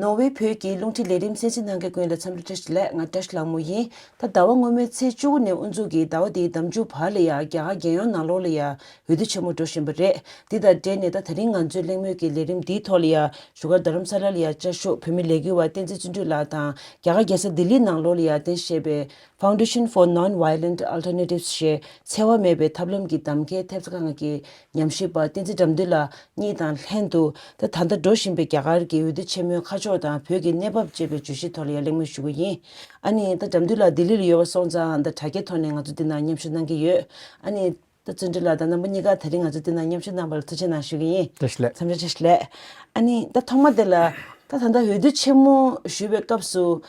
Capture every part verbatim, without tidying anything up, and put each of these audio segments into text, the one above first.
ནོར་ཝེ་བོད་ཀྱི་རླུང་འཕྲིན་ལས་རིམ་གསན་གཟིགས་གནང་མཁན་ཀུན་ལ་འཚམས་འདྲི་བཀྲ་ཤིས་བདེ་ལེགས། ང་བཀྲ་ཤིས་ལྷ་མོ་ཡིན། ད་ཟླ་བ་སྔོན་མའི་ཚེས་བཅུ་དགུ་ནས་དབུ་འཛུགས་ཀྱིས་ཟླ་བ་འདིའི་ཟླ་མཇུག་བར་ལ་ཡང་རྒྱ་གར་རྒྱལ་ཡོངས་ནང་ལོགས་ལ་ཡང་འོས་བསྡུ་ཆེན་མོ་འགྲོ་བཞིན་པ་རེད། འདི་དང་འབྲེལ་ནས་ད་དེ་རིང་ང་ཚོའི་གླེང་མོལ་གྱི་ལས་རིམ་འདིའི་ཐོག་ལ་ཡང་བཞུགས་སྒར་རྡ་རམ་ས་ལ་ལ་ཡང་བཅའ་བཞུགས་བོད་མི་ལས་འགུལ་བ་བསྟན་འཛིན་བརྩོན་འགྲུས་ལགས་དང་རྒྱ་གར་རྒྱལ་ས་ལྡི་ལི་ནང་ལོགས་ལ་ཡང་རྟེན་གཞི་བྱས་པའི་Foundation for Non-Violent Alternatives ཞེས་འཚེ་བ་མེད་པའི་ཐབས་ལམ་གྱི་གདམ་ཁའི་ཐེབས་རྩ་ཁང་གི་ཉམས་ཞིབ་པ་བསྟན་འཛིན་དགྲ་འདུལ་ལགས་གཉིས་དང་ལྷན་དུ་ད་ད་ལྟ་འགྲོ་བཞིན་པའི་རྒྱ་གར་གྱི་འོས་བསྡུ་ཆེན་མོའི་ཁ་ཕྱོགས་དང་བོད་ཀྱི་གནས་བབ་ཅེས་པའི་བརྗོད་གཞིའི་ཐོག་ལ་ཡང་གླེང་མོལ་ཞུ་གི་ཡིན། ཨ་ནི་ད་དགྲ་འདུལ་ལགས་ལྡི་ལི་ལ་ཡོད་པ་སོང་ཙང་ད་དྲ་རྒྱའི་ཐོག་ནས་ང་ཚོ་འདི་ན་མཉམ་ཞུགས་གནང་གི་ཡོད། ཨ་ནི་ད་བརྩོན་འགྲུས་ལགས་དང་རྣམ་པ་གཉིས་ཀ་དེ་རིང་ང་ཚོ་འདི་ན་མཉམ་ཞུགས་གནང་བར་ཐུགས་རྗེ་གནང་ཞུ་གི་ཡིན། བཀྲ་ཤིས་བདེ་ལེགས། འཚམས་འདྲི་བཀྲ་ཤིས་བདེ་ལེགས། ཨ་ནི་ད་ཐོག་མ་དེ་ལ་ད་ད་ལྟ་འོས་བསྡུ་ཆེན་མོ་ཞུས་པའི་སྐབས་སུ།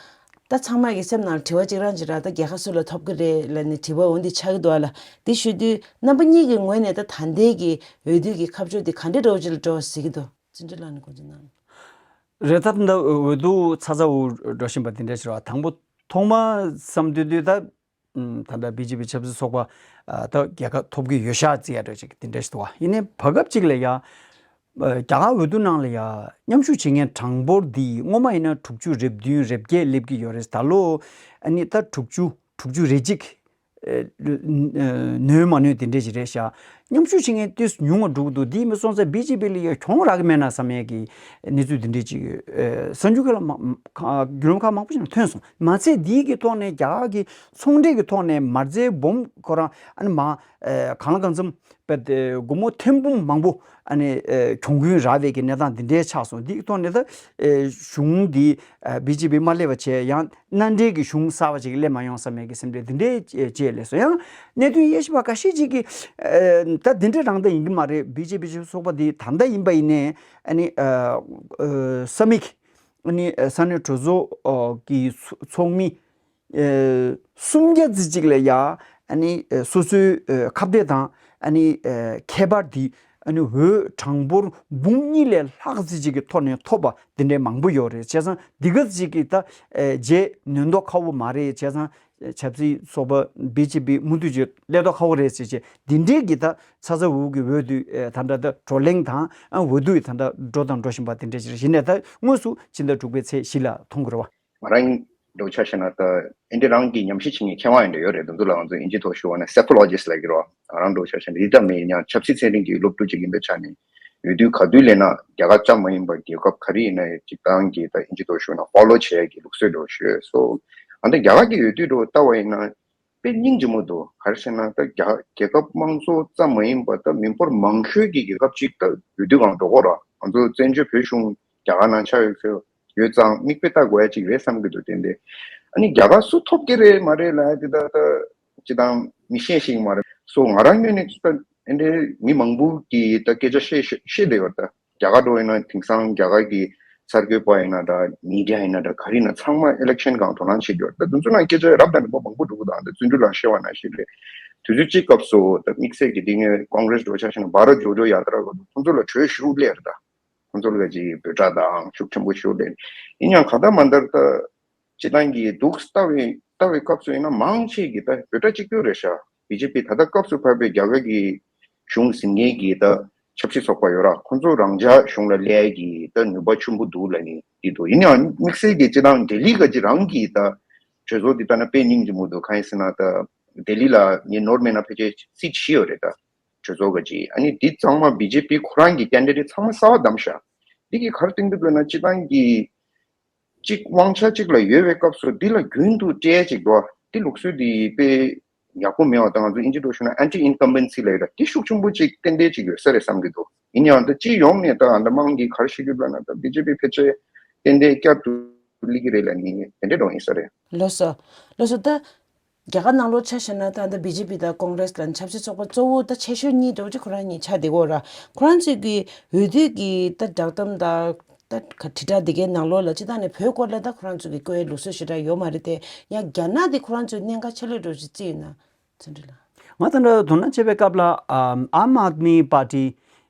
ད་ཚང་མ་གི་སེམས་ནང་དྲི་བ་གཅིག་རང་གཅིག་རང་ད་རྒྱལ་ཁ་སུ་ལ་ཐོབ་ཀྱི་རེད་ལབ་ནས་དྲི་བ་འོ་འདི་ཆགས་ཀྱི་འདུག་ཨ་ལ། འདི་ཞུ་དུས་རྣམ་པ་གཉིས་ཀྱི་ངོས་ནས་ད་ད་ལྟའི་གི་འོས་བསྡུ་གི་ཁ་ཕྱོགས་འདི་ག་འདྲ་འདྲ་བོ་ཅིག་ལ་འགྲོ་བ་གཟིགས་ཀྱི་འདུག་བརྩོན་འགྲུས་ལགས་ནས་དགོངས་ཚུལ་གནང་། རེད། ད་ད་འོས་བསྡུ་ཚ་ཚ་འུར་འགྲོ་བཞིན་པ་འདི་འདྲ་ཞིག་རེད་བ། དང་པོ་ཐོག་མ་བསམ་དུས་དུས་ད་ད་ལྟ་བི་ཇེ་པི་ཆབ་སྲིད་ཚོགས་པ་ད་རྒྱལ་ཁ་ཐོབ་ཀྱི་ཡོད་ཤག་ཅེས་ཡ་འདྲ་ཅིག་འདི་འདྲ་ཞིག་འདུག་བ། ཡིན་ནའི་བར་སྐབས་ཅིག་ལ་ཡ། རྒྱ་གར་འོས་བསྡུ་ནང་ལ་ཡ་མཉམ་ཞུགས་བྱེད་མཁན་གྲངས་འབོར་འདི་སྔོན་མ་ཡིན་ན་དྲུག་ཅུ་རེ་བདུན་རེ་བརྒྱད་སླེབས་ཀྱི་ཡོད་རེད། ད་ལོ་ཨ་ནི་ད་དྲུག་ཅུ་དྲུག་ཅུ་རེ་གཅིག་ནོན་མ་ནོན་དེ་འདྲས་ཞིག་རེད་ཤག་མཉམ་ཞུགས་བྱེད་མཁན་ཏོག་ཙམ་ཉུང་བ་འགྲོ་གི་འདུག་འདི་མི་སོང་ཙང་བི་ཇེ་པི་ལ་ཡ་གྱོང་རག་གི་མེད་ན་བསམ་ཡས་ཀྱི་གནས་ཚུལ་དེ་འདྲས་ཅིག་གསར་འགྱུར་ཁག་ལ་མ་བརྒྱུད་ལམ་ཁག་མང་པོ་ཞིག་ལ་ཐོན་སོང་། མ་ཚད་འདིའི་གི་ཐོག་ནས་རྒྱ་གར་གྱི་ཚོང་འབྲེལ་གྱི་ཐོག་ནས་མ་རྩའི་སྦོམ་ཁོ་རང་ཨ་ནི་མ་གང་ལ་གང་འཚམ། པ་དེ་སྒོར་མོ་ཐེར་འབུམ་མང་པོ་ཨ་ནི་གྱོང་གུན་རག་པའི་གི་གནས་སྟངས་འདི་འདྲའི་ཆགས་སོང་། འདི་ཐོག་ནས་ད་གཞུང་འདི་བི་ཇེ་པི་མ་སླེབས་པ་བྱས་ཡང་མནའ་འབྲེལ་གྱི་གཞུང་གསར་པ་ཅིག་སླེབས་མ་ཡོང་བསམ་པའི་གི་སེམས་ཁྲལ་འདི་འདྲའི་བཅས་སླེབས་སོང་། ཡང་གནད་དོན་དབྱེ་ཞིབ་པ་ཁ་ཤས་ཅིག་གིས་ད་འདི་འདྲ་རང་ད་ཡིན་གྱི་མ་རེད། བི་ཇེ་པི་ཚོགས་པ་འདི་ད་ལྟ་ཡིན་པ་ཡིན་ནའི་ཨ་ནི་ས་མིག་ཨ་ནི་ས་གནས་གྲོས་ཚོགས་ཀྱི་ཚོགས་མི། སུམ་བརྒྱ་ཙམ་ཅིག་ལ་ཡ་ཨ་ནི་སོ་སོའི་ཁ་གཏད་དང་ཨ་ནི་ཁྱད་པར་འདི་ཨ་ནི་འོས་གྲངས་འབོར་འབུམ་གཉིས་ལས་ལྷག་ཙམ་ཅིག་གི་ཐོག་ནས་ཐོབ་པ་འདི་འདྲའི་མང་པོ་ཡོད་རེད། བྱས་ཙང་འདི་ག་ཅིག་གི་ད་རྗེས་ནོན་མདོག་ཁ་པོ་མ་རེད། བྱས་ཙང་ཆབ་སྲིད་ཚོགས་པ་བི་ཇེ་པི་མུ་མཐུད་ཀྱི་སླེབས་མདོག་ཁ་པོ་རེད་ཟེར་བྱས་འདི་འདྲའི་གི་ད་ཚ་ཚ་འུར་འུར་གི་འོས་བསྡུ་ད་འདྲ་ད་བགྲོ་གླེང་དང་འོས་བསྡུ་ད་འདྲ་འགྲོ་དང་འགྲོ་བཞིན་པ་འདི་འདྲ་ཞིག་རེད། གཞི་ནས་ད་དངོས་སུ་ཕྱི་ཟླ་དྲུག་པའི་ཚེས་བཞི་ལ་མཐོང་གི་རེད་བ། ང་རང་འདྲ་བོ་ཆ་བཞག་ན་ད་ཨེ་འདྲ་རང་གི་ཉམས་ཞིབ་བྱེད་མཁན་མཁས་དབང་ཡིན་འདྲ་ཡོད་རེད། དེ་ཚོ་ལ་ང་ཚོ་དབྱིན་ཇི་ཐོག་ཞུ་བ་ན་psychologist ལབ་ཀྱི་རེད་བ། ང་རང་འདྲ་བོ་ཆ་བཞག་ན་ཡིན་ད་མེད་ཡིན་ཡང་ཆབ་སྲིད་ཚན་རིག་གི་སློབ་ཕྲུག་ཅིག་ཡིན་པའི་ཆ་ནས་འོས་བསྡུ་ག་དུས་སླེབས་ན་རྒྱ་གར་ཙམ་མ་ཡིན་པར་རྒྱལ་ཁབ་ག་རེ་ཡིན་ན་ཡང་སྤྱིར་བཏང་གི་ད་དབྱིན་ཇི་ཐོག་ཞུ་ན་follow བྱེད་ཡ་གི་ལུགས་སྲོལ་འདྲ་བོ་ཞིག་ཡོད། སོ་ཨ་ནི་རྒྱ་གར་གི་འོས་བསྡུ་འདྲ་བོ་ལྟ་བ་ཡིན་ན་དཔེ་སྙིང་རྗེ་མོ་འདུག་ག་རེ་ཟེར་ན་ད་རྒྱ་རྒྱལ་ཁབ་དམངས་གཙོ་ཙམ་མ་ཡིན་པར་ད་མི་འབོར་མང་ཤོས་ཀྱི་རྒྱལ་ཁབ་ཅིག་ད་འོས་བསྡུ་སྒང་འགྲོ་གི་རེད། ང་ཚོ་བཙན་བྱོལ་བོད་གཞུང་རྒྱ་གར་ནང་ཆགས་ཡོད་ཚོད་ཡོད་ཙང་མིག་དཔེ་ལྟ་དགོས་ཡ་ཅིག་རེད་བསམ་གྱི་འདུག་ཏན་ཏན་ཨ་ནི་རྒྱ་གར་སུ་ཐོབ་ཀྱི་རེད་མ་རེད་ལབ་ཡ་དེ་ད་ད་ཅི་དང་མི་ཤེས་ཤིག་མ་རེད། སོ་ང་རང་ངོས་ནས་ད་ཨེ་འདྲའི་མི་མང་པོ་གིས་ད་སྐད་ཆ་བཤད་བཤད་བསྡད་ཡོད་ད། རྒྱ་གར་འགྲོ་ཡིན་ན་དེང་སང་རྒྱ་གར་གྱི་གསར་འགོད་པ་ཡིན་ན་འདྲ་མི་ཌི་ཡ་ཡིན་ན་འདྲ་ག་རེ་ཡིན་ན་ཚང་མ་ཨི་ལེག་ཤན་སྒང་དོ་སྣང་བྱེད་ཀྱི་ཡོད་རེད། ད་དེ་ཚོ་ནང་སྐད་ཆ་རབ་དང་རིམ་པ་མང་པོ་འགྲོ་གི་འདུག་ཨ་ད་བརྩོན་འགྲུས་ལགས་བཤད་པ་ནང་བཞིན་རེད། དུས་ཚོད་གཅིག་སྐབས་སུ་ད་དམིགས་བསལ་གྱི་འདི་ངས་ཀོང་རེས་འགྲོ་ཆ་བཞག་ན་བྷ་ར་ཇོ་ཇོ་ཡ་ཏྲ་ག་འདུག་ཁོང་ཚོ་ལ་གྲོས་ཞུ་སླེབས་རེད། ད་ཁོང་ཚོ་ལ་ག་ཅིག་འབོད་སྒྲ་དང་ཤུགས་ཆེན་པོ་ཞུ་སླེབས་ཡིན་ཡང་གང་ལྟར་མ་ལྟར་ད། སྤྱི་བཏང་གི་འདུག་ལྟ་བའི་ལྟ་བའི་སྐབས་སུ་ཡིན་ན་མང་ཆེ་གིས་ད་འབོད་སྒྲ་གཅིག་གྱུར་རེད་ཤག་བི་ཇེ་པི་ད་ལྟ་སྐབས་སུ་བབས་པའི་རྒྱ་གར་གྱི་གཞུང་འཛིན་མཁན་གྱི་ད་ཆབ་སྲིད་ཚོགས་པ་ཡོད་ར་ཁོང་ཚོ་རང་འཇགས་གཞུང་ལ་སླེབས་ཡ་གི་ད་ནུས་པ་ཆེན་པོ་འདུག་ལབ་ནས་འདི་འདུག་ཡིན་ཡང་དམིགས་བསལ་གྱི་སྤྱི་བཏང་ལྡི་ལི་ག་ཅིག་རང་གི་ད་གྲོས་ཚོགས་འདི་ལྟ་ན་དཔེ་སྙིང་རྗེ་མོ་འདུག་གང་ཡིན་ཟེར་ན་ད་ལྡི་ལི་ལ་ངས་ནོར་མེད་ན་ཕལ་ཆེར་སྲིད་བཞི་ཡོད་རེད་ད་གྲོས་ཚོགས་ག་ཅིག་ཨ་ནི་འདི་ཚང་མ་བི་ཇེ་པི་ཁོ་རང་གི་ཀེན་ཌི་ཌེ་ཊི་ཚང་མ་གསར་པ་བདམས་ཤག་འདི་གི་ག་རེ་སྟོན་གྱི་འདུག་ལབ་ན་སྤྱི་བཏང་གི་གཅིག་དབང་ཆ་གཅིག་ལ་ཡོད་པའི་སྐབས་སུ་འདི་ལ་རྒྱུན་དུ་སྤྲད་ཅིག་འགྲོ། འདི་ལུགས་སྲོལ་འདི་དཔེ་ཡག་པོ་མེད་པ་དང་ང་ཚོ་དབྱིན་ཇི་འགྲོ་ཞུ་ན་anti incumbency ལབ་ཡོད་ལ་འདི་ཤུགས་ཆེན་པོ་ཅིག་ཏན་ཏན་ཅིག་ཡོད་ས་རེད་བསམ་གྱི་འདུག་ཡིན་ཡང་ད་སྤྱི་ཡོངས་ནས་ད་ཨ་ད་དམངས་ཀྱིས་ག་རེ་ཤེས་ཀྱི་ཡོད་ལབ་ན་ད་བི་ཇེ་པི་ཕལ་ཆེར་ཏན་ཏན་བསྐྱར་དུ་སླེབས་ཀྱི་རེད་ལབ་ནི་དེ་འདྲས་འགྲོ་ཡིན་ས་རེད། ལགས་སོ། ལགས་སོ་ད། རྒྱ་གར་ནང་ལོགས་ཆ་བཞག་ན་ད་ལྟ་བི་ཇེ་པི་དང་ཀོང་རེས་ལ་ཆབ་སྲིད་ཚོགས་པ་གཙོ་བོ་ད་ཆེ་ཤོས་གཉིས་འདྲ་བོ་ཅིག་ཁོ་རང་གཉིས་ཆགས་བསྡད་ཀྱི་ཡོད་ར། ཁོ་རང་ཚོས་ཀྱི་འོས་བསྡུ་གི་ད་བསྒྲགས་གཏམ་དང་ད་དྲིལ་བསྒྲགས་འདི་གའི་ནང་ལོགས་ལ་སྤྱི་བཏང་ནས་བོད་སྐོར་ལ་ད་ཁོ་རང་ཚོས་ཀྱི་བཀོད་ཡའི་ལུགས་སྲོལ་ཞེ་དྲག་ཡོད་མ་རེད་དེ། ཡང་རྒྱ་ནག་འདི་ཁོ་རང་ཚོའི་གནད་འགག་ཆེ་ལོས་འདྲ་བོ་ཅིག་བརྩིས་ཡོད་ན། བརྩོན་འགྲུས་ལགས། ང་ད་ལྟ་དོ་སྣང་བྱེད་པའི་སྐབས་ལ་ཨམ་ཨམ་ཨཱད་མི་པར་ཊི་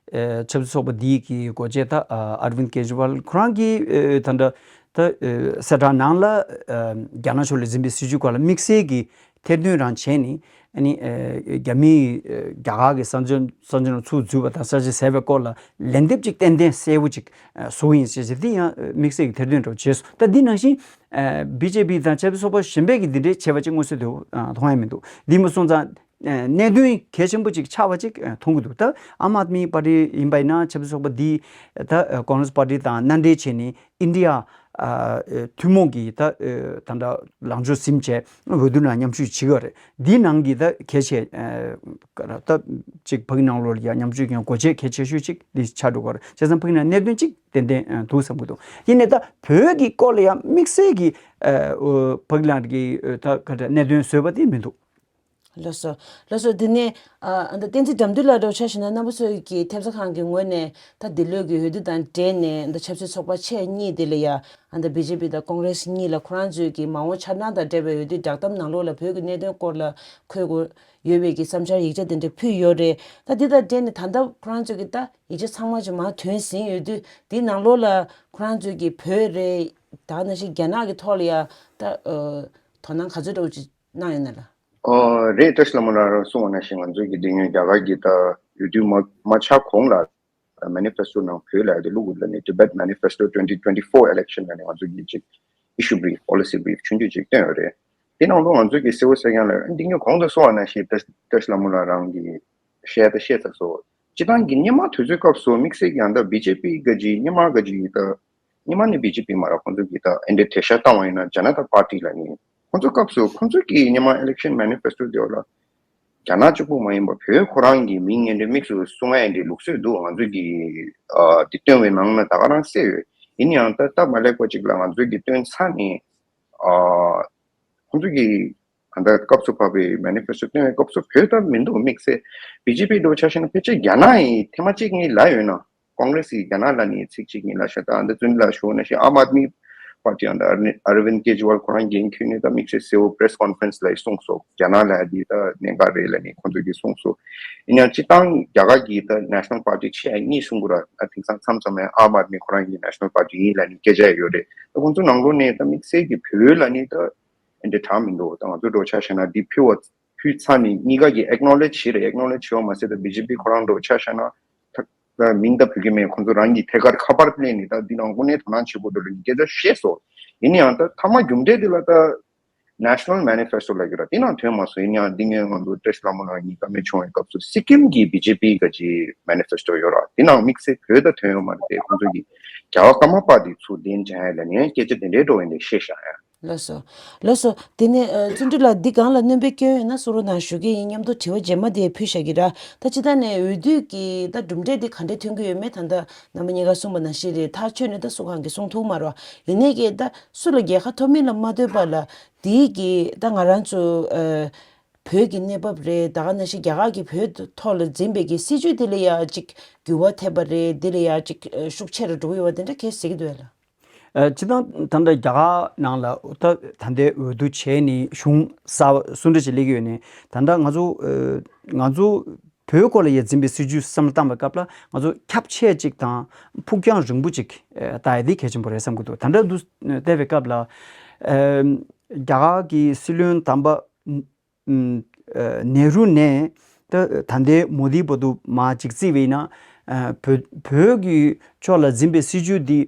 ཆབ་སྲིད་ཚོགས་པ་འདིའི་གི་འགོ་བྱེད་ད་ཨ་ཨར་ཝིན་ཀེ་ཇི་ཝལ་ཁོ་རང་གིས་ད་ལྟ་ད་གསལ་བསྒྲགས་ནང་ལ་རྒྱ་ནག་ཕྱོགས་ལ་འཛིན་པའི་སྲིད་བྱུས་སྐོར་ལ་དམིགས་བསལ་གྱི་ཐེར་འདོན་རང་བྱས་ནས་ ཨ་ནི་ཨ་རྒྱ་མིའི་ཨ་རྒྱ་གར་གྱི་ས་མཚམས་ས་མཚམས་ནང་ཚུར་འཛུལ་བ་དང་ས་ཆ་བཟས་པའི་སྐོར་ལ་ལན་འདེབས་ཅིག་ཏན་ཏན་གསལ་པོ་ཅིག་ཨ་བཟོ་གི་ཡིན་ཞེས་ཞེས་འདི་ཡང་ཨ་དམིགས་བསལ་གྱི་ཐེར་འདོན་འདྲ་བོ་བྱས་སོང་། ད་འདི་ནང་བཞིན་ཨ་བི་ཇེ་པི་དང་ཆབ་སྲིད་ཚོགས་པ་གཞན་པས་ཀྱིས་འདི་འདྲའི་བྱས་པ་ཅིག་མངོན་གསལ་དོད་པོ་ཨ་མཐོང་ཡ་མི་འདུག་འདི་མ་སོང་ཙང་། ཨ་གནད་དོན་གལ་ཆེན་པོ་ཅིག་ཆགས་པ་ཅིག་ཨ་མཐོང་གི་འདུག་ད་ཨམ་ཨད་མི་པར་ཊི་ཡིན་པ་ཡིན་ན་ཆབ་སྲིད་ཚོགས་པ་འདི་ད་ཨ་ཀོང་རེས་པར་ཊི་དང་མནའ་འབྲེལ་བྱས་ནས་ཨིན་ཌི་ཡ་ཨ་ཨ་ཐུན་མོང་གི་ད་ཨ་ད་ལྟ་ལངས་ཕྱོགས་ཟིན་བྱས་འོས་བསྡུ་ནང་མཉམ་ཞུགས་བྱེད་ཀྱི་ཡོད་རེད། འདིའི་ནང་གི་ད་གལ་ཆེ་ཨ་ད་ཅིག་ཕ་གི་ནང་ལོགས་ལ་ཡ་མཉམ་ཞུགས་ཀྱི་སྒོ་འབྱེད་གལ་ཆེ་ཤོས་ཅིག་འདི་ཆགས་འགྲོ་གི་ཡོད་རེད། བྱས་ཙང་ཕ་གི་ནང་གནད་དོན་ཅིག་ཏན་ཏན་ཨ་འདུག་བསམ་གྱི་འདུག་ཡིན་ནའི་ད་བོད་ཀྱི་སྐོར་ལ་ཡང་དམིགས་བསལ་གྱི་ཨ་ཨོ་ཕ་གི་ལང་གི་ཨ་ད་ག་འདྲ་གནད་དོན་བཟོས་པ་དེ་མི་འདུག་ལགས་སོ། ལགས་སོ། འདི་ནས་ཨ་ཨ་ད་བསྟན་འཛིན་དགྲ་འདུལ་ལགས་འདྲ་བོ་ཆ་བཞག་ན་རྣམ་པ་ཚོ་གི་ཐེབས་རྩ་ཁང་གི་ངོས་ནས་ད་འདི་ལོའི་གི་འོས་བསྡུ་དང་འབྲེལ་ནས་ད་ཆབ་སྲིད་ཚོགས་པ་ཆེ་གཉིས་དེ་ལ་ཡ་ཨ་ད་བི་ཇེ་པི་དང་ཀོང་རེས་གཉིས་ལ་ཁོ་རང་ཚོའི་གི་མ་འོངས་འཆར་སྣང་དང་འབྲེལ་བའི་འོས་བསྡུའི་བསྒྲགས་གཏམ་ནང་ལོགས་ལ་བོད་ཀྱི་གནད་དོན་སྐོར་ལ་འཁོད་དགོས་ཡོད་པའི་གི་བསམ་འཆར་ཡིག་ཆ་དེ་འདྲ་ཕུལ་ཡོད་རེད། ད་འདི་དང་འབྲེལ་ནས་ད་ལྟ་ཁོ་རང་ཚོའི་གི་ད་ཡིག་ཆ་ཚང་མ་ཅིག་མར་ཐོན་ཟིན་ཡོད་དུས་འདི་ནང་ལོགས་ལ་ཁོ་རང་ཚོའི་གི་བོད་རེད། ད་ག་ནང་བཞིན་རྒྱ་ནག་གི་ཐོག་ལ་ཡ་ད་ཨ་དོ་སྣང་ག་ཚོད་འདྲ་བོ་ཅིག་གནང་ཡོད་ན་ལ། ཨོ་རེད། བཀྲ་ཤིས་ལྷ་མོ་ལགས་རང་གསུངས་པ་ནང་བཞིན་ང་ཚོའི་གི་འདི་སྔོན་རྒྱ་གར་གྱི་ད་འོས་བསྡུ་མ་མ་ཆགས་གོང་ལ་ད་མེ་ནི་ཕེ་སི་ཊོ་ནང་བོད་ལ་ཡ་དེ་བླུགས་ཡོད་ལ་ནི་Tibet Manifesto twenty twenty-four election ལ་ནི་ང་ཚོ་གི་ཅིག་issue brief, policy brief ཆུང་ཆུང་ཅིག་བཏོན་ཡོད་རེད། དེ་ནང་ལོགས་ང་ཚོ་གི་གསལ་བོ་གསལ་རྐྱང་ལ་འདི་སྔོན་གོང་དུ་གསུངས་པ་ནང་བཞིན་ད་བཀྲ་ཤིས་ལྷ་མོ་ལགས་རང་གི་བཤད་ད་བཤད་ཚར་སོང་། སྤྱི་བཏང་གི་སྔོན་མ་དུས་ཚོད་སྐབས་སུ་དམིགས་བསལ་གྱི་ཡང་ད་བི་ཇེ་པི་ག་ཅིག་སྔོན་མ་ག་ཅིག་ད་སྔོན་མ་ནི་བི་ཇེ་པི་མ་ར་ཁོང་ཚོ་གི་ད་ཨེ་འདྲ་གྲལ་བཤེར་བཏང་བ་ཡིན་ན་ཇ་ན་ཏ་པར་ཊི་ལ་ནི་ཁོང་ཚོ་སྐབས་སུ་ཁོང་ཚོ་གི་སྔོན་མ་election manifesto་དེ་བ་ལ་རྒྱ་ནག་གཅིག་པུ་མ་ཡིན་པ་བོད་ཁོ་རང་གི་མིང་ཨེ་འདྲ་དམིགས་སུ་སྲུང་ཨེ་འདྲ་ལུགས་སྲོལ་འདུག་ང་ཚོ་གི་ཨ་དེ་བཏོན་པའི་ནང་ན་ད་ག་རང་གསལ་ཡོད། ཡིན་ཡང་ད་སྟབས་མ་ལེགས་པ་ཅིག་ལ་ང་ཚོ་གི་བཏོན་ཚར་ནས་ཨ་ཁོང་ཚོ་གི་ད་ལྟ་སྐབས་སུ་བབས་པའི་མེ་ནི་ཕེ་སི་ཊོ་བཏོན་པའི་སྐབས་སུ་བོད་ད་མི་འདུག་དམིགས་བསལ་བི་ཇེ་པི་འདྲ་བོ་ཆ་བཞག་ན་ཕལ་ཆེར་རྒྱ་ནག་ཡིན་ཐེངས་མ་གཅིག་གཉིས་ལབ་ཡོད་ན་ཀོང་རེ་སི་རྒྱ་ནག་ལ་ནི་ཚིག་གཅིག་གཉིས་ལབ་ཤག་ད་ཨ་ད་ཙུན་ལ་ཞུ་ན་ཤི་ཨམ་ཨད་མི་པར་ཊི་ཨན་ད་ཨ་ར་ཝིན་ཀེ་ཇི་ཝལ་ཁོ་རང་འགན་ཁུར་ནས་ད་དམིགས་བསལ་གསལ་བོ་པི་རེ་སི་ཀོན་ཕ་རེན་སི་ལ་གསུངས་སོང་། རྒྱ་ནག་ལ་འདི་ད་གནད་འགག་རེད་ལ་ནི་ཁོང་ཚོ་གིས་གསུངས་སོང་། ཡིན་ཡང་སྤྱི་བཏང་རྒྱ་གར་གྱི་ད་ནེ་ཤ་ནལ་པར་ཊི་ཆེ་གཉིས་གསུང་གི་ར་ད་དེང་སང་མཚམས་མཚམས་ཨམ་ཨད་མི་ཁོ་རང་གི་ནེ་ཤ་ནལ་པར་ཊི་ཡིན་ལ་ནི་སྐད་ཆ་ཡོད་རེད། ད་ཁོང་ཚོ་ནང་ལོགས་ནས་ད་དམིགས་བསལ་གྱི་བོད་ལ་ནི་ད། ཨེ་འདྲ་དྲག་མི་འདུག་ད་ང་ཚོ་འགྲོ་ཆ་བཞག་ན་འདི་ཕུལ་བ་ཕུལ་ཚར་ནས་གཉིས་ཀ་གིས་ཨེག་ནོ་ལེ་ཇི་བྱེད་རེད། ཨེག་ནོ་ལེ་ཇི་བྱེད་པ་མ་ཟད་ད་བི་ཇེ་པི་ཁོ་རང་འགྲོ་ཆ་བཞག་ན་ད་མིང་ད་ཕུལ་གི་མེད། ཁོང་ཚོ་རང་གི་ཐད་ཀར་ཁ་པར་སླེབས་ནས་ད་འདི་ནང་དངོས་གནས་དོ་སྣང་བྱེད་དགོས་འགྲོ་ལ་སྐད་ཆ་བཤད་སོང་། ཡིན་ན་ཡང་ད་མཐའ་མ་རྒྱུ་འབྲས་འདི་ལ་ད་National Manifesto ལབ་ཀྱི་ར་དེ་ནང་ཐོན་མ་སོང་། ཡིན་ཡང་འདི་ངས་ང་ཚོ་བཀྲ་ཤིས་ལྷ་མོ་ལགས་གཉིས་ཀ་མེད་བྱུང་བའི་སྐབས་སུ་སི་ཀིམ་གྱི་བི་ཇེ་པི་ག་ཅིག་མེ་ནི་ཕེ་སི་ཊོ་ཡོད་ར་དེ་ནང་དམིགས་བསལ་བོད་ད་ཐོན་ཡོད་མ་རེད་དེ། ཁོང་ཚོ་གི་རྒྱ་གར་ཀརྨ་པ་དེ་ཚུར་གདན་འདྲེན་ཡ་ལ་ནས་སྐད་ཆ་དེ་འདྲའི་འགྲོ་ཡིན་དེ་བཤད་བཞག་ཡ། ལགས་སོ། ལགས་སོ། དེ་ནས་ཨ་བརྩོན་འགྲུས་ལགས་འདི་སྒང་ལ་སྣོན་པ་སྐྱོན་ཡོད་ན་གསུང་རོགས་གནང་ཞུ་གི་ཡིན། མཉམ་དུ་དྲི་བ་རྗེས་མ་དེ་ཕུལ་བཞག་གི་ར། ད་ཅི་ད་ནས་འོས་བསྡུ་གི་ད་གྲུབ་འབྲས་འདི་ག་འདྲས་ཐོན་གི་ཡོད་མེད་ད་ལྟ་རྣམ་པ་གཉིས་ཀ་གསུངས་པ་ནང་བཞིན་རེད། ཐག་ཆོད་ནས་ད་སུ་གང་གི་གསུང་ཐུབ་མ་རེད། ཡིན་ནའི་གི་ད་སུ་ལ་རྒྱལ་ཁ་ཐོབ་མིན་ལ་མ་ལྟོས་པ་ལ་འདི་གི་ད་ང་རང་ཚོ་ཨ་བོད་ཀྱི་གནས་བབ་རེད། ད་ག་ནང་བཞིན་རྒྱ་གར་གྱི་བོད་ཐོག་ལ་འཛིན་པའི་གི་སྲིད་བྱུས་དེ་ལ་ཡ་ཅིག་འགྱུར་བ་ཐེབས་པ་རེད། དེ་ལ་ཡ་ཅིག་ཤུགས་ཆེ་རུ་འགྲོ་གི་ཡོད་པ་དེ་འདྲ་གས་ཟེར་གི་འདུག་ཨ་ལ། ཨ་སྤྱིར་བཏང་ད་ལྟ་རྒྱ་གར་ནང་ལ་ད་ད་ལྟའི་འོས་བསྡུ་བྱས་ནས་གཞུང་གསར་པ་སུ་འདྲ་ཞིག་སླེབས་ཀྱི་ཡོད་ནས་ད་ལྟ་ང་ཚོ་ཨ་ང་ཚོ་བོད་སྐོར་ལ་ཡ་འཛིན་པའི་སྲིད་བྱུས་བསམ་བློ་བཏང་བའི་སྐབས་ལ་ང་ཚོ་ཁྱབ་ཆེ་ཅིག་དང་ཕུགས་རྒྱང་རིང་པོ་ཅིག་ཨ་ལྟ་ཡ་དེ་གལ་ཆེན་པོ་རེད་བསམ་གྱི་འདུག་ད་ལྟ་འདུག་བལྟས་པའི་སྐབས་ལ་ཨ་རྒྱ་གར་གྱི་སྲིད་བློན་དམ་པ་ཨ་ནེ་རུ་ནས་ད་ད་ལྟའི་མོ་དི་བར་དུ་མར་ཅིག་བརྩིས་པ་ཡིན་ན་ཨ་བོད་བོད་ཀྱི་ཕྱོགས་ལ་འཛིན་པའི་སྲིད་བྱུས་འདི་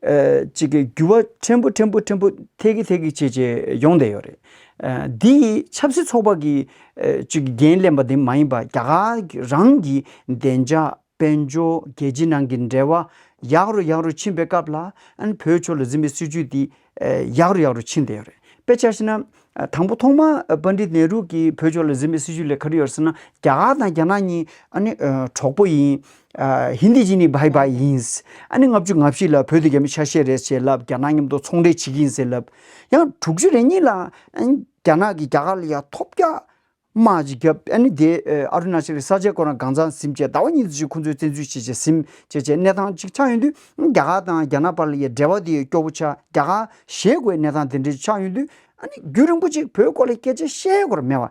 ཨ་ཅིག་གི་འགྱུར་བ་ཕྲན་བུ་ཕྲན་བུ་ཕྲན་བུ་ཐེབས་ཀྱི་ཐེབས་ཀྱི་བྱས་བྱས་ཡོང་བསྡད་ཡོད་རེད། ཨ་འདི་ཡིས་ཆབ་སྲིད་ཚོགས་པ་གི་ཨ་ཅིག་འགན་ལེན་པ་དེ་མ་ཡིན་པར་རྒྱ་གར་གྱི་རང་གི་བདེ་འཇགས་དཔལ་འབྱོར་རྒྱལ་སྤྱི་ནང་གི་འབྲེལ་བ་ཡག་རུ་ཡག་རུ་ཕྱིན་པའི་སྐབས་ལ་ཨ་ནི་བོད་ཕྱོགས་ལ་འཛིན་པའི་སྲིད་བྱུས་འདི་ཨ་ཡག་རུ་ཡག་རུ་ཕྱིན་བསྡད་ཡོད་རེད། དཔེ་ཆ་བཞག་ན་ཨ་དང་པོ་ཐོག་མ་ཨ་པཎ་ཌིད་ནེ་རུ་གིས་བོད་ཕྱོགས་ལ་འཛིན་པའི་སྲིད་བྱུས་ལ་ག་རེ་ཡོད་ཟེར་ན་རྒྱ་གར་དང་རྒྱ་ནག་གཉིས་ཨ་ནི་ཨ་གྲོགས་པོ་ཡིན། ཨ་ཧིན་དི་ཇི་ནི་བྷའི་བྷའི་ཡིན། ཨ་ནི་ལྔ་བཅུ་ང་བཞི་ལ་བོད་དེ་རྒྱ་མི་ཆ་ཤས་རེད་ཅེས་ལབ། རྒྱ་ནག་མཉམ་དུ་ཚོང་འབྲེལ་བྱེད་ཀྱི་ཡིན་ཟེར་ལབ། ཡང་དྲུག་ཅུ་རེ་གཉིས་ལ་ཨ་ནི་རྒྱ་ནག་གིས་རྒྱ་གར་ལ་ཡ་ཐོབ་རྒྱག་དམག་ཅིག་བརྒྱབ། ཨ་ནི་དེ་ཨ་རུ་ན་ཅལ་གྱི་ས་ཆ་ཁོ་རང་གང་ཚང་ཟིན་བྱས་ཟླ་བ་གཉིས་ཙམ་ཅིག་ཁོ་ཚོས་བཙན་འཛུལ་བྱས་བྱས་ཟིན་བྱས་བྱས་གནས་སྟངས་ཅིག་ཆགས་ཡོང་དུས་རྒྱ་གར་དང་རྒྱ་ནག་བར་ལ་ཡ་འབྲེལ་བ་དེ་སྐྱོ་པོ་ཆགས། རྒྱ་གར་ཞེད་དགོས་གནས་སྟངས་དེ་འདྲ་ཆགས་ཡོང་དུས་ཨ་ནི་རྒྱུན་རིང་པོ་ཅིག་བོད་སྐོར་ལ་སྐད་ཆ་བཤད་དགོས་མེད་པ་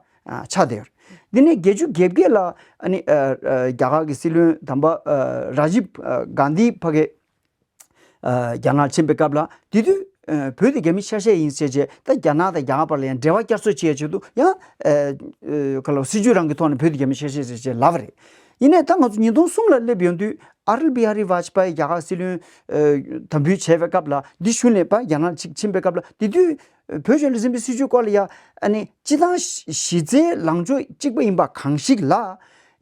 ཆགས་བསྡད་ཡོད་རེད། འདི་ནས་བརྒྱད་ཅུ་གྱ་བརྒྱད་ལ་ཨ་ནི་ཨ་ཨ་རྒྱ་གར་གྱི་སྲིད་བློན་དམ་པ་ཨ་ར་ཇིབ་ཨ་གྷན་དྷི་ཕ་གི་ཨ་རྒྱ་ནག་ཕྱིན་པའི་སྐབས་ལ་དེ་དུས་ ཨ་བོད་དེ་རྒྱ་མི་ཆ་ཤས་ཡིན་ཟེར་བྱས། ད་རྒྱ་ནག་དང་རྒྱ་གར་བར་ལ་ཡང་འབྲེལ་བ་བསྐྱར་གསོ་བྱེད་ཡ་ཆེད་དུ་ཡང་ཨ་ཨ་ག་ལ་སྲིད་ཇུས་རང་གི་ཐོག་ནས་བོད་དེ་རྒྱ་མི་ཆ་ཤས་ཟེར་བྱས་ལབ་པ་རེད། ཡིན་ནའི་ད་ང་ཚོ་ཉིས་སྟོང་གསུམ་ལ་སླེབས་ཡོང་དུས། ཨ་ཊལ་བི་ཧ་རི་ཝཱཇ་པཱའི་རྒྱ་གར་སྲིད་བློན་ཨ་དམ་འབུལ་བྱས་པའི་སྐབས་ལ། འདི་ཞུ་ནས་ཕར་རྒྱ་ནག་ཅིག་ཕྱིན་པའི་སྐབས་ལ། དེ་དུས་བོད་ཕྱོགས་ལ་འཛིན་པའི་སྲིད་ཇུས་སྐོར་ལ་ཡ། ཨ་ནི་སྤྱི་བཏང་གཞི་རྩའི་ལངས་ཕྱོགས་གཅིག་པ་ཡིན་པ་གང་ཞིག་ལ་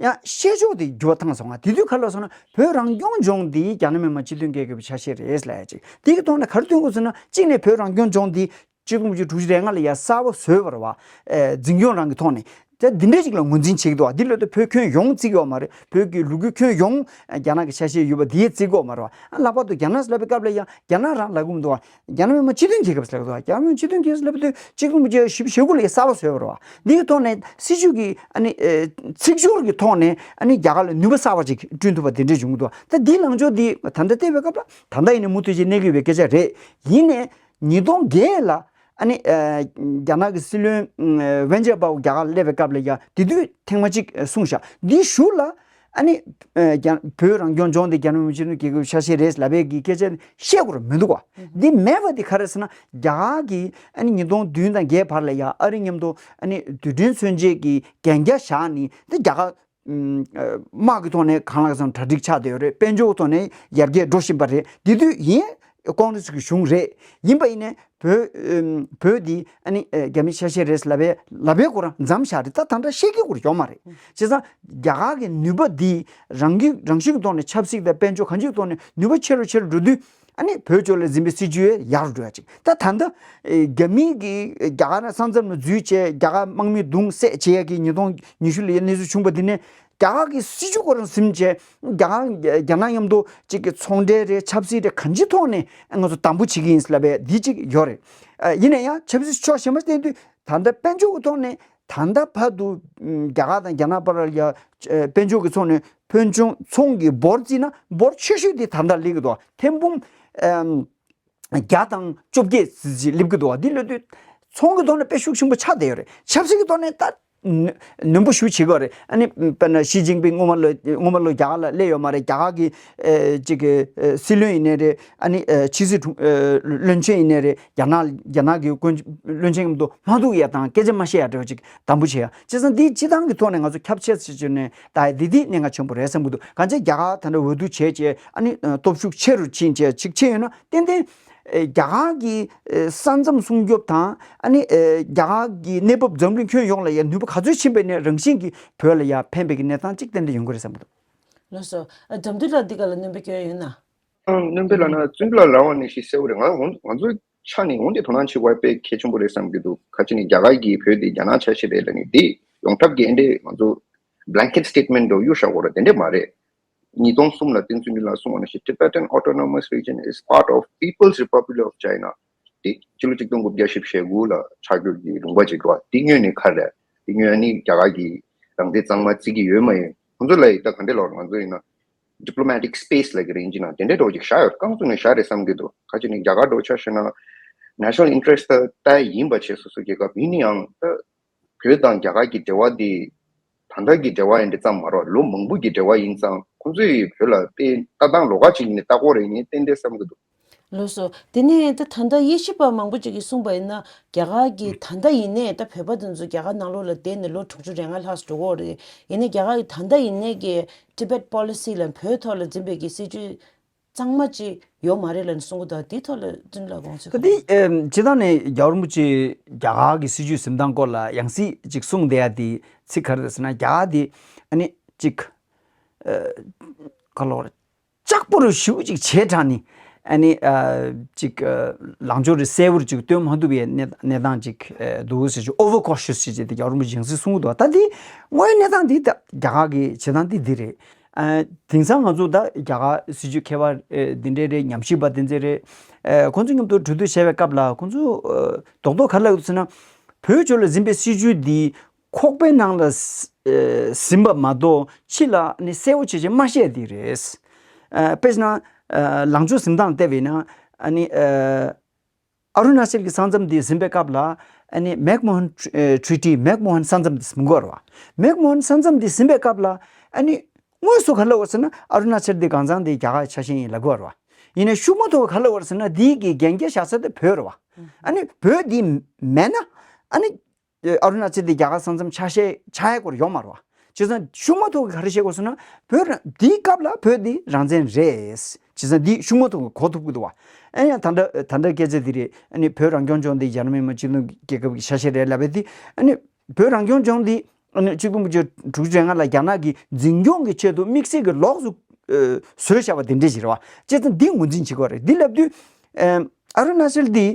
ཡང་བཤད་ཕྱོགས་དེ་འགྱུར་བ་བཏང་སོང་ང་། དེ་དུས་ག་ལ་སོང་ན། བོད་རང་སྐྱོང་ལྗོངས་འདི་རྒྱ་ནག་མི་དམངས་སྤྱི་མཐུན་རྒྱལ་ཁབ་ཆ་ཤས་རེད་ལབ་ཡ་ཅིག། དེ་གི་ཐོག་ནས་ག་རེ་སྟོན་དགོས་ཟེར་ན། གཅིག་ནས་བོད་རང་སྐྱོང་ལྗོངས་འདི་གཅིག་སྟོང་དགུ་བརྒྱ་དྲུག་ཅུ་རེ་ལྔ་ལ་ཡ་གསར་པ་བཟོས་པ་རེད་བ། ཨེ་འཛིན་སྐྱོང་རང་གི་ཐོག་ནས། ད་འདི་འདྲ་ཞིག་ལ་ངོས་འཛིན་བྱེད་ཀྱི་འདུག་བ། འདི་ལ་ད་བོད་ཁྱོན་ཡོངས་བརྩི་གི་ཡོད་མ་རེད། བོད་ཀྱི་ལུ་གུ་ཁྱོན་ཡོངས་རྒྱ་ནག་གི་ཆ་ཤས་ཡོད་པ་འདི་བརྩི་གི་ཡོད་མ་རེད་བ། ཨ་ལྷག་པར་དུ་རྒྱ་ནག་ལབ་པའི་སྐབས་ལ་ཡང་རྒྱ་ནག་རང་ལབ་གི་མི་འདུག་བ། རྒྱ་ནག་མི་དམངས་སྤྱི་མཐུན་རྒྱལ་ཁབ་ལབ་གི་འདུག་བ། རྒྱ་ནག་མི་དམངས་སྤྱི་མཐུན་རྒྱལ་ཁབ་ལབ་དུས་གཅིག་སྟོང་དགུ་བརྒྱ་བཞི་བཅུ་ཞེ་དགུ་ལ་ཡང་གསར་པ་བཟོས་པ་རེད་བ། འདི་གི་ཐོག་ནས་སྲིད་ཇུས་ཀྱི་ཨ་ནི་ཨེ་ཚིག་སྦྱོར་གྱི་ཐོག་ནས་ཨ་ནི་རྒྱ་གར་ལ་ནུས་པ་གསར་པ་ཅིག་བསྐྲུན་ཐུབ་པ་དེ་འདྲས་བྱུང་གི་འདུག་བ། ད་འདིའི་ལངས་ཕྱོགས་འདི་ད་ལྟ་བལྟས་པའི་སྐབས་ལ། ད་ལྟ་ཡིན་ན་མུ་མཐུད་བྱས་གནས་ཀྱི་ཡོད་པའི་སྐད་ཆ་རེད། ཡིན་ནའི་ཉིས་སྟོང་བརྒྱད་ལ་ཨ་ནི་ཨ་རྒྱ་ནག་གི་སྲིད་བློན་ཨ་ཝེན་ཅི་པའོ་རྒྱ་གར་ལ་སླེབས་པའི་སྐབས་ལ་ཡ། དེ་དུས་ཐེངས་མ་གཅིག་ཨ་གསུངས་ཤག། འདི་གཞུག་ལ་ཨ་ནི་ཨ་རྒྱ་བོད་རང་སྐྱོང་ལྗོངས་དེ་རྒྱ་ནག་མི་དམངས་སྤྱི་མཐུན་རྒྱལ་ཁབ་ཆ་ཤས་རེད་ལབ་པའི་གི་སྐད་ཆ་བཤད་དགོས་ར་མི་འདུག་བ། འདི་མེད་པ་འདི་ག་རེ་ཟེར་ན། རྒྱ་གར་གྱིས་ཨ་ནི་ཉིས་སྟོང་བདུན་དང་བརྒྱད་བར་ལ་ཡ་ཨ་རི་མཉམ་དུ་ཨ་ནི་རྡུལ་ཕྲན་མཚོན་ཆས་ཀྱི་གན་རྒྱ་བཞག་ནས། འདི་རྒྱ་གར་ཨུམ་ཨ་དམག་གི་ཐོག་ནས་གང་ལ་གང་འཚམ་གྲ་སྒྲིག་ཆགས་བསྡད་ཡོད་རེད། དཔལ་འབྱོར་གྱི་ཐོག་ནས་ཡར་རྒྱས་འགྲོ་བཞིན་པ་རེད། དེ་དུས་ཡིན་ཀོང་རེས་ཀྱི་གཞུང་རེད། ཡིན་པ་ཡིན་ནའི་བོད་ཨུམ་བོད་འདི་ཨ་ནི་ཨ་རྒྱ་མི་ཆ་ཤས་རེད་ལབ་པའི་ལབ་པའི་སྐོར་མཚམས་བཞག་རེད། ད་ད་ལྟ་བཤད་ཀྱི་སྐོར་ཡོད་མ་རེད། བྱས་ཙང་རྒྱ་གར་གྱི་ནུས་པ་འདི་རང་གི་རང་བཞིན་གྱི་ཐོག་ནས་ཆབ་སྲིད་དང་དཔལ་འབྱོར་གང་ཅིའི་ཐོག་ནས་ནུས་པ་ཆེ་རུ་ཆེ་རུ་འགྲོ་དུས། ཨ་ནི་བོད་ཕྱོགས་ལ་འཛིན་པའི་སྲིད་ཇུས་ཡར་འགྲོ་ཡ་ཅིག། ད་ད་ལྟ་ཨེ་རྒྱ་མི་གིས་རྒྱ་གར་ནང་ས་མཚམས་ལ་འཛུལ་བྱས། རྒྱ་གར་དམག་མི་རྡུང་བསད་བྱེད་ཡ་གི་ཉིས་སྟོང་ཉི་ཤུ་ལ་གནས་ཚུལ་བྱུང་བ་འདི་ནས། རྒྱ་གར་གྱི་སྲིད་ཇུས་ཁོ་རང་ཟིན་བྱས། རྒྱ་གར་རྒྱ་ནག་མཉམ་དུ་གཅིག་གི་ཚོང་འབྲེལ་རེད། ཆབ་སྲིད་རེད། གང་ཅིའི་ཐོག་ནས་ང་ཚོ་དམ་པོ་བྱེད་ཀྱི་ཡིན་ལབ་པའི་འདི་གཅིག་ཡོད་རེད། ཨ་ཡིན་ན་ཡང་ཆབ་སྲིད་ཕྱོགས་གཞན་པ་བསྟན་དུས། ད་ལྟ་དཔལ་འབྱོར་གྱི་ཐོག་ནས་ད་ལྟ་བར་དུ་ཨམ་རྒྱ་གར་དང་རྒྱ་ནག་བར་ལ་ཡ་ཨ་དཔལ་འབྱོར་གྱི་ཐོག་ནས་ཕོན་ཆུང་ཚོང་གི་འབོར་བརྩིས་ན་འབོར་ཆེ་ཤོས་དེ་ད་ལྟ་སླེབས་ཀྱི་འདུག། ཐེར་འབུམ་ཨམ་བརྒྱ་དང་བཅོ་བརྒྱད་ཙམ་ཞིག་སླེབས་ཀྱི་འདུག། འདི་སླེབས་དུས་ཚོང་གི་ཐོག་ནས་དཔེ་ཤུགས་ཆེན་པོ་ཆགས་བསྡད་ཡོད་རེད། ཆབ་སྲིད་ཀྱི་ཐོག་ནས་ད་ནུ་ནུས་པ་ཞེ་པོ་བྱེད་ཀྱི་ཡོད་རེད། ཨ་ནི་དཔེར་ན་ཞི་ཅིན་ཕིང་སྔོན་མ་ལོ་སྔོན་མ་ལོ་རྒྱ་གར་ལ་སླེབས་ཡོད་མ་རེད། རྒྱ་གར་གྱི་ཨེ་ཅིག་གི་ཨེ་སྲིད་བློན་ཡིན་ནའི་རེད། ཨ་ནི་ཨེ་ཕྱི་སྲིད་དྲུང་ཨེ་བློན་ཆེན་ཡིན་ནའི་རེད། རྒྱ་ནག་རྒྱ་ནག་གི་དཀོན་བློན་ཆེན་མཉམ་དུ་མ་ཐུག་ཡ་དང་སྐད་ཆ་མ་བཤད་ཡ་འདྲ་བོ་ཅིག་དམ་པོ་བྱེད་ཡ། བྱས་ཙང་འདི་སྤྱི་བཏང་གི་ཐོག་ནས་ང་ཚོ་ཁྱབ་ཆེ་ཟེར་བྱས་ནས་ད་འདི་འདི་གནད་འགག་ཆེན་པོ་རེད་བསམ་གྱི་འདུག། གང་ཅི་རྒྱ་གར་ད་ལྟ་འོས་བསྡུ་བྱས་བྱས། ཨ་ནི་ཨ་སྟོབས་ཤུགས་ཆེ་རུ་ཕྱིན་བྱས་ཅིག་ཕྱིན་ཡོད་ན། ཏན་ཏན་ཨེ་རྒྱ་གར་གྱི་ཨེ་ས་མཚམས་སྲུང་སྐྱོབ་དང་། ཨ་ནི་ཨེ་རྒྱ་གར་གྱི་གནས་བབ་འཛམ་གླིང་ཁྱོན་ཡོངས་ལ་ཡ་ནུས་པ་ག་ཚོད་ཕྱིན་པ་ཡིན་ནའི་རང་བཞིན་གྱིས་བོད་ལ་ཡ་ཕན་པའི་གི་གནས་སྟངས་ཅིག་ཏན་ཏན་ཡོང་གི་རེད་བསམ་གྱི་འདུག། ལགས་སོ། ཨ་དགྲ་འདུལ་ལགས་འདི་ག་ལ་སྣོན་པ་སྐྱོན་ཡོད་ན། ཨང་། སྣོན་པ་ལབ་ན་བཙུན་མ་ལགས་ལབ་པ་ནང་བཞིན་གསལ་པོ་རེད། ང་ང་ང་ཚོའི་ཆ་ནས་འོན་ཏེ་དོ་སྣང་བྱེད་དགོས་པ་དཔེ་གལ་ཆེན་པོ་རེད་བསམ་གྱི་འདུག། ག་ཅི་ནས་རྒྱ་གར་གྱིས་བོད་དེ་རྒྱ་ནག་ཆ་ཤས་རེད་ལབ་ནས། དེ་ཡོངས་གྲགས་ཀྱི་ཨེ་འདྲས་ང་ཚོ་blanket statement འདྲ་བོ་གཡུག་བཞག་དགོས་རེད། དེ་འདྲས་མ་རེད། ཉིས་སྟོང་གསུམ་ལ་བསྟན་འཛིན་ལགས་གསུངས་པ་ནང་བཞིན། Tibetan Autonomous Region is part of People's Republic of China. དེ་ཕྱི་ལོ་ཆིག་སྟོང་དགུ་བརྒྱ་བཞི་བཅུ་ཞེ་དགུ་ལ་ཆགས་རྒྱུ་གི་ལུང་པ་ཅིག་རེད་བ། དེ་སྔོན་ནས་ག་རེ་རེད། དེ་སྔོན་ནས་རྒྱ་གར་གྱིས་རང་བཙན་གཙང་མ་བརྩི་གི་ཡོད་མ་ཡིན། ཁོང་ཚོ་ལ་ཡིན་ད་ག་འདྲས་ལབ་དགོས་རེད། ང་ཚོ་ཡིན་ན་diplomatic space ལབ་ཀྱི་རེད། ཡིན་གཅིག་ན་དེ་འདྲས་འདྲ་བོ་ཅིག་བཞག་ཡོད། རྐང་བཙུགས་ནས་བཞག་རེད་བསམ་གྱི་འདུག། ག་ཅི་ནས་རྒྱ་གར་འདྲ་བོ་ཆ་བཞག་ན་national interest ད་ལྟ་ཡིན་པ་བྱས། སོ་སོ་རྒྱལ་ཁབ་ཡིན་ན་ཡང་ད་བོད་དང་རྒྱ་གར་གྱི་འབྲེལ་བ་འདི་ད་ལྟ་གི་འབྲེལ་བ་ཡིན་འདི་ཙམ་མ་རེད། ལོ་མང་པོ་གི་འབྲེལ་བ་ཡིན་ཙང་། ཁོང་ཚོས་བོད་ལ་དཔེ་ལྟ་སྟངས་ལོགས་ཀ་ཅིག་ནས་ལྟ་གི་ཡོད་རེད། ངས་ཏན་ཏན་བསམ་གྱི་འདུག། ལགས་སོ། དེ་ནས་ད་ད་ལྟ་དབྱེ་ཞིབ་པ་མང་པོ་ཅིག་གིས་གསུངས་པ་ཡིན་ན། རྒྱ་གར་གྱིས་ད་ལྟ་ཡིན་ནའི་ད་བོད་པ་དེ་ཚོ་རྒྱ་གར་ནང་ལོགས་ལ་བསྡད་ནས་ལོ་དྲུག་ཅུ་རེ་ལྔ་ལྷག་འགྲོ་གི་ཡོད་རེད། ཡིན་ནའི་རྒྱ་གར་གྱིས་ད་ལྟ་ཡིན་ནའི་གི་Tibet Policy ལ་བོད་ཐོག་ལ་འཛིན་པའི་གི་སྲིད་ཇུས་གཙང་མ་ཅིག་ཡོད་མ་རེད་ལབ་ནས་གསུང་གི་འདུག། དེའི་ཐོག་ལ་བཙུན་ལགས་དགོངས་ཚུལ་ག་རེ། ད་དེ་ཨེམ་སྤྱིར་བཏང་ནས་རྒྱལ་བ་རིན་པོ་ཆེས་རྒྱ་གར་གྱི་སྲིད་ཇུས་འཛིན་སྟངས་སྐོར་ལ་ཡང་སྲིད་ཅིག་གསུངས་བསྡད་ཡ་དེ་ཚིག་ག་རེ་རེད་ཟེར་ན། རྒྱ་གར་དེ་ཨ་ནི་ཅིག་ཨ་ག་ལོར་ལྕགས་པོ་རུ་ཞུ་ཅིག་བྱས་དྲགས་ནས། ཨ་ནི་ཨ་ཅིག་ཨ་ལངས་ཕྱོགས་རེ་གསལ་པོར་ཅིག་སྟོན་མ་ཐུབ་པའི་གནས་གནས་སྟངས་ཅིག་ཨ་འདུག་ཟེར་ཞུ། over cautious ཅིག་བྱས་ཏེ་རྒྱལ་བ་རིན་པོ་ཆེ་ཡང་སྲིད་གསུང་གི་འདུག། ད་འདི་དངོས་ཡོད་གནས་སྟངས་འདི་ད་རྒྱ་གར་གྱི་བྱེད་སྟངས་འདི་འདི་རེད། ཨ་དེང་སང་ང་ཚོ་ད་རྒྱ་གར་སྲིད་ཇུས་མཁས་པ་ཨ་འདི་འདྲས་རེད། ཉམས་ཞིབ་པ་འདི་འདྲས་རེད། ཨ་ཁོང་ཚོ་མཉམ་དུ་གྲོས་བསྡུར་བྱས་པའི་སྐབས་ལ་ཁོང་ཚོ་ཨ་རྡོག་རྡོག་ག་རེ་ལབ་ཡོད་ཟེར་ན། བོད་ཕྱོགས་ལ་འཛིན་པའི་སྲིད་ཇུས་འདི་ཁོག་པའི་ནང་ལ་ཟ་ཨེ་ཟིན་པ་མ་གཏོགས་ཕྱི་ལ་ནི་གསལ་པོ་བྱས་བྱས་མ་བཤད་དེ་རེད། ཨ་དཔེར་ན་ཨ་ལངས་ཕྱོགས་འཛིན་སྟངས་བལྟས་པས་ན། ཨ་ནི་ཨ་ཨ་རུ་ན་ཅལ་གྱི་ས་མཚམས་དེ་ཟིན་པའི་སྐབས་ལ། ཨ་ནི་མེག་མོ་ཧན་ཨེ་ཊི་རི་ཊི། མེག་མོ་ཧན་ས་མཚམས་དེ་ཟིན་དགོས་རེད་བ། མེག་མོ་ཧན་ས་མཚམས་དེ་ཟིན་པའི་སྐབས་ལ། ཨ་ནི་དངོས་སུ་ག་རེ་ལབ་ཡོད་ཟེར་ན། ཨ་རུ་ན་ཅལ་དེ་གང་ཚང་དེ་རྒྱ་གར་ཆ་ཤས་ཡིན་ལབ་དགོས་རེད་བ། ཡིན་ནའི་ཤུགས་མ་ཐུག་ག་ག་ལ་བར་ཟེར་ན་འདི་གི་གན་རྒྱ་བཞག་ས་དེ་བོད་རེད་བ། ཨ་ནི་བོད་འདི་མེད་ན་ཨ་ནི་ཨ་རུ་ན་ཅལ་འདི་རྒྱ་གར་ས་མཚམས་ཆ་ཤས་ཆགས་ཡ་སྐོར་ཡོང་མ་རེད་བ། བྱས་ཙང་ཤུགས་མ་ཐུག་གི་ག་རེ་བཤད་དགོས་ཟེར་ན་བོད་རང་འདིའི་སྐབས་ལ་བོད་འདི་རང་བཙན་རེད། བྱས་ཙང་འདི་ཤུགས་མ་ཐུག་གི་གོ་ཐུབ་ཀྱི་འདུག་བ། ཨ་ཡང་ད་ལྟ་ད་ལྟ་སྐད་ཆ་འདི་རེད། ཨ་ནི་བོད་རང་སྐྱོང་ལྗོངས་འདི་རྒྱ་ནག་མི་དམངས་སྤྱི་མཐུན་རྒྱལ་ཁབ་ཀྱི་ཆ་ཤས་རེད་ལབ་པ་འདི་ཨ་ནི་བོད་རང་སྐྱོང་ལྗོངས་འདི་ཨ་ནི་ཆིག་སྟོང་དགུ་བརྒྱ་དྲུག་ཅུ་རེ་ལྔ་ལ་རྒྱ་ནག་གིས་འཛིན་སྐྱོང་གི་ཆེད་དུ་དམིགས་བསལ་གྱི་ལོགས་སུ་ཨ་བཟོས་བཞག་པ་འདི་འདྲ་ཞིག་རེད་བ། བྱས་ཙང་འདི་ངོས་འཛིན་བྱེད་དགོས་རེད། འདི་ལབ་དུས་ཨ་ཨ་རུ་ན་ཅལ་འདི་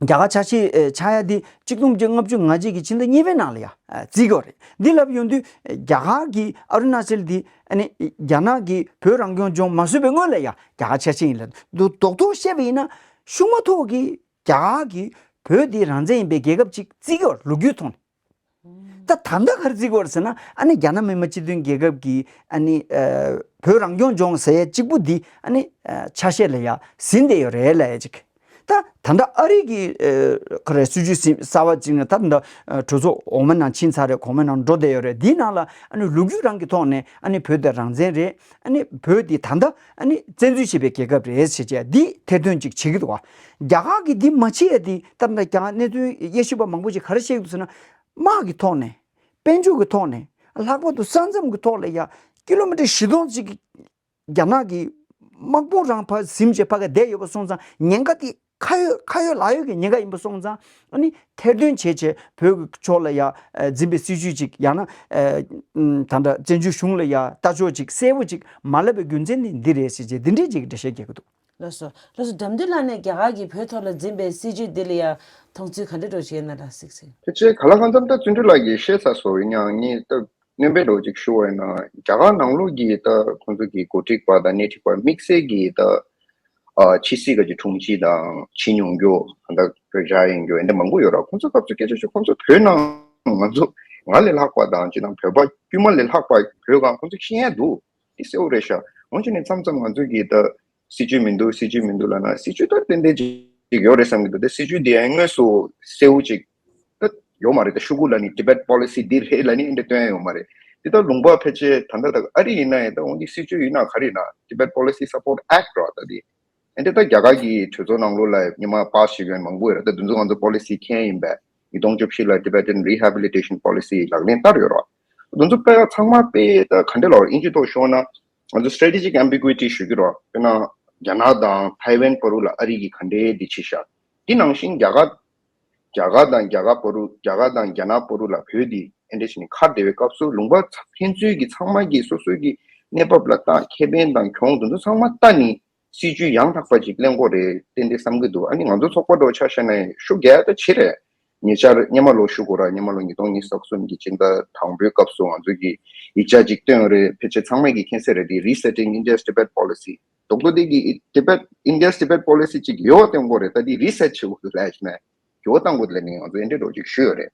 རྒྱ་གར་ཆ་ཤས་ཨ་ཆགས་ཡ་འདི་ཆིག་སྟོང་དགུ་བརྒྱ་ལྔ་བཅུ་ང་གཅིག་གི་ཕྱི་ཟླ་གཉིས་པའི་ནང་ལ་ཡ་ཨ་བརྩི་གི་ཡོད་རེད། འདི་ལབ་ཡོང་དུས་ཨ་རྒྱ་གར་གྱིས་ཨ་རུ་ན་ཅལ་འདི་ཨ་ནི་རྒྱ་ནག་གིས་བོད་རང་སྐྱོང་ལྗོངས་མ་བཟོས་པའི་སྔོན་ལ་ཡ་རྒྱ་གར་ཆ་ཤས་ཡིན་ལབ་འདུག་རྡོག་རྡོག་བཤད་པ་ཡིན་ན་ཤུགས་མ་ཐུག་གིས་རྒྱ་གར་གྱིས་བོད་འདི་རང་བཙན་ཡིན་པའི་རྒྱལ་ཁབ་ཅིག་བརྩི་གི་ཡོད་རེད་ལོ་རྒྱུས་ཐོག་ནས། ད་ད་ལྟ་ག་རེ་བརྩི་གི་ཡོད་རེད་ཟེར་ན་ཨ་ནི་རྒྱ་ནག་མི་དམངས་སྤྱི་མཐུན་རྒྱལ་ཁབ་ཀྱིས་ཨ་ནི་ཨ་བོད་རང་སྐྱོང་ལྗོངས་ཟེར་ཡ་གཅིག་པུ་འདི་ཨ་ནི་ཨ་ཆ་ཤས་ལ་ཡ་ཟིན་བསྡད་ཡོད་རེད་ལབ་ཡ་ཅིག་ད་ད་ལྟ་ཨ་རི་གི་ཨ་ག་རེ་སྲིད་ཇུས་ཟིན་གསར་བ་ཅིག་ནི་ད་ལྟ་ཨ་གྲོས་ཚོགས་འོག་མའི་ནང་ཕྱིན་ཚར་རེད། གོང་མའི་ནང་འགྲོ་བསྡད་ཡོད་རེད། འདིའི་ནང་ལ་ཨ་ནི་ལོ་རྒྱུས་རང་གི་ཐོག་ནས་ཨ་ནི་བོད་དེ་རང་བཙན་རེད། ཨ་ནི་བོད་འདི་ད་ལྟ་ཨ་ནི་བཙན་འཛུལ་བྱས་པའི་རྒྱལ་ཁབ་རེད་ཟེར་བྱས་འདི་ཐེར་འདོན་ཅིག་བྱེད་ཀྱི་འདུག་བ། རྒྱ་གར་གྱིས་འདི་མ་བྱེད་ཡ་འདི་ད་ལྟ་རྒྱ་གར་གནད་དོན་དབྱེ་ཞིབ་པ་མང་པོ་ཞིག་ག་རེ་བཤད་ཀྱི་འདུག་ཟེར་ན། དམག་གི་ཐོག་ནས། དཔལ་འབྱོར་གྱི་ཐོག་ནས། ལྷག་པར་དུ་ས་མཚམས་ཀྱི་ཐོག་ལ་ཡ་ཀི་ལོ་མི་ཊར་བཞི་སྟོང་ཅིག་རྒྱ་ནག་གི་དམག་དཔུང་རང་ཕར་ཟིན་བྱས་ཕ་ག་བསྡད་ཡོད་པ་སོང་ཙང་ཉེན་ཁ་དེ་ཁ་ཡོད་ཁ་ཡོད་ལག་ཡོད་ཀྱི་ཉེན་ཁ་ཡིན་པ་སོང་ཙང་ཨ་ནི་ཐེར་འདོན་བྱས་བྱས་བོད་ཀྱི་ཕྱོགས་ལ་ཡ་ཨ་འཛིན་པའི་སྲིད་ཇུས་ཅིག་ཡང་ན་ཨ་ད་ལྟ་བཙན་བྱོལ་གཞུང་ལ་ཡ་ལྟ་ཕྱོགས་ཅིག་གསལ་པོ་ཅིག་མ་ལབ་པའི་རྒྱུ་མཚན་ནི་འདི་རེད་ཟེར་བྱས་འདི་འདྲའི་ཅིག་འགྲེལ་བཤད་རྒྱག་གི་འདུག་ལགས་སོ། ལགས་སོ། དགྲ་འདུལ་ལགས་ནས་རྒྱ་གར་གྱིས་བོད་ཐོག་ལ་འཛིན་པའི་སྲིད་ཇུས་འདི་ལ་ཡང་མཐོང་ཚུལ་ག་འདྲ་འདྲ་ཞིག་ཡོད་ན་ལ་གཟིགས་ཟིན། ཕལ་ཆེར་ག་ལ་གང་འཚམ་ད་བརྩོན་འགྲུས་ལགས་ཀྱིས་བཤད་ཚར་སོང་བས་ཡང་ངས་ད་སྣོན་པ་འདྲ་བོ་ཅིག་ཞུ་བ་ཡིན་ན་རྒྱ་གར་ནང་ལོགས་ཀྱི་ད་ཁོང་ཚོ་གི་འགོ་ཁྲིད་པ་དང་སྣེ་ཁྲིད་པ་དམིགས་བསལ་གྱི་ད་ཨ་ཕྱི་སྲིད་ཀྱི་དྲུང་ཆེ་དང་ཕྱི་མྱོང་རྒྱུ་ད་བོད་བཞག་ཡིན་རྒྱུ་འདི་མང་པོ་ཡོད་ར། ཁོང་ཚོ་སྐབས་སུ་སྐད་ཆ་ཞུ། ཁོང་ཚོ་བོད་ནང་ང་ཚོ་ང་ལས་ལྷག་པ་དང་ཅི་དང་བོད་པ་དཀྱུས་མ་ལས་ལྷག་པ་བོད་གང་ཁོང་ཚོ་ཤེས་ཡ་འདུག་དེ་གསལ་བོ་རེད་ཤག་འོན་ཀྱང་ནི་མཚམས་མཚམས་ང་ཚོ་གི་ད་སྲིད་ཇུས་མི་འདུག་སྲིད་ཇུས་མི་འདུག་ལབ་ན་སྲིད་ཇུས་ད་ཏན་ཏན་ཅིག་ཡོད་རེད་བསམ་གྱི་འདུག་དེ་སྲིད་ཇུས་དེ་ཡང་དངོས་སུ་གསལ་བོ་ཅིག་ད་ཡོད་མ་རེད། ད་ཤོག་གུ་ལ་ནི་Tibet Policy འདི་རེད་ལབ་ནི་འདི་སྟོན་ཡོད་མ་རེད། དེ་ད་ལུང་པ་ཕལ་ཆེར་ད་ལྟ་ད་ཨ་རི་ཡིན་ན་ཡང་ད་འོན་ཏེ་སྲིད་ཇུས་ཡིན་ན་ག་རེ་ཡིན་ན་Tibet Policy Support Act རོ་ད་དེ། ཨ་འདི་ད་རྒྱ་གར་གྱི་གྲོས་ཚོགས་ནང་ལོགས་ལ་ཉི་མ་པཱ་སི་བྱེད་མཁན་མང་པོ་ཡོད་རེད། ད་འདི་ཚོ་ང་ཚོ་པོ་ལི་སི་མཁན་ཡིན་པས་ཉིས་སྟོང་བཅུ་བཞི་ལ་Tibetan Rehabilitation Policy ལག་ལེན་བསྟར་ཡོད་རེད། འདི་ཚོ་དཔེ་ཚང་མ་དཔེ་ད་ག་འདྲ་ལབ་དབྱིན་ཇི་ཐོག་ཤོད་ན་ང་ཚོ་strategic ambiguity ཞུ་གི་རེད། དཔེར་ན་རྒྱ་ནག་དང་ཐའེ་ཝན་བར་དུ་ལ་ཨ་རི་གིས་ག་འདྲའི་འདི་བྱས་ཤག་དེ་ནང་བཞིན་རྒྱ་གར་རྒྱ་གར་དང་རྒྱ་གར་བར་དུ་རྒྱ་གར་དང་རྒྱ་ནག་བར་དུ་ལ་བོད་འདི་ཨེ་འདྲ་བྱས་ནས་ཁ་བདེ་བའི་སྐབས་སུ་ལུང་པ་ཕན་ཚུན་གྱི་ཚང་མ་གིས་སོ་སོའི་གི་གནས་བབ་ལ་ལྟ་ཁེ་ཕན་དང་གྱོང་འདི་ཚོ་ཚང་མ་ལྟ་ནས། སྲིད་ཇུས་ཡང་དག་པ་ཅིག་གླེང་དགོས་རེད་ཏན་ཏན་བསམ་གྱི་འདུག་ཨ་ནི་ང་ཚོ་ཚོགས་པ་འདྲ་བོ་ཆ་བཞག་ན་ཤུགས་རྒྱག་ཡ་ད་ཆེ་རེད། ཉེ་ཆར་སྔོན་མ་ལོ་ཞུ་དགོས་ར་སྔོན་མ་ལོ་ཉིས་སྟོང་ཉི་ཤུ་རྩ་གསུམ་གྱི་སྤྱི་ཟླ་དང་པོའི་སྐབས་སུ་ང་ཚོ་གི་ཡིག་ཆ་ཅིག་བཏོན་ཡོད་རེད། ཕལ་ཆེར་ཚང་མས་ཀྱི་མཁྱེན་གསལ་རེད། དེ་Resetting India's Tibet Policy རྡོག་རྡོག་དེ་གི་Tibet India's Tibet Policy ཅིག་ཡོད་བཏོན་དགོས་རེད། ད་དེ་རི་སེཊ་བྱེད་དགོས་འདུག་ལབ་ཡ་ཅིག་ནས་འགྱུར་བ་གཏང་དགོས་འདུག་ལབ་ནས་ང་ཚོ་ཨེ་འདྲ་འདྲ་བོ་ཅིག་ཞུས་ཡོད་རེད།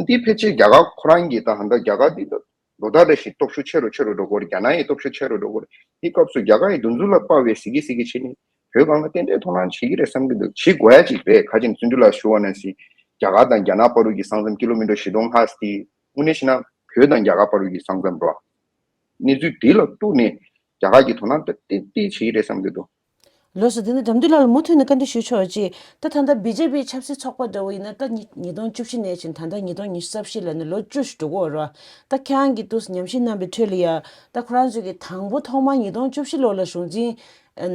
འདི་ཕལ་ཆེར་རྒྱ་གར་ཁོ་རང་གི་ད་ཧ་ད་རྒྱ་གར་འདི་ད་ལོ་ལྟར་རེ་བཞིན་སྟོབས་ཤུགས་ཆེ་རུ་ཆེ་རུ་འགྲོ་གི་ཡོད་རེད། རྒྱ་ནག་ཡི་སྟོབས་ཤུགས་ཆེ་རུ་འགྲོ་གི་ཡོད་རེད། དེ་སྐབས་སུ་རྒྱ་གར་ཡི་འདི་ཚོ་ལ་དཔའ་བའི་ཟི་གི་ཟི་གི་བྱེད་ནི་བོད་གང་ལ་ཏན་ཏན་དོ་སྣང་བྱེད་ཀྱི་རེད་བསམ་གྱི་འདུག་བྱེད་དགོས་ཡ་ཅིག་རེད། ཁ་ཅིག་བརྩོན་འགྲུས་ལ་ཞུ་བ་ནང་བཞིན་རྒྱ་གར་དང་རྒྱ་ནག་བར་དུ་གི་ས་མཚམས་ཀི་ལོ་མི་ཊར་བཞི་སྟོང་ལྷག་སྟེ་དངོས་གནས་བྱས་ན་བོད་དང་རྒྱ་གར་བར་དུ་གི་ས་མཚམས་རོ། གནས་ཚུལ་འདི་ལ་གཏུགས་ནས་རྒྱ་གར་གྱི་དོ་སྣང་ཏན་ཏན་བྱེད་ཀྱི་རེད་བསམ་གྱི་འདུག་ལགས་སོ། དེ་ནས་དགྲ་འདུལ་ལགས་ལ་མུ་མཐུད་ནས་བཀའ་འདྲི་ཞུ་ཆོག་ཅིག་ད་ད་ལྟ་བི་ཇེ་པི་ཆབ་སྲིད་ཚོགས་པ་འདྲ་བོ་ཡིན་ན་ད་ཉིས་ཉིས་སྟོང་བཅུ་བཞི་ནས་ཕྱིན་ད་ལྟ་ཉིས་སྟོང་ཉི་ཤུ་རྩ་བཞི་ལ་ནི་ལོ་བཅུ་ཞིག་འགྲོ་གི་ཡོད་རེད། ད་ཁྱེད་རང་གིས་འདུག་ཉམས་ཞིབ་གནང་པའི་ཁྲོད་ལ་ཡ་ད་ཁོ་རང་ཚོས་ཀྱི་དང་པོ་ཐོག་མར་ཉིས་སྟོང་བཅུ་བཞི་ལོ་ལ་གཞུང་འཛིན་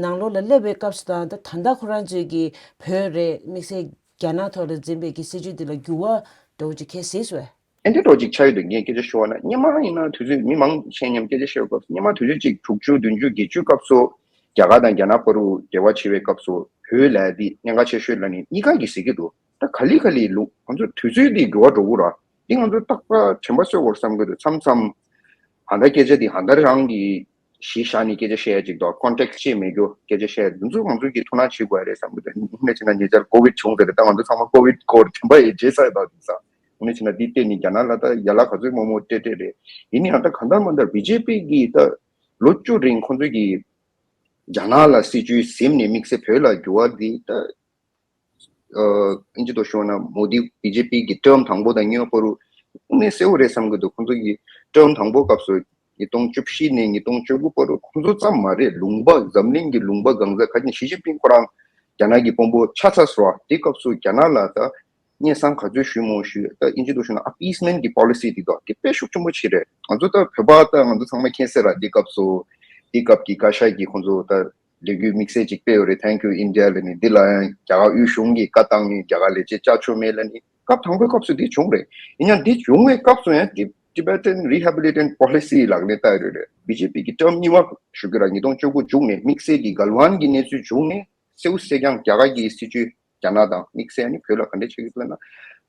ནང་ལོགས་ལ་སླེབས་པའི་སྐབས་སུ་དང་ད་ད་ལྟ་ཁོ་རང་ཚོས་ཀྱི་བོད་རེད་དམིགས་བསལ་རྒྱ་ནག་ཐོག་ལ་འཛིན་པའི་གི་སྲིད་ཇུས་འདི་ལ་འགྱུར་བ་འགྲོ་གི་ཁྱེད་གཟིགས་སོང་ཨེ། ཨེ་འདྲ་འགྲོ་ཅིག་ཆགས་ཡོད་འདུག་ངས་སྐད་ཆ་ཞུ་བ་ན་སྔོན་མ་ཡིན་ན་དུས་ཚོད་མི་མང་ཆེ་མཉམ་སྐད་ཆ་བཤད་པའི་སྐབས་སུ་སྔོན་མ་དུས་ཚོད་ཅིག་དྲུག་ཅུ་བདུན་ཅུ་བརྒྱད་ཅུ་སྐབས་སུ་རྒྱ་གར་དང་རྒྱ་ནག་བར་དུ་འབྲེལ་བ་བྱེད་པའི་སྐབས་སུ་བོད་ལབ་ཡ་འདི་གནད་འགག་ཆེ་ཤོས་ལབ་ནས་གཉིས་ཀ་གིས་ཟེར་གྱི་འདུག་ད་ག་ལེ་ག་ལེ་ལུགས་ང་ཚོ་དུས་ཚོད་འདི་འགྱུར་བ་འགྲོ་གི་ར། འདི་ང་ཚོ་རྟག་པར་དྲན་པ་གསོས་དགོས་བསམ་གྱི་འདུག་མཚམས་མཚམས་ཧ་ད་སྐད་ཆ་འདི་ཧ་ད་རང་གི་གཞི་བཞག་ནས་སྐད་ཆ་བཤད་ཡ་ཅིག་དང་ཀོན་ཊེག་སི་ཅིག་མེད་རྒྱུ་སྐད་ཆ་བཤད་ཡ་འདི་ཚོ་ང་ཚོ་གིས་ཐུགས་སྣང་བྱེད་དགོས་ཡ་རེད་བསམ་གྱི་འདུག་དངོས་གནས་བྱས་ན་ཉེ་ཆར་ཀོ་ཝིད་བྱུང་ཟེར་རེད། ད་ང་ཚོ་ཚང་མ་ཀོ་ཝིད་སྐོར་དྲན་པ་ཡོད་བརྗེད་ཚར་ཡོད་ད་དེང་སང་། དངོས་གནས་བྱས་ན་འདི་བལྟས་ནས་རྒྱ་ནག་ལ་ད་ཡ་ལ་ག་ཚོད་མང་པོ་སྤྲད་སྤྲད་རེད། ཡིན་ནའི་ཡང་ད་གང་ལྟར་མ་ལྟར་བི་ཇེ་པི་གིས་ད་ལོ་བཅུ་རིང་ཁོང་ཚོས་ཀྱིས་རྒྱ་ནག་ལ་སྲིད་ཇུས་ཟིན་ནས་དམིགས་བསལ་བོད་ལ་འགྱུར་བ་འདི་ད་ཨིན་ཇི་ཐོག་ཞུས་ན་མོ་དི་བི་ཇེ་པི་གི་ཊརམ་དང་པོ་དང་གཉིས་པ་བར་དངོས་གནས་གསལ་བོ་རེད་བསམ་གྱི་འདུག་ཁོང་ཚོ་གི་ཊརམ་དང་པོ་སྐབས་སུ་ ཉིས་སྟོང་བཅུ་བཞི་ནས་ཉིས་སྟོང་བཅུ་དགུ་བར་དུ་ཁོང་ཚོ་ཙམ་མ་རེད། ལུང་པ་འཛམ་གླིང་གི་ལུང་པ་གང་ས་ག་ཅིག་ཞི་ཅིན་ཕིང་ཁོ་རང་རྒྱ་ནག་གི་དཔོན་པོ་ཆགས་ཚར་སོང་བ། དེ་སྐབས་སུ་རྒྱ་ནག་ལ་ད་སྙན་སེང་ག་ཚོད་ཞུས་མོ་ཞུས། ད་ཨིན་ཇི་ཐོག་ཞུས་ན་appeasement་གི་policy་དེ་དག་དེ་དཔེ་ཤུགས་ཆེན་པོ་ཅིག་རེད། ང་ཚོ་ད་བོད་པ་ད་ང་ཚོ་ཚང་མ་མཁྱེན་གསལ་ར། དེ་སྐབས་སུ་དེ་སྐབས་ཀྱི་བཀའ་ཤག་གིས་ཁོང་ཚོ་ད་ལས་འགུལ་དམིགས་བསལ་ཅིག་སྤེལ་ཡོད་རེད། Thank you India་ལབ་ནས། འདི་ལ་ཡང་རྒྱ་གར་དབུས་གཞུང་གིས་བཀའ་བཏང་ནས་རྒྱ་གར་ལས་བྱེད་བཅར་ཆོག་མེད་ལབ་ནས། སྐབས་དང་པོའི་སྐབས་སུ་འདི་བྱུང་རེད། ཡིན་ཡང་འདི་བྱུང་བའི་སྐབས་སུ་ཡང་Tib- Tibetan Rehabilitation Policy་ལག་ལེན་བསྟར་ཡོད་རེད། བི་ཇེ་པི་གི་term་གཉིས་པ་ཞུ་གི་ར། ཉིས་སྟོང་བཅུ་དགུ་མཇུག་ནས་དམིགས་བསལ་གྱི་གལ་ཝན་གྱི་གནས་ཚུལ་བྱུང་ནས་གསལ་པོ་གསལ་རྐྱང་རྒྱ་གར་གྱི་སྲིད་བྱུས་རྒྱ་ནག་དང་དམིགས་བསལ་ནི་བོད་ལ་ག་འདྲ་བྱེད་ཀྱི་འདུག་ལབ་ན།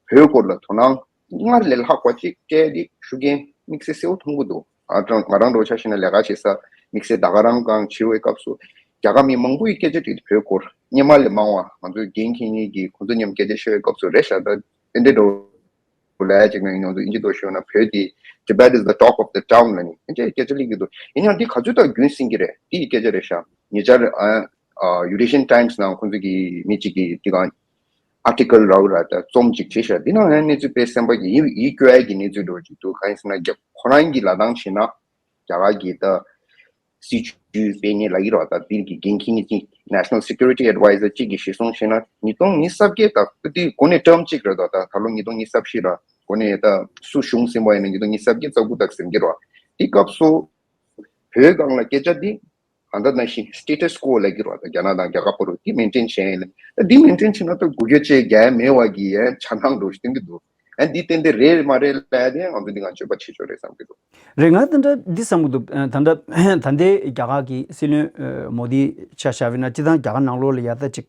བོད་སྐོར་ལ་དོ་སྣང་སྔར་ལས་ལྷག་པ་ཅིག་སྤྲད་དེ་ཞུ་མཁན་དམིགས་བསལ་གསལ་པོ་མཐོང་གི་འདུག་ང་རང་ང་རང་འདྲ་བོ་ཆ་བཞག་ན་ལས་ཀ་བྱེད་ས་དམིགས་བསལ་ད་ག་རང་གང་བྱེད་པའི་སྐབས་སུ་རྒྱ་གར་མི་མང་པོ་ཡི་སྐད་ཆ་དྲིས་འདུག་བོད་སྐོར། སྔོན་མ་ལས་མང་བ་ང་ཚོའི་འགན་འཁྱེར་མཁན་གྱི་ཁོང་ཚོ་མཉམ་སྐད་ཆ་བཤད་པའི་སྐབས་སུ་རེད་ཤག་ད་ཨེ་འདྲ་འདྲ་བོ་ལབ་ཡ་ཅིག་ནང་ང་ཚོ་ཨིན་ཇི་ཐོག་ཞུས་ན་བོད་དེ་Tibet is the talk of the town་ལབ་ནས་ཨེ་འདྲའི་སྐད་ཆ་སླེབས་ཀྱི་འདུག་ཡིན་ཡང་འདི་ག་ཚོད་ལྟར་རྒྱུན་སྲིང་གི་རེད། འདི་ཡི་སྐད་ཆ་རེད་ཤག་ཉེ་ཆར་ཨ་ཨ་Eurasian Times་ནང་ཁོང་ཚོ་གི་མི་གཅིག་གིས་འདི་ག་article་རག་ར་ད་རྩོམ་ཅིག་བྲིས་ཤག་འདི་ནང་ཡང་གནས་ཚུལ་དཔེ་གསན་པ་གི་ཡིད་ཡིད་སྐྱོ་ཡ་གི་གནས་ཚུལ་འདྲ་བོ་ཅིག་འདུག་གང་ཡིན་ཟེར་ན་རྒྱ་ཁོ་རང་གི་ལབ་སྟངས་བྱས་ན་རྒྱ་གར་གྱི་ད་སྲིད་བྱུས་སྤེལ་མཁན་ལབ་ཀྱི་རེད་བ། ད་འདིར་གྱི་འགན་འཁྱེར་མཁན་གྱི་National Security Adviser་གཅིག་གིས་གཞིར་བཟུང་བྱས་ན་ཉིས་སྟོང་ཉི་ཤུ་རྩ་བརྒྱད་ད་དེ་འགོ་ནས་term་གཅིག་རེད་ད། ད་ད་ལོ་ཉིས་སྟོང་ཉི་ཤུ་རྩ་བཞི་ར། འགོ་ནས་ད་སུ་གཞུང་ཟིན་པ་ཡིན་ན་ཉིས་སྟོང་ཉི་ཤུ་རྩ་བརྒྱད་རྩ་དགུ་དག་ཟིན་གྱི་རེད་བ། དེ་སྐབས་སུ་བོད་སྒང་ལ་སྐད་ཆ་འདི་ད་ལྟ་ནང་བཞིན་status quo་ལབ་ཀྱི་རེད་བ། ད་རྒྱ་ནག་དང་རྒྱ་གར་བར་དུ་འདི་maintain་བྱས་ཡིན་ལ། ད་འདི་maintain་བྱས་ན་ད་འགུལ་སྐྱོད་བྱེད་རྒྱུ་མེད་པ་གི་ཡ་ཆ་སྣང་འདྲ་བོ་ཞིག་སྟོན་གྱི་འདུག་ཨ་འདི་ཏན་ཏན་རེད་མ་རེད་ལབ་ཡ་དེ་ང་ཚོ་འདི་ག་དཔྱོད་པ་བྱེད་ཆོག་རེད་བསམ་གྱི་འདུག་རེད། ང་ད་ལྟ་འདི་བསམ་གྱི་འདུག་ད་ལྟ་ད་ལྟའི་རྒྱ་གར་གྱི་སྲིད་བློན་ཨ་མོ་དི་ཆ་བཞག་པ་ཡིན་ན་སྤྱིར་བཏང་རྒྱ་གར་ནང་ལོགས་ལ་ཡ་ད་ཅིག་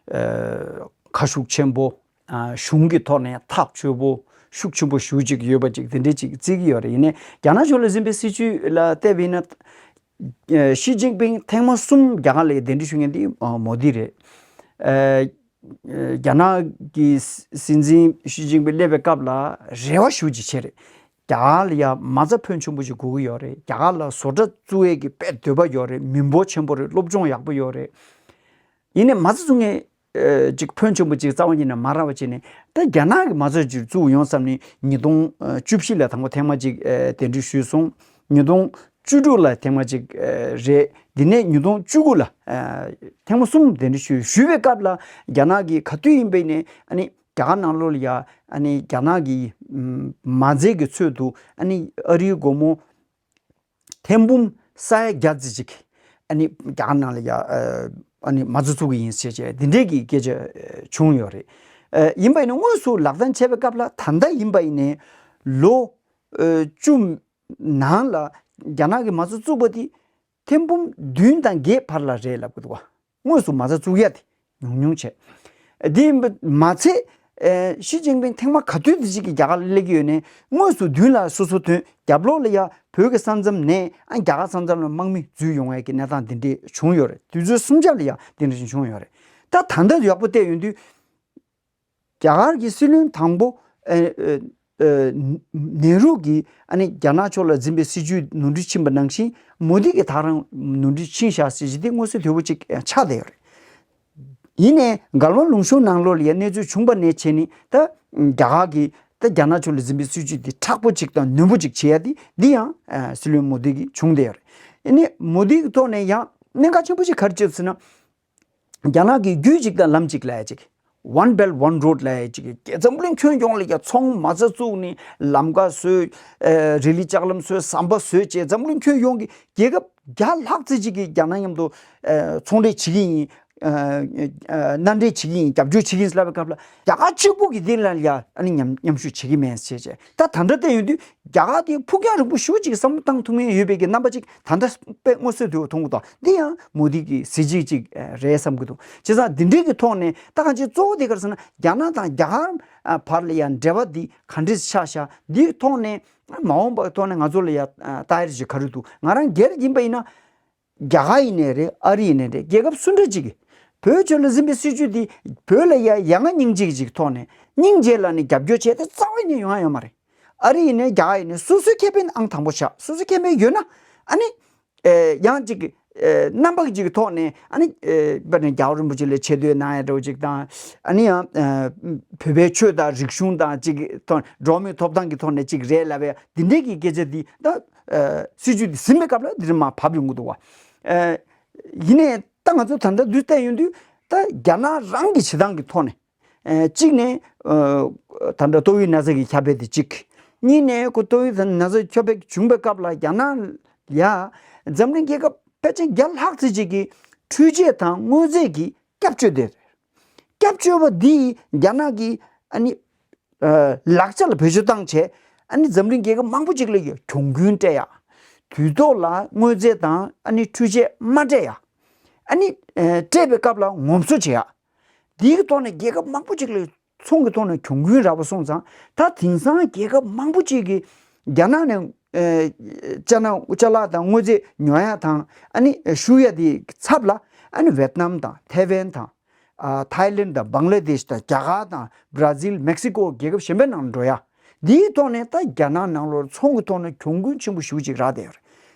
ཨ་ཁ་ཤུགས་ཆེན་པོ། ཨ་གཞུང་གི་ཐོག་ནས་ཐག་ཆོད་པོ་ཤུགས་ཆེན་པོ་ཞེ་ཅིག་ཡོད་པ་ཅིག་དེ་འདྲས་ཅིག་བརྩི་གི་ཡོད་རེད། ཡིན་ནའི་རྒྱ་ནག་ཕྱོགས་ལ་འཛིན་པའི་སྲིད་བྱུས་ལ་བལྟས་པ་ཡིན་ན། ཨ་ཞི་ཅིན་ཕིང་ཐེངས་མ་གསུམ་རྒྱ་གར་ལ་གདན་འདྲེན་ཞུ་མཁན་དེ་ཨ་མོ་དི་རེད། ཨ་རྒྱ་ནག་གི་སྲིད་འཛིན་ཞི་ཅིན་ཕིང་སླེབས་པའི་སྐབས་ལ་རེ་བ་ཞེ་ཅིག་བྱས་རེད། རྒྱ་གར་ལ་ཡ་མ་རྩ་ཕོན་ཆེན་པོ་ཞིག་དགོས་ཀྱི་ཡོད་རེད། རྒྱ་གར་ལ་བཟོ་གྲྭ་བཙུགས་ཡས་ཀྱི་དཔེ་འདོད་པ་ཡོད་རེད། མི་འབོར་ཆེན་པོ་རེད། སློབ་སྦྱོང་ཡག་པོ་ཡོད་རེད། ཡིན་ནའི་མ་རྩ་བཙུགས་མཁན་ཨ་ཅིག་ཕོན་ཆེན་པོ་ཅིག་རྩ་བ་ཉིད་ནས་མ་རག་པ་བྱས་ནས། ད་རྒྱ་ནག་གི་མ་རྩ་ཅིག་བཙུགས་ཡོང་བསམ་ནས་ཉིས་སྟོང་བཅུ་བཞི་ལ་དང་པོ་ཐེངས་མ་ཅིག་ཨ་གདན་འདྲེན་ཞུས་སོང་། ཉིས་སྟོང་བཅུ་དྲུག་ལ་ཐེངས་མ་ཅིག་ཨ་རེད། དེ་ནས་ཉིས་སྟོང་བཅུ་དགུ་ལ་ཨ་ཐེངས་མ་གསུམ་གདན་འདྲེན་ཞུས། ཞུས་པའི་སྐབས་ལ་རྒྱ་ནག་གིས་ག་དུས་ཡིན་པ་ཡིན་ནའི་ཨ་ནི་རྒྱ་གར་ནང་ལོགས་ལ་ཡ་ཨ་ནི་རྒྱ་ནག་གི་ཨམ་མ་རྩའི་གི་ཚོད་དུ་ཨ་ནི་ཨ་རིའི་སྒོར་མོ་ཐེར་འབུམ་ས་ཡ་བརྒྱ་ཙམ་ཅིག་ཨ་ནི་རྒྱ་གར་ནང་ལ་ཡ་ཨ་ཨ་ནི་མ་རྩ་བཙུགས་ཀྱི་ཡིན་ཟེར་བྱས་འདི་འདྲས་ཀྱི་སྐད་ཆ་ཨ་བྱུང་ཡོད་རེད། ཨ་ཡིན་པ་ཡིན་ན་དངོས་སུ་ལག་བསྟར་བྱས་པའི་སྐབས་ལ་ད་ལྟ་ཡིན་པ་ཡིན་ནའི་ལོ་ཨ་བཅུ་ནང་ལ་རྒྱ་ནག་གི་མ་རྩ་བཙུགས་པ་དེ་ཐེར་འབུམ་བདུན་དང་བརྒྱད་བར་ལ་རེད་ལབ་ཀྱི་འདུག་བ། དངོས་སུ་མ་རྩ་བཙུགས་ཡ་དེ་ཉུང་ཉུང་བྱས། དེ་ཡིན་པ་མ་ཚད་ཨེ་ཞི་ཅིན་ཕིང་ཐེངས་མ་ག་དུས་དེ་ཅིག་གི་རྒྱ་གར་ལ་སླེབས་ཀྱི་ཡོད་ནའི་དངོས་སུ་མདུན་ལ་སོ་སོ་ཐོན། རྒྱབ་ལོགས་ལ་ཡ་བོད་ཀྱི་ས་མཚམས་ནས་ཨ་རྒྱ་གར་ས་མཚམས་ལ་དམག་མི་འཛུལ་ཡོང་ཡ་གི་གནས་སྟངས་དེ་འདྲས་བྱུང་ཡོད་རེད། དུས་ཚོད་གསུམ་ཆར་ལ་ཡ་དེ་འདྲས་བྱུང་ཡོད་རེད། ད་ད་ལྟ་ཡག་པོ་བལྟས་ཡོང་དུས། རྒྱ་གར་གྱི་སྲིད་བློན་དང་པོ་ཨ་ཨ་ཨ་ནེ་རུ་གིས་ཨ་ནི་རྒྱ་ནག་ཕྱོགས་ལ་འཛིན་པའི་སྲིད་བྱུས་ནོར་འཁྲུལ་ཕྱིན་པ་ནང་བཞིན་མོ་དི་གིས་ད་རང་ནོར་འཁྲུལ་ཕྱིན་བཞག་ཟེར་གྱི་དེ་མངོན་གསལ་དོད་པོ་ཅིག་ཆགས་བསྡད་ཡོད་རེད། ཡིན་ནའི་འགལ་བ་ལངས་ཕྱོགས་ནང་ལོགས་ལ་ཡ་གནས་ཚུལ་བྱུང་པ་ནས་བྱས་ནས་ད་རྒྱ་གར་གྱིས་ད་རྒྱ་ནག་ཕྱོགས་ལ་འཛིན་པའི་སྲིད་བྱུས་དེ་མཁྲེགས་པོ་ཅིག་དང་ནན་པོ་ཅིག་བྱེད་ཡ་དེ་འདི་ཡང་ཨ་སྲིད་བློན་མོ་དི་གིས་བྱུང་བསྡད་ཡོད་རེད། ཡིན་ནའི་མོ་དི་གི་ཐོག་ནས་ཡང་གནད་འགག་ཆེན་པོ་ཅིག་ག་རེ་བྱས་ཟེར་ན། རྒྱ་ནག་གི་རྒྱུད་གཅིག་དང་ལམ་གཅིག་ལབ་ཡ་གཅིག One Belt One Road་ལབ་ཡ་གཅིག་གི་འཛམ་གླིང་ཁྱོན་ཡོངས་ལ་ཡ་ཚོང་མ་རྩ་བཙུགས་ནས་ལམ་ཀ་བཟོས། ཨ་རི་ལི་ལྕགས་ལམ་བཟོས། ཟམ་པ་བཟོས་བྱས་འཛམ་གླིང་ཁྱོན་ཡོངས་ཀྱི་རྒྱལ་ཁབ་བརྒྱ་ལྷག་ཙམ་ཅིག་གིས་རྒྱ་ནག་མཉམ་དུ་ཨ་ཚོང་འབྲེལ་བྱེད་ཀྱི་ཡིན། ཨ་ཨ་མནའ་འབྲེལ་བྱེད་ཀྱི་ཡིན། རྒྱབ་སྐྱོར་བྱེད་ཀྱི་ཡིན་ལབ་པའི་སྐབས་ལ་རྒྱ་གར་གཅིག་པུ་གི་དེ་ལ་ཡ་ཨ་ནི་མཉམ་མཉམ་ཞུགས་བྱེད་ཀྱི་མེད་ཟེར་བྱས། ད་ད་ལྟ་བལྟས་ཡོང་དུས་རྒྱ་གར་དེ་ཕུགས་རྒྱང་རིང་པོ་ཞེ་ཅིག་བསམ་བློ་བཏང་ཐུབ་མཁན་ཡོད་པའི་གི་རྣམ་པ་ཅིག་ད་ལྟ་དཔེ་མངོན་གསལ་དོད་པོ་མཐོང་གི་འདུག་འདི་ཡང་མོ་དི་གི་གཟི་བརྗིད་ཅིག་རེད་བསམ་གྱི་འདུག་བྱས་ཙང་འདི་འདྲའི་གི་ཐོག་ནས་ད་གང་ཅི་གཙོ་བོ་དེ་ག་རེ་ཟེར་ན་རྒྱ་ནག་དང་རྒྱ་གར་བར་ལ་ཡང་འབྲེལ་བ་འདི་ག་འདྲས་ཆགས་ཤག་འདིའི་ཐོག་ནས་མ་འོངས་པའི་ཐོག་ནས་ང་ཚོ་ལ་ཡང་ལྟ་ཡ་ཅིག་ག་རེ་འདུག་ང་རང་སྒེར་ཡིན་པ་ཡིན་ན། རྒྱ་གར་ཡིན་ནའི་རེད། ཨ་རི་ཡིན་ནའི་རེད། རྒྱལ་ཁབ་སུ་འདྲ་ཅིག་གིས་བོད་ཕྱོགས་ལ་འཛིན་པའི་སྲིད་བྱུས་འདི་བོད་ལ་ཡ་ཡ་ང་སྙིང་རྗེ་ཅིག་ཐོག་ནས་སྙིང་རྗེ་ལ་ནི་རྒྱབ་སྐྱོར་བྱས་ཏེ་རྩ་བ་ནས་ཡོང་ཡ་ཡོད་མ་རེད། ཨ་རི་ཡིན་ནའི་རྒྱ་གར་ཡིན་ནའི་སོ་སོའི་ཁེ་ཕན་ཨང་དང་པོ་ཆགས། སོ་སོའི་ཁེ་ཕན་ཡོད་ན་ཨ་ནི་ཨེ་ཡང་ཅིག་ཨེ་རྣམ་པ་ཅིག་གི་ཐོག་ནས་ཨ་ནི་ཨེ་དཔེར་ན་རྒྱལ་བ་རིན་པོ་ཆེ་ལ་ཆེ་བསྟོད་གནང་ཡ་འདྲ་བོ་ཅིག་དང་། ཨ་ནི་ཡང་ཨེ་བོད་པའི་ཆོས་དང་རིག་གཞུང་དང་ཅིག་གི་ཐོག་འགྲོ་བ་མིའི་ཐོབ་ཐང་གི་ཐོག་ནས་ཅིག་རེད་ལབ་པའི་འདི་འདྲའི་གི་སྐད་ཆ་འདི་ད་ ཨ་སྲིད་ཇུས་དེ་ཟིན་པའི་སྐབས་ལ་འདིར་མར་བབས་ཡོང་གི་འདུག་བ། ཨ་ཡིན་ནའི་ད་ང་ཚོ་ད་ལྟ་འདུག་བལྟས་ཡོང་དུས་ད་རྒྱ་ནག་རང་གི་བྱེད་སྟངས་ཀྱི་ཐོག་ནས། ཨ་གཅིག་ནས་ཨ་ད་ལྟ་ཏོག་དབྱིབས་ན་ཚ་གི་ཁྱབ་སྤེལ་དེ་གཅིག་གཉིས་ནས་ཁོ་ཏོག་དབྱིབས་ན་ཚ་ཁྱབ་སྤེལ་བྱུང་བའི་སྐབས་ལ་རྒྱ་ནག་ཡ་འཛམ་གླིང་རྒྱལ་ཁབ་ཕལ་ཆེར་བརྒྱ་ལྷག་ཙམ་ཅིག་གིས་འཕྲུལ་ཆས་དང་དངོས་རྫས་ཀྱི་སྐྱབས་བཅོལ་དེ་རེད། སྐྱབས་བཅོལ་བ་འདིས་རྒྱ་ནག་གི་ཨ་ནི་ཨ་ལག་ཆ་ལ་བེད་སྤྱོད་བཏང་བྱས་ཨ་ནི་འཛམ་གླིང་རྒྱལ་ཁབ་མང་པོ་ཅིག་ལ་ཡ་གྱོང་གུན་སྤྲད་ཡ། དུས་ཐོག་ལ་དངོས་རྫས་དང་ཨ་ནི་འཕྲུལ་ཆས་མ་སྤྲད་ཡ། ཨ་ནི་ཨ་སྤྲད་པའི་སྐབས་ལ་ངོམ་སོ་བྱེད་ཡ། འདིའི་ཐོག་ནས་རྒྱལ་ཁབ་མང་པོ་ཅིག་ལ་ཚོང་གི་ཐོག་ནས་གྱོང་གུན་རག་པ་སོང་ཙང་ད་དེང་སང་རྒྱལ་ཁབ་མང་པོ་ཅིག་གིས་རྒྱ་ནག་ནས་ཨ་ཅ་ན་ཅ་ལག་དང་དངོས་རྫས་ཉོ་ཡ་དང་ཨ་ནི་བཤུ་ཡ་དེའི་ཚབ་ལ་ཨ་ནི་ཝེད་ནམ་དང་ཐའེ་ཝན་དང་། ཨ་ཐའི་ལེན་དང་བང་ལ་དེཤ་དང་རྒྱ་གར་དང་བྷ་ར་ཟིལ་མེག་སི་ཀོ་རྒྱལ་ཁབ་གཞན་པའི་ནང་འགྲོ་ཡ། འདིའི་ཐོག་ནས་ད་རྒྱ་ནག་ནང་ལོགས་ཚོང་གི་ཐོག་ནས་གྱོང་གུན་ཆེན་པོ་ཞེ་པོ་ཅིག་རག་བསྡད་ཡོད་རེད།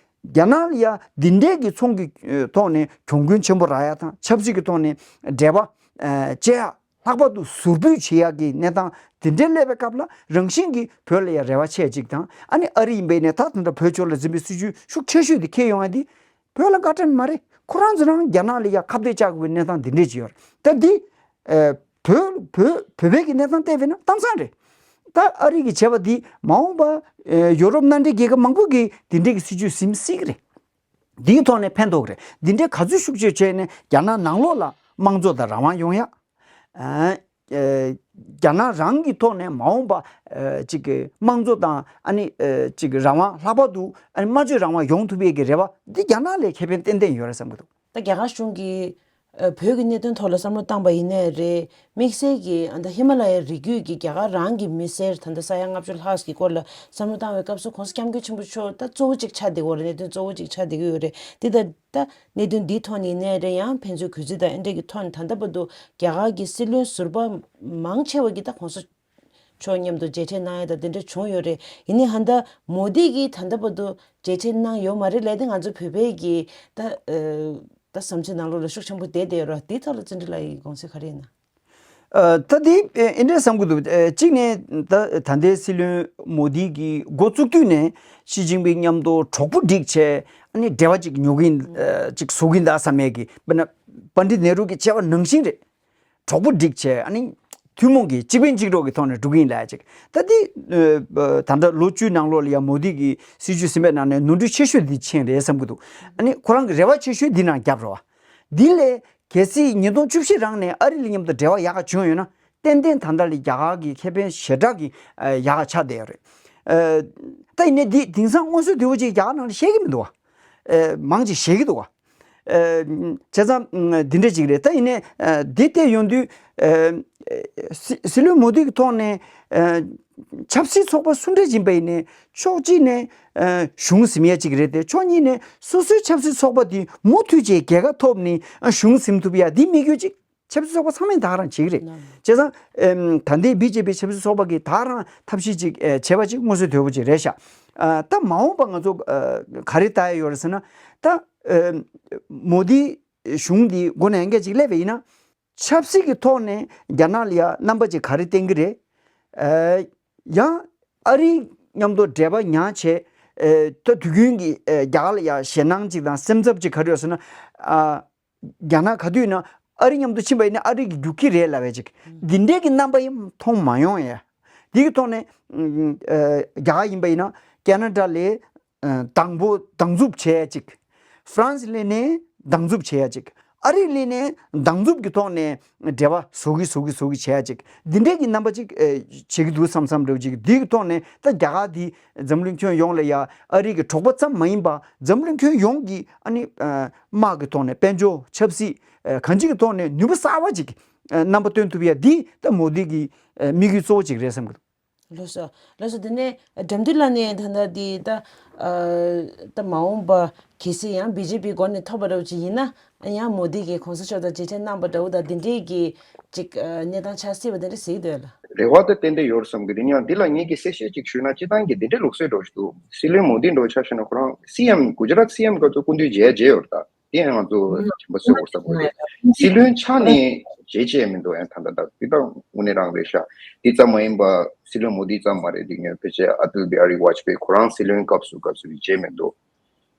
རྒྱ་ནག་ལ་ཡ་འདི་འདྲའི་གི་ཚོང་གི་ཨ་ཐོག་ནས་གྱོང་གུན་ཆེན་པོ་རག་ཡ་དང་ཆབ་སྲིད་ཀྱི་ཐོག་ནས་འབྲེལ་བ་ཨ་བཅད་ཡ་ལྷག་པར་དུ་ཟུར་ཕུད་བྱེད་ཡ་གི་གནས་སྟངས་དེ་འདྲའི་སླེབས་པའི་སྐབས་ལ་རང་བཞིན་གྱིས་བོད་ལ་ཡ་རེ་བ་ཆེ་ཅིག་དང་ཨ་ནི་ཨ་རི་ཡིན་པའི་ནས་ད་དེ་འདྲ་བོད་ཕྱོགས་ལ་འཛིན་པའི་སྲིད་ཇུས་ཤུགས་ཆེ་ཤོས་དེ་འཁྱེར་ཡོང་ཡ་དེ། བོད་ལ་བཀའ་དྲིན་མ་རེད། ཁོ་རང་ཚོ་རང་རྒྱ་ནག་ལ་ཡ་ཁ་གཏད་བཅག་དགོས་པའི་གནས་སྟངས་འདི་འདྲས་ཅིག་ཡོད་རེད། ད་འདི་ཨ་བོད་བོད་བོད་པའི་གི་གནས་སྟངས་བལྟས་པས་ན་གཏམ་བཟང་རེད། ད་ཨ་རི་གི་བྱས་པ་འདི་མ་འོངས་པ་ཨ་ཡོ་རོབ་མནའ་འབྲེལ་རྒྱལ་ཁབ་མང་པོ་གིས་འདི་འདྲས་ཀྱི་སྲིད་ཇུས་ཟིན་སྲིད་ཀྱི་རེད། འདིའི་ཐོག་ནས་ཕན་ཐོགས་ཀྱི་རེད། འདི་འདྲས་ག་ཚོད་ཤུགས་ཆེ་བྱས་ནས་རྒྱ་ནག་ནང་ལོགས་ལ་དམངས་གཙོ་དང་རང་དབང་ཡོང་ཡ། ཨ་ཨ་རྒྱ་ནག་རང་གི་ཐོག་ནས་མ་འོངས་པ་ཨ་ཅིག་གི་དམངས་གཙོ་དང་ཨ་ནི་ཨ་ཅིག་གི་རང་དབང་ལྷག་པར་དུ་ཨ་ནི་སྨྲ་བརྗོད་རང་དབང་ཡོང་ཐུབ་ཡས་ཀྱི་རེ་བ་འདི་རྒྱ་ནག་ལ་ཁེ་ཕན་ཏན་ཏན་ཡོད་རེད་བསམ་གྱི་འདུག་ད་རྒྱ་གར་གཞུང་གིས་ཨ་བོད་ཀྱི་གནད་དོན་ཐོག་ལ་བསམ་བློ་བཏང་པ་ཡིན་ནའི་རེད། དམིགས་བསལ་གྱིས་ཨ་ད་ཧི་མ་ལ་ཡའི་རི་རྒྱུད་ཀྱི་རྒྱ་གར་རང་གི་མི་སེར་ད་ལྟ་ས་ཡ་ལྔ་བཅུ་ལྷག་གི་སྐོར་ལ་བསམ་བློ་བཏང་བའི་སྐབས་སུ་༸གོང་ས་༸སྐྱབས་མགོན་ཆེན་པོ་མཆོག་ད་གཙོ་བོ་གཅིག་ཆགས་བསྡད་ཡོད་རེད། གནད་དོན་གཙོ་བོ་གཅིག་ཆགས་བསྡད་ཀྱི་ཡོད་རེད། འདི་ད་ད་གནད་དོན་འདིའི་ཐོག་ནས་ཡིན་ནའི་རེད། ཡང་ཕན་ཚུན་གུས་བརྩི་དང་ཨེ་འདྲ་གི་ཐོག་ནས་ད་ལྟ་བར་དུ་རྒྱ་གར་གྱི་སྲིད་བློན་ཟུར་པ་མང་ཆེ་བ་གིས་ད་༸གོང་ས་མཆོག་མཉམ་དུ་མཇལ་འཕྲད་གནང་ཡ་དང་དེ་འདྲ་བྱུང་ཡོད་རེད། ཡིན་ནའི་ཧན་ད་མོ་དི་གིས་ད་ལྟ་བར་དུ་མཇལ་འཕྲད་གནང་ཡོད་མ་རེད་ལབ་དེ་ང་ཚོ་བོད་པའི་གི་ད་ཨ་ད་བསམ་ཚུལ་ནང་ལོགས་ལ་ཤུགས་ཆེན་པོ་བསྡད་བསྡད་ཡོད་རེད། དེའི་ཐོག་ལ་བརྩོན་འགྲུས་ལགས་ཡི་དགོངས་ཚུལ་ག་རེ་ཡིན་ན། ཨ་ད་དེ་ཨེ་འདྲས་བསམ་གྱི་འདུག་ཨེ་གཅིག་ནས་ད་ད་ལྟའི་སྲིད་བློན་མོ་དི་གིས་འགོ་བཙུགས་དུས་ནས་ཞི་ཅིན་ཕིང་མཉམ་དུ་གྲོགས་པོ་སྒྲིག་བྱས་ཨ་ནི་འབྲེལ་བ་ཅིག་ཉོ་གིན་ཨ་ཅིག་བཟོ་གིན་གདའ་བསམ་ཡས་ཀྱི་དཔེར་ན་པཎ་ཌིད་ནེ་རུ་གིས་བྱས་པ་ནང་བཞིན་རེད། གྲོགས་པོ་སྒྲིག་བྱས་ཨ་ནི་ཐུན་མོང་གི་གཅིག་ཕན་གཅིག་གྲོགས་ཀྱི་ཐོག་ནས་འགྲོ་གི་ཡིན་ལབ་ཅིག་ད་འདི་ཨ་ད་ལྟ་ལོ་བཅུའི་ནང་ལོགས་ལ་ཡང་མོ་དི་གི་སྲིད་ཇུས་ཟིན་པའི་ནང་ནས་ནོར་འཁྲུལ་ཆེ་ཤོས་འདི་ཕྱིན་རེད་བསམ་གྱི་འདུག་ཨ་ནི་ཁོ་རང་གི་རེ་བ་ཆེ་ཤོས་འདི་ནང་བརྒྱབ་རེད་བ། འདི་ལས་གལ་སྲིད་ཉིས་སྟོང་བཅུ་བཞི་རང་ནས་ཨ་རི་ལ་མཉམ་དུ་འབྲེལ་བ་ཡག་ག་བྱུང་ཡོད་ན་ཏན་ཏན་ད་ལྟ་ལ་རྒྱ་གར་གྱི་ཁེ་ཕན་ཞེ་དྲག་གི་ཨ་ཡག་ག་ཆགས་བསྡད་ཡོད་རེད། ཨ་ད་ཡིན་ནའི་འདི་དེང་སང་དངོས་སུ་དེ་བོ་ཅིག་རྒྱ་གར་ནང་ལ་བཤད་ཀྱི་མི་འདུག་བ། ཨ་མང་ཅིག་བཤད་ཀྱི་འདུག་བ། ཨ་བྱས་ཙང་འདི་འདྲ་ཅིག་རེད། ད་ཡིན་ནའི་ཨ་འདི་བལྟས་ཡོང་དུས་ཨ་སྲི་སྲིད་བློན་མོ་དི་གི་ཐོག་ནས་ཨ་ཆབ་སྲིད་ཚོགས་པ་སུ་འདྲ་ཡིན་པ་ཡིན་ནའི་ཕྱོགས་གཅིག་ནས་ཨ་གཞུང་ཟིན་ཡས་ཅིག་རེད་དེ་ཕྱོགས་གཉིས་ནས་སོ་སོའི་ཆབ་སྲིད་ཚོགས་པ་དེ་མུ་མཐུད་བྱས་རྒྱལ་ཁ་ཐོབ་ནས་ཨ་གཞུང་ཟིན་ཐུབ་ཡ་འདི་དམིགས་ཡུལ་ཅིག་ཆབ་སྲིད་ཚོགས་པ་ཚང་མས་ད་ག་རང་བྱེད་ཀྱི་རེད། ནམ། བྱས་ཙང་ཨེམ་ད་ལྟའི་བི་ཇེ་པི་ཆབ་སྲིད་ཚོགས་པ་གིས་ད་ག་རང་ཐབས་ཤེས་ཅིག་ཨེ་བྱས་པ་ཅིག་མངོན་གསལ་དོད་པོ་ཅིག་རེད་ཤག་ཨ་ད་མ་འོངས་པ་ང་ཚོ་ཨ་ག་རེ་ལྟ་ཡ་ཡོད་རེད་ཟེར་ན། ད་ཨེམ་མོ་དི་གཞུང་འདི་འགོ་ནས་ཡང་བསྐྱར་ཅིག་སླེབས་པ་ཡིན་ན། ཆབ་སྲིད་ཀྱི་ཐོག་ནས་རྒྱ་ནག་ལ་ཡ་རྣམ་པ་ཅིག་ག་རེ་བསྟན་གྱི་རེད། ཨ་ཡང་ཨ་རི་མཉམ་དུ་འབྲེལ་བ་ཉར་བྱས་ཨེ་ད་དུས་རྒྱུན་གྱི་ཨེ་རྒྱ་གར་ལ་ཡ་ཞེད་སྣང་ཅིག་དང་སེམས་འཚབ་ཅིག་ག་རེ་ཡོད་ཟེར་ན། ཨ། རྒྱ་ནག་ག་དུས་ན་ཨ་རི་མཉམ་དུ་ཕྱིན་པ་ཡིན་ན་ཨ་རི་གི་རྒྱུག་ཁྱི་རེད་ལབ་པའི་ཅིག་འདི་འདྲའི་གི་རྣམ་པ་ཡང་མཐོང་མ་ཡོང་ཡ། འདི་གི་ཐོག་ནས་ཨ་རྒྱ་གར་ཡིན་པ་ཡིན་ན་ཁེ་ན་ཌ་ལས་ཨ་དང་པོ་སྡང་འཛུབ་བྱས་ཡ་ཅིག་ཧྥ་རན་སི་ལས་ནས་སྡང་འཛུབ་བྱས་ཡ་ཅིག་ཨ་རི་ལས་ནས་སྡང་འཛུབ་ཀྱི་ཐོག་ནས་འབྲེལ་བ་བཟོ་གི་བཟོ་གི་བཟོ་གི་བྱས་ཡ་ཅིག་འདི་འདྲའི་གི་རྣམ་པ་ཅིག་ཨ་བྱེད་ཀྱི་འདུག་བསམ་བསམ་འདྲ་བོ་ཅིག་འདི་གི་ཐོག་ནས་ད་རྒྱ་གར་འདི་འཛམ་གླིང་ཁྱོན་ཡོངས་ལ་ཡ་ཨ་རི་གི་གྲོགས་པོ་ཙམ་མ་ཡིན་པ་འཛམ་གླིང་ཁྱོན་ཡོངས་ཀྱི་ཨ་ནི་ཨ་དམག་གི་ཐོག་ནས་དཔལ་འབྱོར་ཆབ་སྲིད་ཨ་གང་ཅིའི་ཐོག་ནས་ནུས་པ་གསར་པ་ཅིག་ཨ་རྣམ་པ་སྟོན་ཐུབ་ཡ་འདི་ད་མོ་དི་གི་ཨ་དམིགས་ཡུལ་གཙོ་བོ་ཅིག་རེད་བསམ་གི་འདུག་ལགས་སོ། ལགས་སོ། དེ་ནས་དགྲ་འདུལ་ལགས་ནས་ད་ལྟ་འདི་ད་ཨ་ད་མ་འོངས་པ་གལ་སྲིད་ཡང་བི་ཇེ་པི་མགོ་ནས་ཐོབ་པ་འདྲ་བོ་ཅིག་ཡིན་ན་ཡང་མོ་དི་གིས་གོང་ས་མཆོག་དང་མཇལ་འཕྲད་གནང་པ་འདྲ་བོ་དང་འདི་འདྲའི་གི་ཅིག་ཨ་གནས་སྟངས་ཆགས་སྲིད་པ་དེ་འདྲ་གཟིགས་འདོད་ལ། རེ་བ་དེ་ཏན་ཏན་ཡོད་བསམ་གི་འདུག་ཡིན་ཡང་འདི་ལ་ངེད་ཀྱིས་གསལ་བཤད་ཅིག་ཞུས་ན་སྤྱིར་བཏང་གི་འདི་འདྲའི་ལུགས་སྲོལ་འདྲ་བོ་ཞིག་འདུག་སྲིད་བློན་མོ་དི་འདྲ་བོ་ཆ་བཞག་ན་ཁོ་རང་སི་ཨེམ་གུ་ཇ་རཱཏ་སི་ཨེམ་སྐབས་སུ་སྐུ་མདུན་མཇལ་མཇལ་ཡོད་རེད་ད། དེ་ཡང་ང་ཚོ་ཆེན་པོ་གསོད་དགོས་བསམ་གི་རེད། སྲིད་བློན་ཆགས་ནས་ བྱས་བྱས་མི་འདུག་ཡང་ད་ལྟ་ད་འདི་ད་དངོས་གནས་རང་རེད་ཤག་འདི་ཙམ་མ་ཡིན་པ་སྲིད་བློན་མོ་དི་ཙམ་མ་རེད། འདི་ངས་ཕལ་ཆེར་ཨ་ཏལ་བི་ཧ་རི་ཝ་ཇ་པེ་ཁོ་རང་སྲིད་བློན་སྐབས་སུ་སྐབས་སུ་བྱས་མི་འདུག་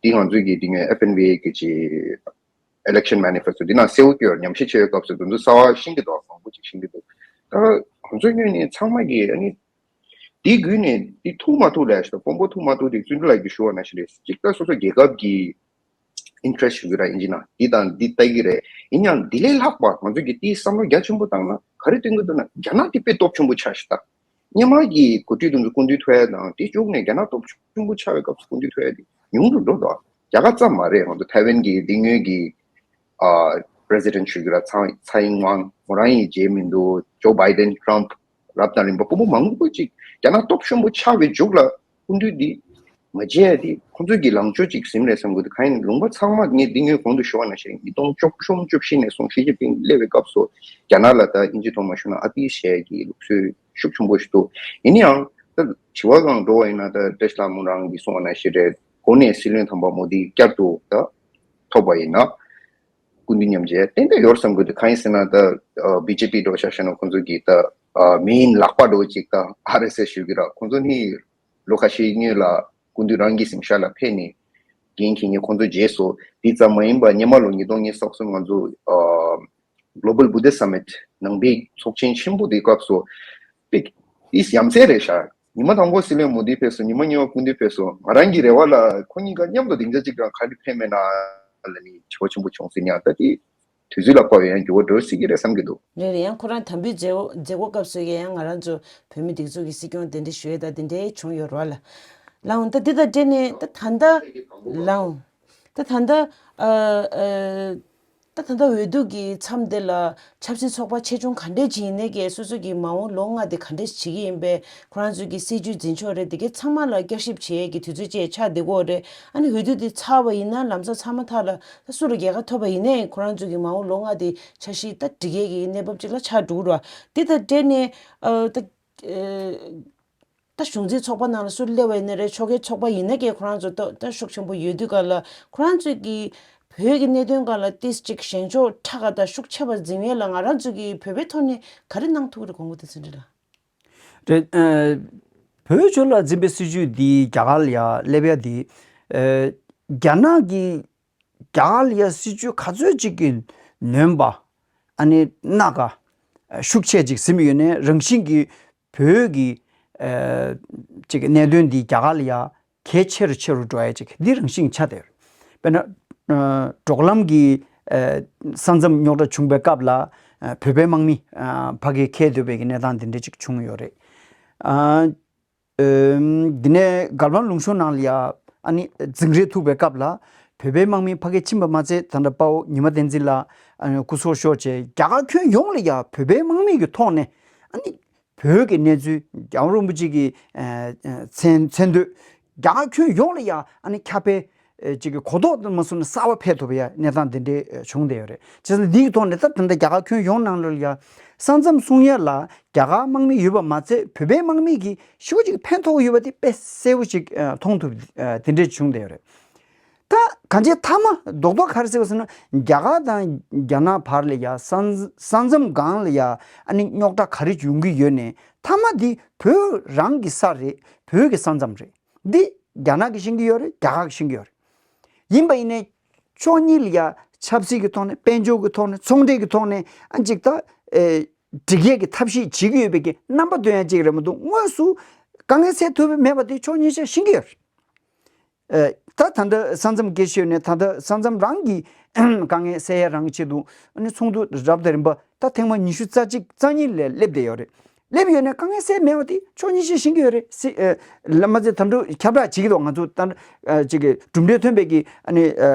འདི་ང་ཚོའི་གི་འདི་ངས་ཨེཕ་ཨེན་བི་ཨེ་གི་ཅི་election manifesto འདི་ནང་གསལ་བོ་སྐྱོར་ཉམས་ཞིབ་བྱེད་པའི་སྐབས་སུ་དེ་ཚོ་གསར་བ་ཤེས་ཀྱི་འདུག་མང་པོ་ཅིག་ཤེས་ཀྱི་འདུག་ད་ང་ཚོའི་ངོས་ནས་ཚང་མ་གི་ཨ་ནི་འདི་བརྒྱུད་ནས་འདི་ཐུག་མ་ཐུག་ལས་ཤི་ད་དཔོན་པོ་ཐུག་མ་ཐུག་དེ་བརྩོན་འགྲུས་ལགས་ཀྱིས་ཞུ་བ་ནང་བཞིན་རེད། གཅིག་ད་སོ་སོ་རྒྱལ་ཁབ་ཀྱི་interest ཞུ་གི་ར་ཡིན་གྱི་ན་འདི་དང་འདི་ལྟ་གི་རེད། ཡིན་ཡང་འདི་ལས་ལྷག་པ་ང་ཚོས་ཀྱི་དེའི་བསམ་བློ་རྒྱ་ཆེན་པོ་བཏང་ན་ག་རེ་སྟོན་གྱི་འདུག་ན་རྒྱ་ནག་དེ་དཔེ་སྟོབས་ཆེན་པོ་ཆགས་ཤག་ད་སྔོན་མ་གི་འགོ་ཁྲིད་དེ་ཚོ་སྐུ་མདུན་ཐོན་ཡ་དང་དེ་བཅུག་ནས་རྒྱ་ནག་སྟོབས་ཆེན་པོ་ཆགས་པའི་སྐབས་སུ་སྐུ་མདུན་ཐོན་ཡ་དེ་ཉུང་རུ་འགྲོ་འདུག་རྒྱ་གར་ཙམ་མ་རེད། ང་ཚོ་ཐའེ་ཝན་གྱི་འདི་སྔོན་གྱི་ཨ་president ཞུ་གི་ར་ཚང་ཚའེ་ཨིན་ཝང་ཁོ་རང་ཡིན་བྱས་མི་འདུག་ཇོ་བྷའི་ཏན་ཊམ་རབ་དང་རིམ་པ་སྐུ་མོ་མང་པོ་ཅིག་རྒྱ་ནག་སྟོབས་ཆེན་པོ་ཆགས་པའི་མཇུག་ལ་སྐུ་མདུན་འདི་མ་བརྗེད་ཡ་འདི་ཁོང་ཚོས་ཀྱི་ལངས་ཕྱོགས་ཅིག་ཟིན་རེད་བསམ་གི་འདུག་གང་ཡིན་ལུང་པ་ཚང་མ་ངས་འདི་སྔོན་གོང་དུ་ཞུ་བ་ནང་བཞིན་ཉིས་སྟོང་བཅུ་གསུམ་བཅུ་བཞི་ནས་བཟུང་ཞི་ཅིན་ཕིང་སླེབས་པའི་སྐབས་སུ་རྒྱ་ནག་ལ་ད་ཨིན་ཇི་ཐོག་མ་ཞུ་ན་ཨ་ཏི་ཞེས་ཀྱི་ལུགས་སྲོལ་ཤུགས་ཆེན་པོ་ཞིག་འདུག་ཡིན་ན་ཡང་ད་དྲི་བ་སྒང་འགྲོ་བ་ཡིན་ན་ད་བཀྲ་ཤིས་ལྷ་མོ་རང་གིས་གསུངས་པ་ནང་བཞིན་རེད། འགོ་ནས་སྲིད་བློན་དམ་པ་མོ་དི་བསྐྱར་དུ་ད་ཐོབ་པ་ཡིན་ན། སྐུ་མདུན་མཉམ་མཇལ་ཏན་ཏན་ཡོད་བསམ་གི་འདུག་གང་ཡིན་ཟེར་ན་ད་བི་ཇེ་པི་འགྲོ་ཤག་ཤག་ན་ཁོང་ཚོ་གི་ད་མེ་ཡིན་ལག་པ་འགྲོ་ཅིག་ད་ཨར་ཨེས་ཨེས་ཞུ་གི་ར་ཁོང་ཚོ་ནི་ལོ་ཁ་ཤས་སྔོན་ལ་སྐུ་མདུན་རང་གི་གཟིམ་ཤག་ལ་ཕེབས་ནས་འགན་འཁྱེར་ནས་ཁོང་ཚོ་རྗེས་སུ་འདི་ཙམ་མ་ཡིན་པ་སྔོན་མ་ལོ་ཉིས་སྟོང་ཉི་ཤུ་རྩ་གསུམ་ང་ཚོ་Global Buddhist Summit ནང་པའི་ཚོགས་ཆེན་ཆེན་པོ་དེའི་སྐབས་སུ་པིག་ཏིས་ཡ་མཚན་རེད་ཤག་ཉི་མ་དང་པོ་སྲིད་བློན་མོ་དི་ཕེབས་སོང་། ཉི་མ་གཉིས་པ་སྐུ་མདུན་ཕེབས་སོང་། ང་རང་གི་རེ་བ་ལ་ཁོ་གཉིས་ཀ་མཉམ་དུ་སྡིངས་ཆ་གཅིག་ལ་ག་རེ་ཕེབས་མེད་ན་ལ་ནི་བྱ་བ་ཆེན་པོ་བྱུང་ཟིན་ཡང་ད་དེ་དུས་ཚོད་ལ་དཔག་པའི་ཡང་འགྱུར་བ་འགྲོ་སྲིད་ཀྱི་རེད་བསམ་གྱི་འདུག་རེད་རེད། ཡང་ཁོ་རང་དམ་འབུལ་མཛད་མཛད་སྒོ་སྐབས་སུ་ཡང་ང་རང་ཚོ་བོད་མི་སྒྲིག་འཛུགས་ཀྱི་སྲིད་སྐྱོང་གདན་འདྲེན་ཞུ་ཡས་ད་དེ་འདྲའི་བྱུང་ཡོད་རེད་བ་ལ། ལའང་ད་འདི་དང་འབྲེལ་ནས་ད་ད་ལྟ་ལའང་ད་ད་ལྟ་ཨ་ཨ། ད་ད་ལྟ་འོས་བསྡུ་གི་མཚམས་དེ་ལ་ཆབ་སྲིད་ཚོགས་པ་ཆེ་ཆུང་ག་འདྲས་ཅིག་ཡིན་ནའི་གི་སོ་སོ་གི་མ་འོངས་ལོ་ལྔ་དེ་ག་འདྲས་བྱེད་ཀྱི་ཡིན་པས་ཁོ་རང་ཚོའི་གི་སྲིད་ཇུས་འཛིན་ཕྱོགས་རེད་དེ་གའི་ཚང་མ་ལ་བསྐྱར་ཞིབ་བྱེད་ཡས་ཀྱི་དུས་ཚོད་ཅིག་ཆགས་བསྡད་ཀྱི་ཡོད་རེད། ཨ་ནི་འོས་བསྡུ་དེ་ཚར་བ་ཡིན་ན་ལམ་སང་ཚར་མ་ཐག་ལ་ད་སུ་ལ་རྒྱལ་ཁ་ཐོབ་པ་ཡིན་ནའི་ཁོ་རང་ཚོའི་གི་མ་འོངས་ལོ་ལྔ་དེ་འཆར་གཞི་ད་སྒྲིག་ཡས་ཀྱི་གནས་བབ་ཅིག་ལ་ཆགས་འགྲོ་གི་རེད་བ། དེ་དང་འབྲེལ་ནས་ཨ་ད་ཨ། ད་གཞུང་འཛིན་ཚོགས་པ་ནང་ལ་སུ་སླེབས་པ་ཡིན་ན་རེད། ཕྱོགས་འགལ་ཚོགས་པ་ཡིན་ན་ཀྱང་ཁོ་རང་ཚོ་ད་ད་ཤུགས་ཆེན་པོ་ཡོད་དུས་ག་ལ་ཁོ་རང་ཚོས་ཀྱི་བོད་ཀྱི་གནད་དོན་སྒང་ལ་ཏིས་ཅིག་བཞེངས་ཕྱོགས་ཁྲ་ག་ད་ཤུགས་ཆེ་བ་འཛིན་ཡས་ལ་ང་རང་ཚོ་གི་བོད་པའི་ཐོག་ནས་ག་རེ་གནང་ཐུབ་ཀྱི་རེད་དགོངས་ཀྱི་འདུག་ཟེར་འདྲི་ལ། རེད། ཨ་བོད་ཕྱོགས་ལ་འཛིན་པའི་སྲིད་ཇུས་འདི་རྒྱ་གར་ལ་ཡ་སླེབས་ཡ་འདི་ཨ་རྒྱ་ནག་གི་རྒྱ་གར་ལ་ཡ་སྲིད་ཇུས་ག་ཚོད་ཅིག་གི་ནོན་པ་ཨ་ནི་སྣ་ཁ་ཤུགས་ཆེ་ཅིག་ཟིན་ཡོད་ནའི་རང་བཞིན་གྱི་བོད་ཀྱི་ཨ་ཅིག་གནད་དོན་འདི་རྒྱ་གར་ལ་ཡ་གལ་ཆེ་རུ་ཆེ་རུ་འགྲོ་ཡ་ཅིག་འདི་རང་བཞིན་ཆགས་བསྡད་ཡོད། དཔེར་ན་ཨ་འབྲོག་ལམ་གྱི་ཨ་ས་མཚམས་རྙོག་དྲ་བྱུང་བའི་སྐབས་ལ་ཨ་བོད་པའི་དམག་མི་ཨ་ཕ་གིར་འཁྱེར་སྡོད་པའི་གི་གནས་སྟངས་འདི་འདྲ་ཅིག་བྱུང་ཡོད་རེད། ཨ། ཨམ། འདི་ནས་མགར་ཝང་ལུང་གཤོང་ནང་ལ་ཡ་ཨ་ནི་འཛིང་རེས་ཐུག་པའི་སྐབས་ལ་བོད་པའི་དམག་མི་ཕ་གིར་ཕྱིན་པ་མ་ཚད་ད་ལྟ་དཔའ་བོ་ཉི་མ་བསྟན་འཛིན་ལགས་ཨ་ནི་སྐུ་སྲོག་ཤོར་བྱས་རྒྱ་གར་ཁྱོན་ཡོངས་ལ་ཡ་བོད་པའི་དམག་མི་གི་ཐོག་ནས་ཨ་ནི་བོད་ཀྱི་གནས་ཚུལ་རྒྱལ་བ་རིན་པོ་ཆེ་གི་ཨ་མཚན་མཚན་བསྟོད་རྒྱ་གར་ཁྱོན་ཡོངས་ལ་ཡ་ཨ་ནི་ཁྱབ་སྤེལ་ཨེ་ཅིག་གི་གོ་རྟོགས་དུ་མ་སོང་ན་གསར་པ་འཕེལ་ཐུབ་པའི་གནས་སྟངས་འདི་འདྲའི་ཨེ་བྱུང་བསྡད་ཡོད་རེད། བྱས་ཙང་འདིའི་ཐོག་ནས་ད་ད་ལྟ་རྒྱ་གར་ཁྱོན་ཡོངས་ནང་ལ་ཡ་ས་མཚམས་སྲུང་ཡ་ལ་རྒྱ་གར་དམག་མི་ཡོད་པ་མ་ཚད་བོད་པའི་དམག་མི་གིས་ཞེ་པོ་ཅིག་ཕན་ཐོགས་ཡོད་པ་དེ་དཔེ་གསལ་པོ་ཞིག་ཨེ་མཐོང་ཐུབ་ཨེ་དེ་འདྲས་བྱུང་བསྡད་ཡོད་རེད། ད་གང་ཅི་མཐའ་མ་རྡོག་རྡོག་ག་རེ་ཟེར་བ་ཟེར་ན་རྒྱ་གར་དང་རྒྱ་ནག་བར་ལ་ཡ་ས་ས་མཚམས་སྒང་ལ་ཡ་ཨ་ནི་རྙོག་དྲ་ག་རེ་ཡོང་གི་ཡོད་ནའི་མཐའ་མ་དེ་བོད་རང་གི་ས་རེད། བོད་ཀྱི་ས་མཚམས་རེད། འདི་རྒྱ་ནག་གིས་ཤེས་ཀྱི་ཡོད་རེད། རྒྱ་གར་གྱིས་ཤེས་ཀྱི་ཡོད་རེད། ཡིན་པ་ཡིན་ནའི་ཕྱོགས་གཉིས་ལ་ཡ་ཆབ་སྲིད་ཀྱི་ཐོག་ནས་དཔལ་འབྱོར་གྱི་ཐོག་ནས་ཚོང་འབྲེལ་གྱི་ཐོག་ནས་ཨ་ཅིག་ད་ཨེ་སྒྲིག་ཡས་ཀྱི་ཐབས་ཤེས་བྱེད་ཀྱི་ཡོད་པའི་གི་རྣམ་པ་སྟོན་ཡ་ཅིག་རེད་མ་གཏོགས་དངོས་སུ་དཀའ་ངལ་སེལ་ཐུབ་པ་མེད་པ་དེ་ཕྱོགས་གཉིས་ཆ་ཤེས་ཀྱི་ཡོད་རེད། ཨེ་ད་ད་ལྟ་ས་མཚམས་སྐད་ཆ་ཡོད་ནས་ད་ལྟ་ས་མཚམས་རང་གི་དཀའ་ངལ་སེལ་ཡ་རང་གི་ཆེད་དུ་ཨ་ནི་ཚོགས་འདུ་རབ་དང་རིམ་པ་ད་ཐེངས་མ་ཉི་ཤུ་རྩ་གཅིག་རྩ་གཉིས་ལ་སླེབས་བསྡད་ཡོད་རེད། སླེབས་ཡོད་ནས་དཀའ་ངལ་སེལ་མེད་པ་དེ་ཕྱོགས་གཉིས་ཆ་ཤེས་ཀྱི་ཡོད་རེད། སྲིད་ཨེ་ལ་མ་ཚད་དམ་དྲག་ཁྱབ་བསྒྲགས་བྱེད་ཀྱི་འདུག་ང་ཚོ་ད་ཨ་ཅིག་གི་གྲུབ་འབྲས་ཐོན་པའི་གི་ཨ་ནི་ཨ་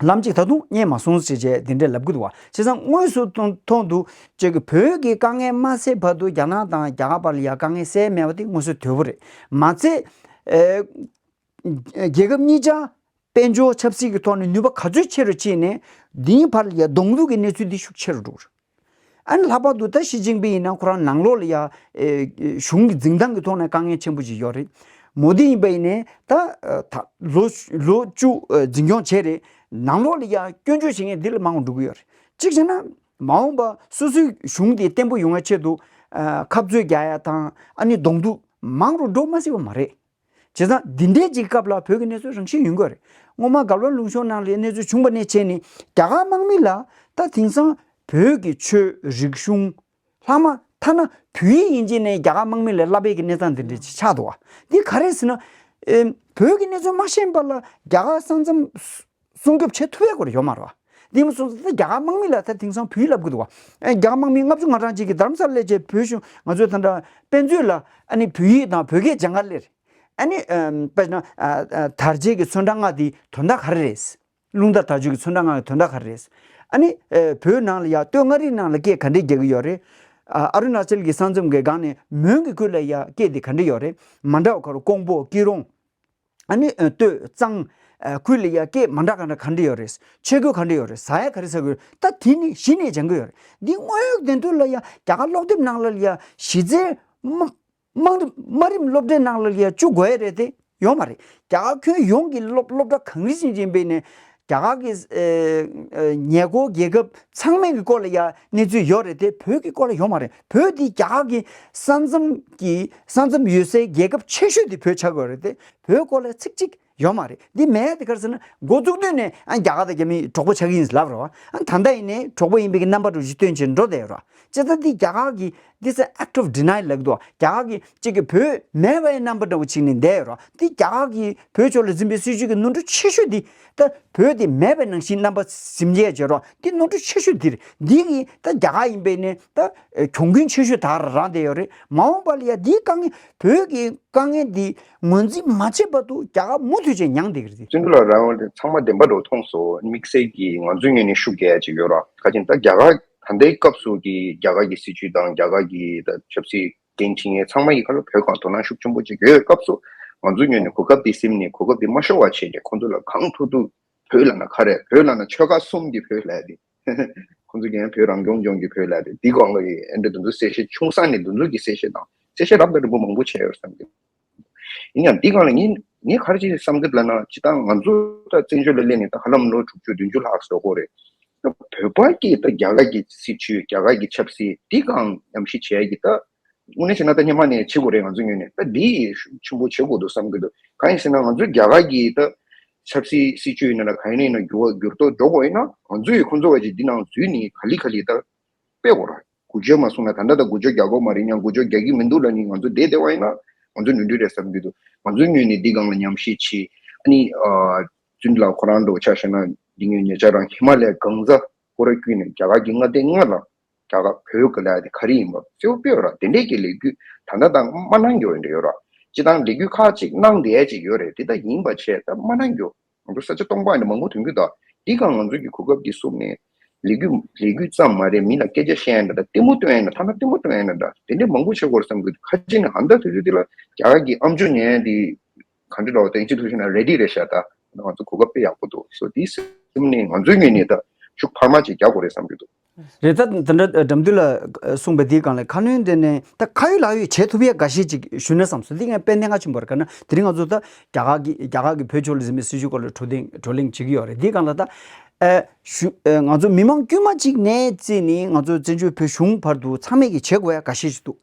ལམ་གཅིག་ད་དུང་རྙེད་མ་སོང་ཟེར་བྱས་དེ་འདྲས་ལབ་ཀྱི་འདུག་བ། བྱས་ཙང་དངོས་སུ་མཐོང་མཐོང་དུ་ཅིག་གི་བོད་ཀྱི་དཀའ་ངལ་མ་སེལ་བར་དུ་རྒྱ་ནག་དང་རྒྱ་གར་བར་ལ་ཡ་དཀའ་ངལ་སེལ་མེད་པ་དེ་དངོས་སུ་དོད་པོ་རེད། མ་ཚད་ཨེ་རྒྱལ་ཁབ་གཉིས་ཆ་དཔལ་འབྱོར་ཆབ་སྲིད་ཀྱི་ཐོག་ནས་ནུས་པ་ག་ཚོད་ཆེ་རུ་ཕྱིན་ནས་འདིའི་བར་ལ་ཡ་གདོང་ཐུག་གི་གནས་ཚུལ་འདི་ཤུགས་ཆེ་རུ་འགྲོ་གི་རེད། ཨ་ནི་ལྷག་པར་དུ་ད་ཞི་ཅིན་ཕིང་ཡིན་ན་ཁོ་རང་ནང་ལོགས་ལ་ཡ་ཨེ་གཞུང་གི་འཛིན་སྟངས་ཀྱི་ཐོག་ནས་དཀའ་ངལ་ཆེན་པོ་ཞིག་ཡོད་རེད། མོ་དི་ཡིན་པ་ཡིན་ནའི་ད་ཨ་ད་ལོ་ལོ་བཅུ་ཨ་འཛིན་སྐྱོང་བྱས་རེད། ནང་ལོགས་ལ་ཡ་སྐྱོན་བརྗོད་བྱེད་མཁན་འདི་ལ་མང་པོ་འགྲོ་གི་ཡོད་རེད། གཅིག་བྱས་ན་ མ་འོངས་པ་སོ་སོའི་གཞུང་དེ་བརྟན་པོ་ཡོང་བའི་ཆེད་དུ་ཨ་ཁ་རྩོད་རྒྱག་ཡ་དང་ཨ་ནི་གདོང་ཐུག་མང་རུ་འགྲོ་མ་སྲིད་པ་མ་རེད། བྱས་ཙང་འདི་འདྲའི་ཅིག་སྐབས་ལ་བོད་ཀྱི་གནས་ཚུལ་རང་བཞིན་ཡོང་གི་རེད། སྔོན་མ་རྒྱལ་བ་ལུང་གཤོང་ནང་ལ་གནས་ཚུལ་བྱུང་བ་ནས་བྱས་ནས་རྒྱ་གར་དམག་མི་ལ་ད་དེང་སང་བོད་ཀྱི་ཆོས་རིག་གཞུང་ལྷག་མ་ཐ་ན་བོད་ཡིག་ཡིན་གཅིག་ནས་རྒྱ་གར་དམག་མི་ལ་བསླབ་པའི་གི་གནས་སྟངས་འདི་འདྲ་ཅིག་ཆགས་འདུག་བ། འདི་ག་རེ་ཟེར་ན། ཨེ་བོད་ཀྱི་གནས་ཚུལ་མ་ཤེས་པ་ལ་རྒྱ་གར་ས་མཚམས་སྲུང་སྐྱོབ་བྱེད་ཐུབ་ཡ་སྐོར་ཡོད་མ་རེད་བ། འདི་མ་སོང་ཙང་ད་རྒྱ་གར་དམག་མི་ལ་ད་དེང་སང་བོད་ཡིག་བསླབ་དགོས་འདུག་བ། ཨེ་རྒྱ་གར་དམག་མི་ལྔ་བཅུ་ང་གྲངས་ཅིག་གིས་རྡ་རམ་ས་ལ་བཅས་བོད་གཞུང་ང་ཚོའི་ད་ལྟ་དཔེ་མཛོད་ལ་ཨ་ནི་བོད་ཡིག་དང་བོད་སྐད་སྦྱང་ག་སླེབས། ཨ་ནི་ཨམ་དཔེར་ན་ཨ་ཨ་དར་རྒྱས་ཀྱི་ཚོན་ཁྲ་ལྔ་དེ་དོན་དག་ག་རེ་རེད། རླུང་རྟ་དར་ལྕོག་གི་ཚོན་ཁྲ་ལྔ་གི་དོན་དག་ག་རེ་རེད། ཨ་ནི་ཨ་བོད་ནང་ལ་ཡ་སྟོད་མངའ་རིས་ནང་ལ་སྐད་ག་འདྲས་རྒྱག་གི་ཡོད་རེད། ཨ་ཨ་རུ་ན་ཅལ་གྱི་ས་མཚམས་ཀྱི་སྒང་ནས་མོན་གྱི་ཁུལ་ལ་ཡ་སྐད་དེ་ག་འདྲས་ཡོད་རེད། མ་འདྲ་བ་ཁ་རུ་ཀོང་པོ་སྐྱིད་རོང་། ཨ་ནི་ཨ་སྟོད་གཙང་ཨ་ཁུལ་ལ་ཡ་སྐད་མ་འདྲ་ག་འདྲ་ག་འདྲས་ཡོད་རེད། ཆས་གོས་ག་འདྲས་ཡོད་རེད། ཟ་ཡ་ག་རེ་ཟ་གི་ཡོད་རེད། ད་དེ་ནི་གཞི་ནས་སྦྱང་གི་ཡོད་རེད། འདི་དངོས་ཡོད་བདེན་དོན་ལ་ཡ་རྒྱ་གར་སློབ་དེབ་ནང་ལ་ཡ་གཞི་རྩའི་དམའ་དམའ་རིམ་དམའ་རིམ་སློབ་གྲྭའི་ནང་ལ་ཡ་བཅུག་དགོས་ཡ་རེད་དེ་ཡོད་མ་རེད། རྒྱ་གར་ཁྱོན་ཡོངས་ཀྱི་སློབ་སློབ་གྲྭ་གང་རེ་ཞིག་ཡིན་པའི་ནས་རྒྱ་གར་གྱི་ཨེ་ཨེ་ཉེ་འཁོར་རྒྱལ་ཁབ་ཚང་མའི་གི་སྐོར་ལ་ཡ་གནས་ཚུལ་ཡོད་རེད་དེ། བོད་ཀྱི་སྐོར་ལ་ཡོད་མ་རེད། བོད་འདི་རྒྱ་གར་གྱི་ས་མཚམས་ཀྱི་ས་མཚམས་ཡོད་སའི་རྒྱལ་ཁབ་ཆེ་ཤོས་དེ་བོད་ཆགས་ཀྱི་ཡོད་རེད་དེ། བོད་སྐོར་ལ་ཚིག་གཅིག་ཡོད་མ་རེད། འདི་མེད་དེ་ག་རེ་ཟེར་ན་འགོ་བཙུགས་དུས་ནས་ཨ་རྒྱ་གར་དང་རྒྱ་མི་གྲོགས་པོ་ཆགས་ཀྱི་ཡིན་ལབ་རེད་བ། ཨ་ད་ལྟ་ཡིན་ནའི་གྲོགས་པོ་ཡིན་པའི་གི་རྣམ་པ་འདྲ་བོ་ཞིག་སྟོན་བྱས་འགྲོ་བསྡད་ཡོད་རེད་བ། བྱས་ཙང་འདི་རྒྱ་གར་གྱི་འདི་ཚེ་act of denial ལབ་འདུག་རྒྱ་གར་གྱི་གཅིག་གི་བོད་མེད་པའི་རྣམ་པ་འདྲ་བོ་ཅིག་ནས་བསྡད་ཡོད་རེད་བ། འདི་རྒྱ་གར་གྱི་བོད་ཕྱོགས་ལ་འཛིན་པའི་སྲིད་བྱུས་ཀྱི་ནོར་འཁྲུལ་ཆེ་ཤོས་འདི་ད་བོད་དེ་མེད་པའི་ནང་བཞིན་རྣམ་པ་སིམ་རྒྱས་བྱས་རོགས། འདི་ནོར་འཁྲུལ་ཆེ་ཤོས་འདི་རེད། འདི་གི་ད་རྒྱ་གར་ཡིན་པའི་ནས་ད་གྱོང་གུན་ཆེ་ཤོས་ད་རང་བསྡད་ཡོད་རེད། མ་འོངས་པ་ལ་ཡ་འདིའི་དཀའ་ངལ་བོད་ཀྱི་དཀའ་ངལ་འདི་ངོས་འཛིན་མ་བྱས་བར་དུ་རྒྱ་གར་མུ་མཐུད་བྱས་མྱངས་བསྡད་ཀྱི་རེད། བཙན་པོ་ལ་རང་དབང་དེ་ཚང་མ་བདེན་པ་འདྲ་བོ་མཐོང་སོང་། དམིགས་བསལ་གྱིས་ང་ཚོའི་ངོས་ནས་ཤུགས་རྒྱག་ཡ་ཅིག་ཡོད་ར། ག་ཅིག་ད་རྒྱ་གར་ད་ལྟའི་སྐབས་སུ་གི་རྒྱ་གར་གྱི་སྲིད་བྱུས་དང་རྒྱ་གར་གྱི་ད་ཆབ་སྲིད་འགན་འཁྲི་ངས་ཚང་མ་ཡི་ཁ་ལ་བོད་གང་དོ་སྣང་ཤུགས་ཆེན་པོ་ཅིག་ཡོད་སྐབས་སུ་ང་ཚོའི་ངོས་ནས་གོ་སྐབས་འདི་ཟིན་ནས་གོ་སྐབས་འདི་མ་ཤོར་བ་བྱས་ནས་ཁོང་ཚོ་ལ་གང་ཐུབ་ཐུབ་བོད་ལབ་ན་ག་རེ་བོད་ལབ་ན་ཆོལ་ཁ་གསུམ་གྱི་བོད་ལབ་ཡ་དེ། ཁོང་ཚོ་གིས་ཡང་བོད་རང་སྐྱོང་ལྗོངས་ཀྱི་བོད་ལབ་ཡ་དེ་འདི་སྒང་ལ་ཡི་ཨེ་འདྲ་དེ་ཚོ་གསལ་བཤད་ཆུང་ས་ནས་དེ་ཚོ་གི་གསལ་བཤད་རབ་དང་རིམ་པ་མང་པོ་བྱས་ཡོད་བསམ་གི། ཡིན་ཡང་འདི་སྒང་ལ་ངས་ངས་ག་རེ་ཅིག་བསམ་གི་ལབ་ན་སྤྱིར་བཏང་ང་ཚོ་ད་བཙན་བྱོལ་ལ་སླེབས་ནས་ད་ཧ་ལམ་ལོ་དྲུག་ཅུ་བདུན་ཅུ་ལྷག་ཙམ་འགྲོ་གི་རེད། ད་བོད་པ་གིས་ད་རྒྱ་གར་གྱི་སྲིད་བྱུས་རྒྱ་གར་གྱི་ཆབ་སྲིད་འདི་སྒང་ཉམས་ཞིབ་བྱེད་ཡ་གི་ད་དངོས་གནས་བྱས་ན་ད་སྔོན་མ་ནས་བྱེད་དགོས་རེད། ང་ཚོ་ངོས་ནས་ད་འདི་ཤུགས་ཆེན་པོ་བྱེད་དགོས་འདུག་བསམ་གི་འདུག་གང་ཡིན་ཟེར་ན་ང་ཚོ་རྒྱ་གར་གྱི་ད་ཆབ་སྲིད་སྲིད་བྱུས་ཡིན་ན་ལ་གང་ཡིན་ན་ཡིན་ན་འགྱུར་བ་འགྱུར་ལྡོག་འགྲོ་དགོས་ཡིན་ན་ང་ཚོ་ཡི་ཁོང་ཚོ་བ་ཅིག་འདི་ནང་འཛུལ་ནས་ག་ལེ་ག་ལེ་ད་སྤེལ་དགོས་ར། འགུལ་སྐྱོད་མ་སོང་ན་ད་ལྟ་ད་འགུལ་སྐྱོད་རྒྱག་དགོས་མ་རེད། ཡང་འགུལ་སྐྱོད་རྒྱག་གི་མི་འདུག་ལབ་ནི་ང་ཚོ་བསྡད་བསྡད་པ་ཡིན་ན་ང་ཚོ་ནོར་འཁྲུལ་རེད་བསམ་གྱི་འདུག་ང་ཚོའི་ངོས་ནས་འདི་སྒང་ལ་ཉམས་ཞིབ་བྱེད། ཨ་ནི་ཨ་བཙུན་ལགས་ཁོ་རང་འདྲ་བོ་ཆ་བཞག་ན་འདི་ངོས་ཉེ་ཆར་རང་ཧི་མ་ལ་ཡའི་གངས་རྫ་སྐོར་ར་བརྒྱུད་ནས་རྒྱ་གར་གྱི་མངའ་སྡེ་ལྔ་ལ་རྒྱ་གར་བོད་ཀྱི་ལབ་ཡ་དེ་ག་རེ་ཡིན་པ་གསལ་པོ་སྤེལ་ཡོད་ར། དེ་འདྲས་ཀྱི་ལས་འགུལ་ད་ལྟ་དང་མ་གནང་རྒྱུ་འདྲ་ཡོད་ར། སྤྱིར་བཏང་ལས་འགུལ་ཁག་ཅིག་གནང་བསྡད་ཡ་ཅིག་ཡོད་རེད། དེ་ད་ཡིན་པ་བྱས་ད་མ་གནང་རྒྱུ། ང་ཚོ་ས་ཆ་སྟོང་པ་ནས་མང་པོ་ཐོན་རྒྱུ་དང་། འདི་གང་ང་ཚོ་གི་གོ་སྐབས་འདི་བཟུང་ནས་ལས་འགུལ་ལས་འགུལ་ཙམ་མ་རེད། མི་ལ་སྐད་ཆ་བཤད་ཡ་འདྲ་དང་ལྟད་མོ་སྟོན་ཡ་འདྲ་ཐ་ན་ལྟད་མོ་སྟོན་ཡ་འདྲ་འདྲ་དེ་འདྲས་མང་པོ་བྱེད་དགོས་རེད་བསམ་གི་འདུག་ཁ་ཅིག་ནས་ཧ་ད་དུས་ཚོད་འདི་ལ་རྒྱ་གར་གྱི་ཨམ་ཅོག་ཉན་ཡ་འདི་ག་འདྲ་ལབ་དེ་ཅི་ཐུག་ཤེས་ན་རེ་ཌི་རེད་ཤག་ད་ང་ཚོ་གོ་སྐབས་དཔེ་ཡག་པོ་འདུག་སོ་འདི་བཟུང་ནས་ང་ཚོའི་ངོས་ནས་ད་ཤུགས་འཕར་མ་ཅིག་རྒྱག་དགོས་རེད་བསམ་གི་འདུག་རེད། ད་དེ་འདྲ་འགྲམ་དུས་ལ་གསུངས་པའི་དེའི་སྒང་ལ་ཁ་སྣོན་དེ་ནས་ད་ཁ་ཡོད་ལག་ཡོད་བྱེད་ཐུབ་ཡས་འགའ་ཤས་ཅིག་ཞུས་ན་བསམ་སོང་། འདི་ངས་དཔེ་གནད་འགག་ཆེན་པོ་རེད། ག་ན་དེ་རིང་ང་ཚོ་ད་རྒྱ་གར་གྱི་རྒྱ་གར་གྱི་བོད་ཕྱོགས་ལ་འཛིན་པའི་སྲིད་བྱུས་སྐོར་ལ་བགྲོ་གླེང་བགྲོ་གླེང་བྱེད་ཀྱི་ཡོད་རེད། འདིའི་སྒང་ལ་ད་ཨ་ཞུ་ཨ་ང་ཚོ་མི་མང་དཀྱུས་མ་ཅིག་ནས་བརྩིས་ནས་ང་ཚོ་བཙན་བྱོལ་བོད་གཞུང་བར་དུ་ཚང་མས་ཀྱིས་བྱེད་དགོས་ཡ་འགའ་ཤས་ཅིག་འདུག་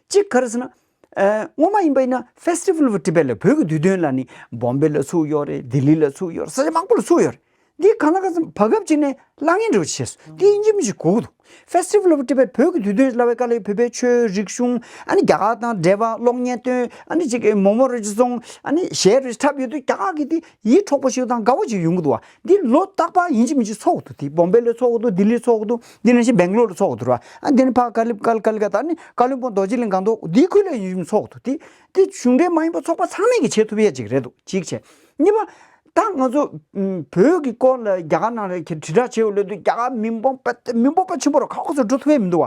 གཅིག་ག་རེ་ཟེར་ན། ཨ་སྔོན་མ་ཡིན་པ་ཡིན་ན་Festival of Tibet ལ་བོད་ཀྱི་དུས་སྟོན་ལ་ནི་བོམ་བེ་ལ་ཚུགས་ཡོད་རེད། ལྡི་ལི་ལ་ཚུགས་ཡོད་རེད། ས་ཆ་མང་པོ་ལ་ཚུགས་ཡོད་རེད། འདི་གང་ལ་གང་འཚམ་བར་སྐབས་ཅིག་ནས་བརླག་ངེས་འགྲོ་བྱས་སོང་། འདི་ཡིན་གཅིག་མིན་གཅིག་དགོས་ཀྱི་འདུག Festival of Tibet བོད་ཀྱི་དུས་སྟོན་ལབ་པའི་སྐབས་ལ་བོད་པའི་ཆོས་རིག་གཞུང་ཨ་ནི་རྒྱ་གར་དང་འབྲེལ་བ་གློག་བརྙན་སྟོན་ཨ་ནི་ཅིག་མོག་མོག་རེ་ཅིག་སོང་ཨ་ནི་གཞས་རེ་འཁྲབ་ཡོད་དུས་རྒྱ་གར་གྱི་འདི་ཡིད་འཕྲོག་པ་ཞིག་དང་དགའ་བོ་ཞིག་ཡོང་གི་འདུག་བ། འདི་ལོ་རྟག་པར་ཡིན་གཅིག་མིན་གཅིག་ཚོགས་ཀྱི་འདུག་འདི་བོམ་བེ་ལ་ཚོགས་ཀྱི་འདུག་ལྡི་ལི་ཚོགས་ཀྱི་འདུག་འདི་ནང་བཞིན་སྦེང་ལོར་ལ་ཚོགས་ཀྱི་འདུག་ར། ཨ་འདི་ནི་ཕར་ཀ་ལི་ཀ་ལི་ཀ་ལི་ཀ་ད་ནི་ཀ་ལི་པོང་རྡོ་རྗེ་གླིང་སྒང་ཏོག་འདི་ཁུལ་ལ་ཡིན་གཅིག་ཚོགས་ཀྱི་འདུག་འདི་འདི་གཞུང་འབྲེལ་མ་ཡིན་པ་ཚོགས་པ་ཚང་མས་ཀྱི་བྱེད་ཐུབ་ཡས་ཅིག་རེད་འདུག་གཅིག་བྱས། གཉིས་པ། ད་ང་ཚོ་ཨུམ་བོད་ཀྱི་སྐོར་ལ་རྒྱ་གར་ནང་ལ་དྲིལ་བསྒྲགས་བྱེད་འོས་ལོས་དུས་རྒྱ་གར་མི་འབོར་པ་མི་འབོར་པ་ཆེན་པོ་རུ་ཁག་ཁོ་ཚོ་འགྲོ་ཐུབ་ཡས་མི་འདུག་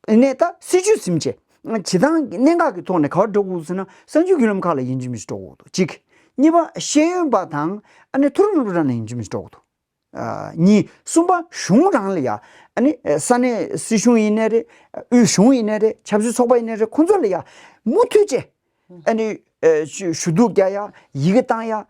བ། ནས་ད་སྲིད་ཇུས་ཟིན་བྱས། སྤྱིར་བཏང་གི་གནད་འགག་གི་ཐོག་ནས་ག་བར་འགྲོ་དགོས་ཟེར་ན་གསར་འགྱུར་བརྒྱུད་ལམ་ཁག་ལ་ཡིན་གཅིག་མིན་གཅིག་འགྲོ་དགོས་འདུག་གཅིག་གཉིས་པ་ཤེས་ཡོན་པ་དང་ཨ་ནི་མཐོ་རིམ་སློབ་གྲྭ་ནང་ཡིན་གཅིག་མིན་གཅིག་འགྲོ་དགོས་འདུག་གཉིས། གསུམ་པ་གཞུང་རང་ལ་ཡ། ཨ་ནི་ས་གནས་སྲིད་གཞུང་ཡིན་ནའི་རེད། དབུས་གཞུང་ཡིན་ནའི་རེད། ཆབ་སྲིད་ཚོགས་པ་ཡིན་ནའི་རེད། ཁོང་ཚོ་ལ་ཡ། མུ་མཐུད་བྱས། ཨ་ནི་ཞུ་གཏུག་རྒྱག་ཡ། ཡི་གེ་བཏང་ཡ།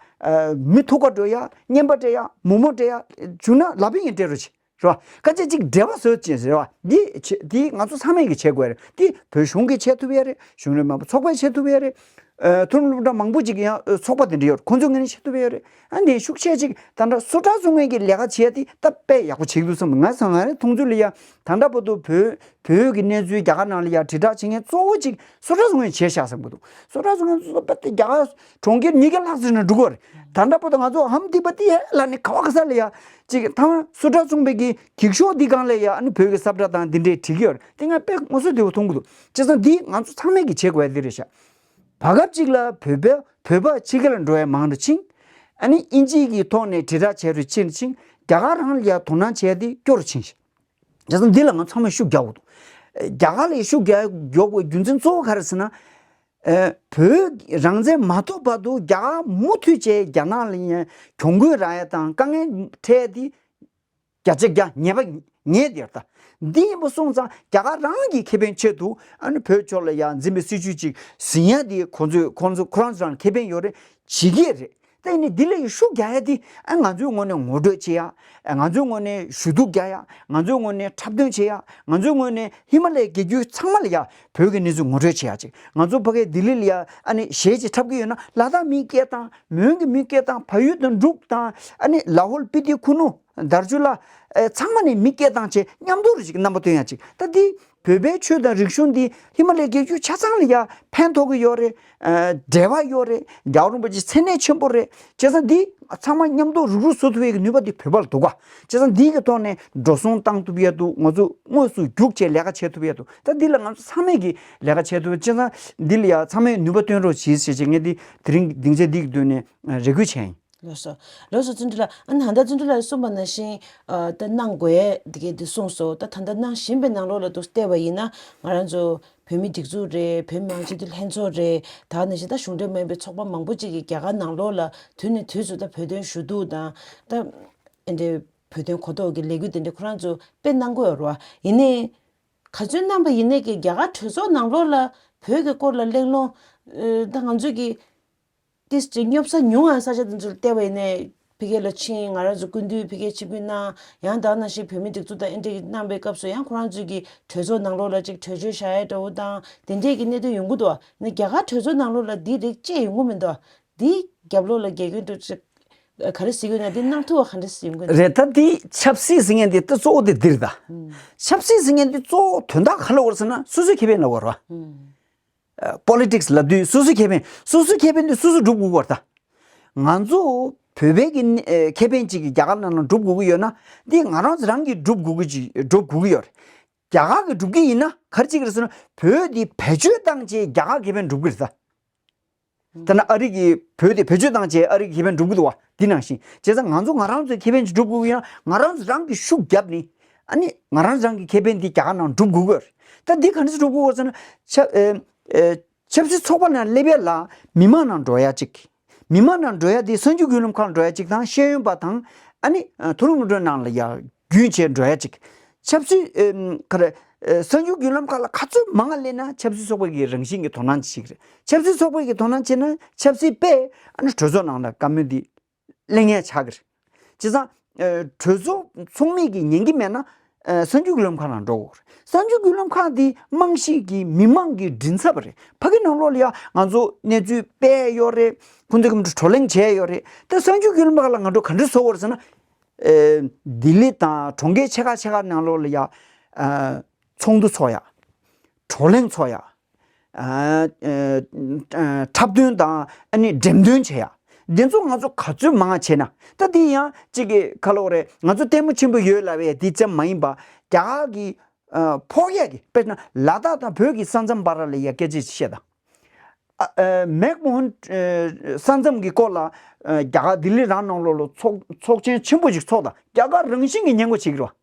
མི་ཐུག་ག་འགྲོ་ཡ། བརྙན་པར་སྤྲད་ཡ། མོག་མོག་སྤྲད་ཡ། བྱུང་ན་ལབ་པ་ཡིན་སྤྲད་རོགས་བྱེད། རེད་བ། སྐད་ཆ་གཅིག་འབྲེལ་བ་བཟོ་ཅེས་རེད་བ། འདི་བྱེད་འདི་ང་ཚོ་ཚང་མས་ཀྱི་བྱེད་དགོས་རེད། འདི་བོད་གཞུང་གིས་བྱེད་ཐུབ་ཡས་རེད། གཞོན་ནུ་མང་པོ་ཚོགས་པས་བྱེད་ཐུབ་ཡས་རེད། ཨ་མཐོ་རིམ་སློབ་གྲྭ་མང་པོ་ཅིག་ཡང་ཨ་ཚོགས་པ་དེ་འདྲ་ཡོད་རེད། ཁོང་ཚོས་ངོས་ནས་བྱེད་ཐུབ་ཡས་རེད། ཨ་ནི་ཤུགས་ཆེ་ཅིག་ད་ལྟ་སུ་ཊ་བཙུགས་མཁན་གྱི་ལས་ཀ་བྱས་ཏེ་ད་དཔེ་ཡག་པོ་བྱེད་ཀྱི་འདུག་བསམ། ང་ཚོ་ང་རའི་མཐོང་ཚུལ་ལ་ཡ་ད་ལྟ་བར་དུ་བོད་བོད་ཀྱི་གནས་ཚུལ་རྒྱ་གར་ནང་ལ་ཡ་དྲིལ་བསྒྲགས་བྱེད་མཁན་གཙོ་བོ་ཅིག་སུ་ཊ་བཙུགས་མཁན་བྱས་བཞག་བསམ་གྱི་འདུག་སུ་ཊ་བཙུགས་མཁན་ཚོ་དཔེ་དེ་རྒྱ་གར་གྲོང་ཁྱེར་ཉིས་བརྒྱ་ལྷག་ཙམ་ནང་འགྲོ་གི་རེད། ད་ལྟ་བར་དུ་ང་ཚོ་ཧམ་ཏི་པ་ཏི་ཧེ་ལ་ནི་ག་བ་ག་ས་ལ་ཡ་ཅིག་ཐ་མ་སུ་ཊ་བཙུགས་པའི་གི་འགྱིག་ཤོག་འདི་སྒང་ལ་ཡ་ཨ་ནི་བོད་ཀྱི་ས་བཀྲ་དང་འདི་འདྲས་བྲིས་ཀྱི་ཡོད་རེད། དེ་ང་དཔེ་ངོ་སོ་བདེ་པོ་མཐོང་གི་འདུག་བྱས་ཙང་འདི་ང་ཚོ་ཚང་མས་ཀྱི་བྱེད་དགོས་ཡ་འདི་རེད་ཤག་བར་སྐབས་གཅིག་ལ་བོད་པ་བོད་པ་ཕྱི་རྒྱལ་ལ་འགྲོ་ཡ་མང་རུ་ཕྱིན། ཨ་ནི་དབྱིན་ཇི་གི་ཐོག་ནས་དྲིལ་བསྒྲགས་བྱས་རུ་ཕྱིན་ཕྱིན། རྒྱ་གར་རང་ལ་ཡ་དོ་སྣང་བྱས་ཏེ་སྐྱོ་རུ་ཕྱིན་ཤག་བྱས་ཙང་འདི་ལ་ང་ཚང་མས་ཤུགས་རྒྱག་དགོས་འདུག་རྒྱ་གར་ལ་ཤུགས་རྒྱག་རྒྱག་དགོས་རྒྱུ་མཚན་གཙོ་བོ་ག་རེ་ཟེར་ན། ཨ་བོད་རང་བཙན་མ་ཐོབ་བར་དུ་རྒྱ་གར་མུ་མཐུད་བྱས་རྒྱ་ནག་ལ་ཡ་གྱོང་གུན་རག་ཡ་དང་དཀའ་ངལ་འཕྲད་དེ། བརྒྱ་ཆ་བརྒྱ་ཉེས་པ་ཉེས་དེ་ད། འདི་ཡིན་པ་སོང་ཙང་རྒྱ་གར་རང་གི་ཁེ་ཕན་ཆེད་དུ་ཨ་ནི་བོད་ཕྱོགས་ལ་ཡང་འཛིན་པའི་སྲིད་བྱུས་ཅིག་ཟིན་ཡ་དེ་ཁོང་ཚོས་ཁོང་ཚོ་ཁོ་རང་ཚོ་རང་ཁེ་ཕན་ཡོད་རེད། བྱེད་ཀྱི་རེད། ད་ཡིན་ནའི་འདི་ལ་ཡི་ཤུགས་རྒྱག་ཡ་དེ་ཨ་ང་ཚོའི་ངོས་ནས་ངོ་སྤྲོད་བྱེད་ཡ། ཨ་ང་ཚོའི་ངོས་ནས་ཞུ་གཏུག་རྒྱག་ཡ། ང་ཚོའི་ངོས་ནས་འཁྲབ་སྟོན་བྱེད་ཡ། ང་ཚོའི་ངོས་ནས་ཧི་མ་ལ་ཡའི་རྒྱལ་རྒྱུད་ཚང་མ་ལ་ཡ་བོད་ཀྱི་གནས་ཚུལ་ངོ་སྤྲོད་བྱེད་ཡ་ཅིག་ང་ཚོ་ཕ་གིའི་ལྡི་ལི་ལ་ཡ་ཨ་ནི་གཞས་ཅིག་འཁྲབ་ཀྱི་ཡོད་ན་ལ་དྭགས་མི་སྐད་དང་མོན་གྱི་མི་སྐད་དང་བལ་ཡུལ་དང་འབྲུག་དང་ཨ་ནི་ལ་ཧོལ་སྤི་ཏི་ཁུ་ནུ། དར་ཆུ་ལ། ཨེ་ཚང་མ་ནས་མི་སྐད་བཏང་བྱས་མཉམ་དུ་རུ་ཅིག་རྣམ་པ་སྟོན་ཡ་ཅིག་ད་འདི་བོད་པའི་ཆོས་དང་རིག་གཞུང་འདི་ཧི་མ་ལ་ཡའི་རྒྱལ་རྒྱུད་ཆ་ཚང་ལ་ཡ་ཕན་ཐོགས་ཀྱི་ཡོད་རེད། ཨ་འབྲེལ་བ་ཡོད་རེད། རྒྱལ་བ་རིན་པོ་ཆེ་མཚན་གནས་ཆེན་པོ་རེད། བྱས་ཙང་འདི་ཚང་མ་མཉམ་དུ་རུག་རུག་བཟོ་ཐུབ་ཡས་ཀྱི་ནུས་པ་འདི་བོད་པ་ལ་འདུག་ག་བྱས་ཙང་འདི་གི་ཐོག་ནས་འགྲོ་སོང་བཏང་ཐུབ་ཡས་འདུག་ང་ཚོ་དངོས་སུ་རྒྱུགས་བྱས་ལས་ཀ་བྱེད་ཐུབ་ཡས་འདུག་ད་འདི་ལ་ང་ཚོ་ཚང་མས་ཀྱི་ལས་ཀ་བྱེད་ཐུབ་ཡས། བྱས་ཙང་འདི་ལ་ཡ་ཚང་མས་ནུས་པ་བཏོན་རོགས་གྱིས་ཞེས་བྱས་ངས་འདི་དེ་རིང་སྡིངས་ཆ་འདི་གི་མདུན་ནས་རེ་སྐུལ་བྱས་ཡིན། ལགས་སོ། ལགས་སོ་བརྩོན་འགྲུས་ལགས། ཨ་ནི་ད་ལྟ་བརྩོན་འགྲུས་ལགས་གསུངས་པ་ནང་བཞིན་ཨ་ད་གནང་དགོས་འདི་གས་འདི་གསུངས་སོ། ད་ད་ལྟ་གནང་བཞིན་པའི་ནང་ལོགས་ལ་འདུག་བལྟས་པ་ཡིན་ན་ང་རང་ཚོ་བོད་མི་སྒྲིག་འཛུགས་རེད། བོད་མི་མང་སྤྱི་འཐུས་ལྷན་ཚོགས་རེད། ད་ནང་བཞིན་ད་གཞུང་འབྲེལ་མ་ཡིན་པའི་ཚོགས་པ་མང་པོ་ཅིག་གིས་རྒྱ་གར་ནང་ལོགས་ལ་དུས་ནས་དུས་སུ་ད་བོད་དོན་ཞུ་གཏུག་དང་ད་ཨེ་འདྲའི་བོད་དོན་གོ་རྟོགས་ཀྱི་ལས་འགུལ་དེ་འདྲ་ཁོ་རང་ཚོ་དཔེ་གནང་གི་ཡོད་རེད་བ། ཡིན་ནའི་ག་ཚོད་གནང་པ་ཡིན་ནའི་ཀྱི་རྒྱ་གར་གྲོས་ཚོགས་ནང་ལོགས་ལ་བོད་ཀྱི་སྐོར་ལ་གླེང་སློང་ཨ་ད་ང་ཚོས་ཀྱི། ཏིས་ཅིག་སྙོབ་ས་ཉུང་ང་ས་ཆ་དེ་ཚོར་བལྟས་པ་ཡིན་ནའི་ཕ་གི་ལ་ཕྱིན། ང་རང་ཚོ་སྐུ་མདུན་ཕ་གི་ཆིབས་བསྒྱུར་གནང་། ཡང་དག་ནང་བཞིན་བོད་མི་སྒྲིག་འཛུགས་དང་ཨེ་འདྲ་གི་གནང་པའི་སྐབས་སུ་ཡང་ཁོ་རང་ཚོས་ཀྱི་གྲོས་ཚོགས་ནང་ལོགས་ལ་ཅིག་གྲོས་ཆོད་བཞག་ཡ་འདྲ་བོ་དང་དེ་འདྲས་ཀྱི་གནད་དོན་ཡོང་གི་འདུག་ནི་རྒྱ་གར་གྲོས་ཚོགས་ནང་ལོགས་ལ་འདི་རིགས་བཅས་ཡོང་གི་མི་འདུག་འདི་རྒྱབ་ལོགས་ལ་རྒྱ་གུན་དུ་ཅིག་ག་རེ་ཟེར་གི་ཡོད་ན་འདི་གནང་ཐུབ་པ་ག་འདྲ་ཟེར་ཡོང་གི་འདུག་རེད། ད་འདི་ཆབ་སྲིད་ཟེར་མཁན་འདི་ད་གཙོ་བོ་དེ་འདིར་ད། ཆབ་སྲིད་ཟེར་མཁན་འདི་གཙོ་བོ་དོན་དག་ག་ལ་བར་ཟེར་ན་སོ་སོའི་ཁེ་ཕན་ལ་བར་བ། པོ་ལི་ཊིག་སི་ལབ་དུས་སོ་སོའི་ཁེ་ཕན། སོ་སོའི་ཁེ་ཕན་དེ་སོ་སོས་སྒྲུབ་དགོས་པར་ད། ང་ཚོ་བོད་པའི་གི་ཨེ་ཁེ་ཕན་ཅིག་གི་རྒྱ་གར་ནང་ལ་སྒྲུབ་དགོས་ཀྱི་ཡོད་ན་འདི་ང་རང་ཚོ་རང་གིས་སྒྲུབ་དགོས་ཀྱི་ཅིག་སྒྲུབ་དགོས་ཀྱི་ཡོད་རེད། རྒྱ་གར་གིས་སྒྲུབ་ཀྱི་ཡིན་ན་ག་རེ་བྱེད་ཀྱི་རེད་ཟེར་ན་བོད་འདི་བེད་སྤྱོད་བཏང་བྱས་རྒྱ་གར་ཁེ་ཕན་སྒྲུབ་ཀྱི་རེད་ད། ད་ནི་ཨ་རི་གིས་བོད་འདི་བེད་སྤྱོད་བཏང་བྱས་ཨ་རི་གི་ཁེ་ཕན་སྒྲུབ་ཀྱི་འདུག་བ། འདི་ནང་བཞིན་བྱས་ཙང་ང་ཚོ་ང་རང་ཚོའི་ཁེ་ཕན་ཅིག་སྒྲུབ་དགོས་ཀྱི་ཡིན་ན་ང་རང་ཚོ་རང་གིས་ཤུགས་བརྒྱབ་ནས་ཨ་ནི་ང་རང་ཚོ་རང་གི་ཁེ་ཕན་འདི་རྒྱ་གར་ནང་སྒྲུབ་དགོས་ཀྱི་ཡོད་རེད། ད་འདི་ག་འདྲ་སྒྲུབ་དགོས་ཀྱི་ཟེར་ན་ཆབ་ཨེ་ཨེ་ཆབ་སྲིད་ཚོགས་པ་ནང་སླེབས་ཡ་ལ་མི་མང་ནང་འགྲོ་ཡ་ཅིག་མི་མང་ནང་འགྲོ་ཡ་དེ་གསར་འགྱུར་བརྒྱུད་ལམ་ཁག་ལ་འགྲོ་ཡ་ཅིག་དང་ཤེས་ཡོན་པ་དང་ཨ་ནི་མཐོ་རིམ་སློབ་གྲྭའི་ནང་ལ་ཡ་རྒྱུན་ཆད་འགྲོ་ཡ་ཅིག་ཆབ་སྲིད་ཨེམ་ག་རེ་ཨེ་གསར་འགྱུར་བརྒྱུད་ལམ་ཁག་ལ་ག་ཚོད་མང་ང་སླེབས་ན་ཆབ་སྲིད་ཚོགས་པ་གི་རང་བཞིན་གྱི་དོ་སྣང་བྱེད་ཀྱི་རེད། ཆབ་སྲིད་ཚོགས་པ་གི་དོ་སྣང་བྱེད་ན་ཆབ་སྲིད་པས་ཨ་ནི་གྲོས་ཚོགས་ནང་ལ་བཀའ་མོལ་འདི་གླེང་ཡ་ཆགས་ཀྱི་རེད། བྱས་ཙང་ཨེ་གྲོས་ཚོགས་ཚོགས་མི་གིས་ཉན་གྱི་མེད་ན་ཨེ་གསར་འགྱུར་བརྒྱུད་ལམ་ཁག་ནང་འགྲོ་དགོས་རེད། གསར་འགྱུར་བརྒྱུད་ལམ་ཁག་འདི་རྨང་གཞི་གི་མི་མང་གི་མགྲིན་ཚབ་རེད། ཕ་གི་ནང་ལོགས་ལ་ཡ་ང་ཚོ་གནས་ཚུལ་སྤེལ་ཡོད་རེད། ཁོང་ཚོ་གི་བགྲོ་གླེང་བྱས་ཡོད་རེད། ད་གསར་འགྱུར་བརྒྱུད་ལམ་ཁག་ལ་ང་ཚོ་ག་འདྲ་བཟོ་དགོས་རེད་ཟེར་ན། ཨེ་ལྡི་ལི་དང་གྲོང་ཁྱེར་ཆེ་ཁག་ཆེ་ཁག་ནང་ལོགས་ལ་ཡ་ཨ་ཚོགས་འདུ་ཚོགས་ཡ། བགྲོ་གླེང་ཚོགས་ཡ། ཨ་ཨ་འཁྲབ་སྟོན་དང་ཨ་ནི་འགྲེམས་སྟོན་བྱེད་ཡ། འདི་ཚོ་ང་ཚོ་ག་ཚོད་མང་བྱས་ན་ད་འདི་ཡང་གཅིག་གི་ཁ་ལོ་རེད། ང་ཚོ་ལྟད་མོ་ཆེན་པོ་ཡོད་ལབ་ཡ་འདི་ཙམ་མ་ཡིན་པ་རྒྱ་གར་གྱི་ཨ་ཕོག་ཡ་གི་དཔེར་ན་ལ་དྭགས་དང་བོད་ཀྱི་ས་མཚམས་བར་ལ་ཡ་སྐད་ཆ་བཤད་དང་། ཨ་ཨ་མེག་མོ་ཧན་ཨ་ས་མཚམས་ཀྱི་སྐོར་ལ་ཨ་རྒྱ་གར་ལྡི་ལི་རང་ནང་ལོགས་ལ་ཚོགས་ཚོགས་ཆེན་ཆེན་པོ་ཞིག་ཚོགས་དང་རྒྱ་གར་རང་བཞིན་གྱི་ཉན་གོ་བྱེད་ཀྱི་རེད་བ།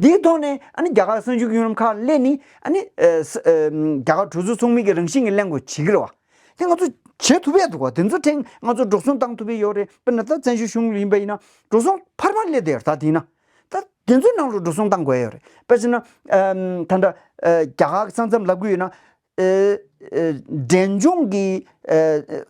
འདིའི་ཐོག་ནས་ཨ་ནི་རྒྱ་གར་གསར་འགྱུར་བརྒྱུད་ལམ་ཁག་སླེབས་ནི་ཨ་ནི་ཨ་ས་ཨ་རྒྱ་གར་གྲོས་ཚོགས་ཚོགས་མི་གི་རང་བཞིན་གྱི་གླེང་གོ་བྱེད་ཀྱི་རེད་བ། དེ་ང་ཚོ་བྱེད་ཐུབ་ཡ་འདུག་བ། དེ་ཚོ་ཐེངས་ང་ཚོ་འགྲོ་སོང་བཏང་ཐུབ་ཡ་ཡོད་རེད། དཔེར་ན་ད་བཙན་བྱོལ་གཞུང་ཡིན་པ་ཡིན་ན་འགྲོ་སོང་ཕར་ཕར་སླེབས་བསྡད་ཡོད་རེད། ད་དེ་ཡིན་ན་ད་དེ་ཚོའི་ནང་ལ་འགྲོ་སོང་བཏང་དགོས་ཡ་ཡོད་རེད། དཔེ་བྱས་ན་ཨ་ད་ལྟ་ཨ་རྒྱ་གར་ས་མཚམས་ལབ་གི་ཡོད་ན། ཨེ་ཨེ་འབྲས་ལྗོངས་ཀྱི་ཨེ་ཨེ་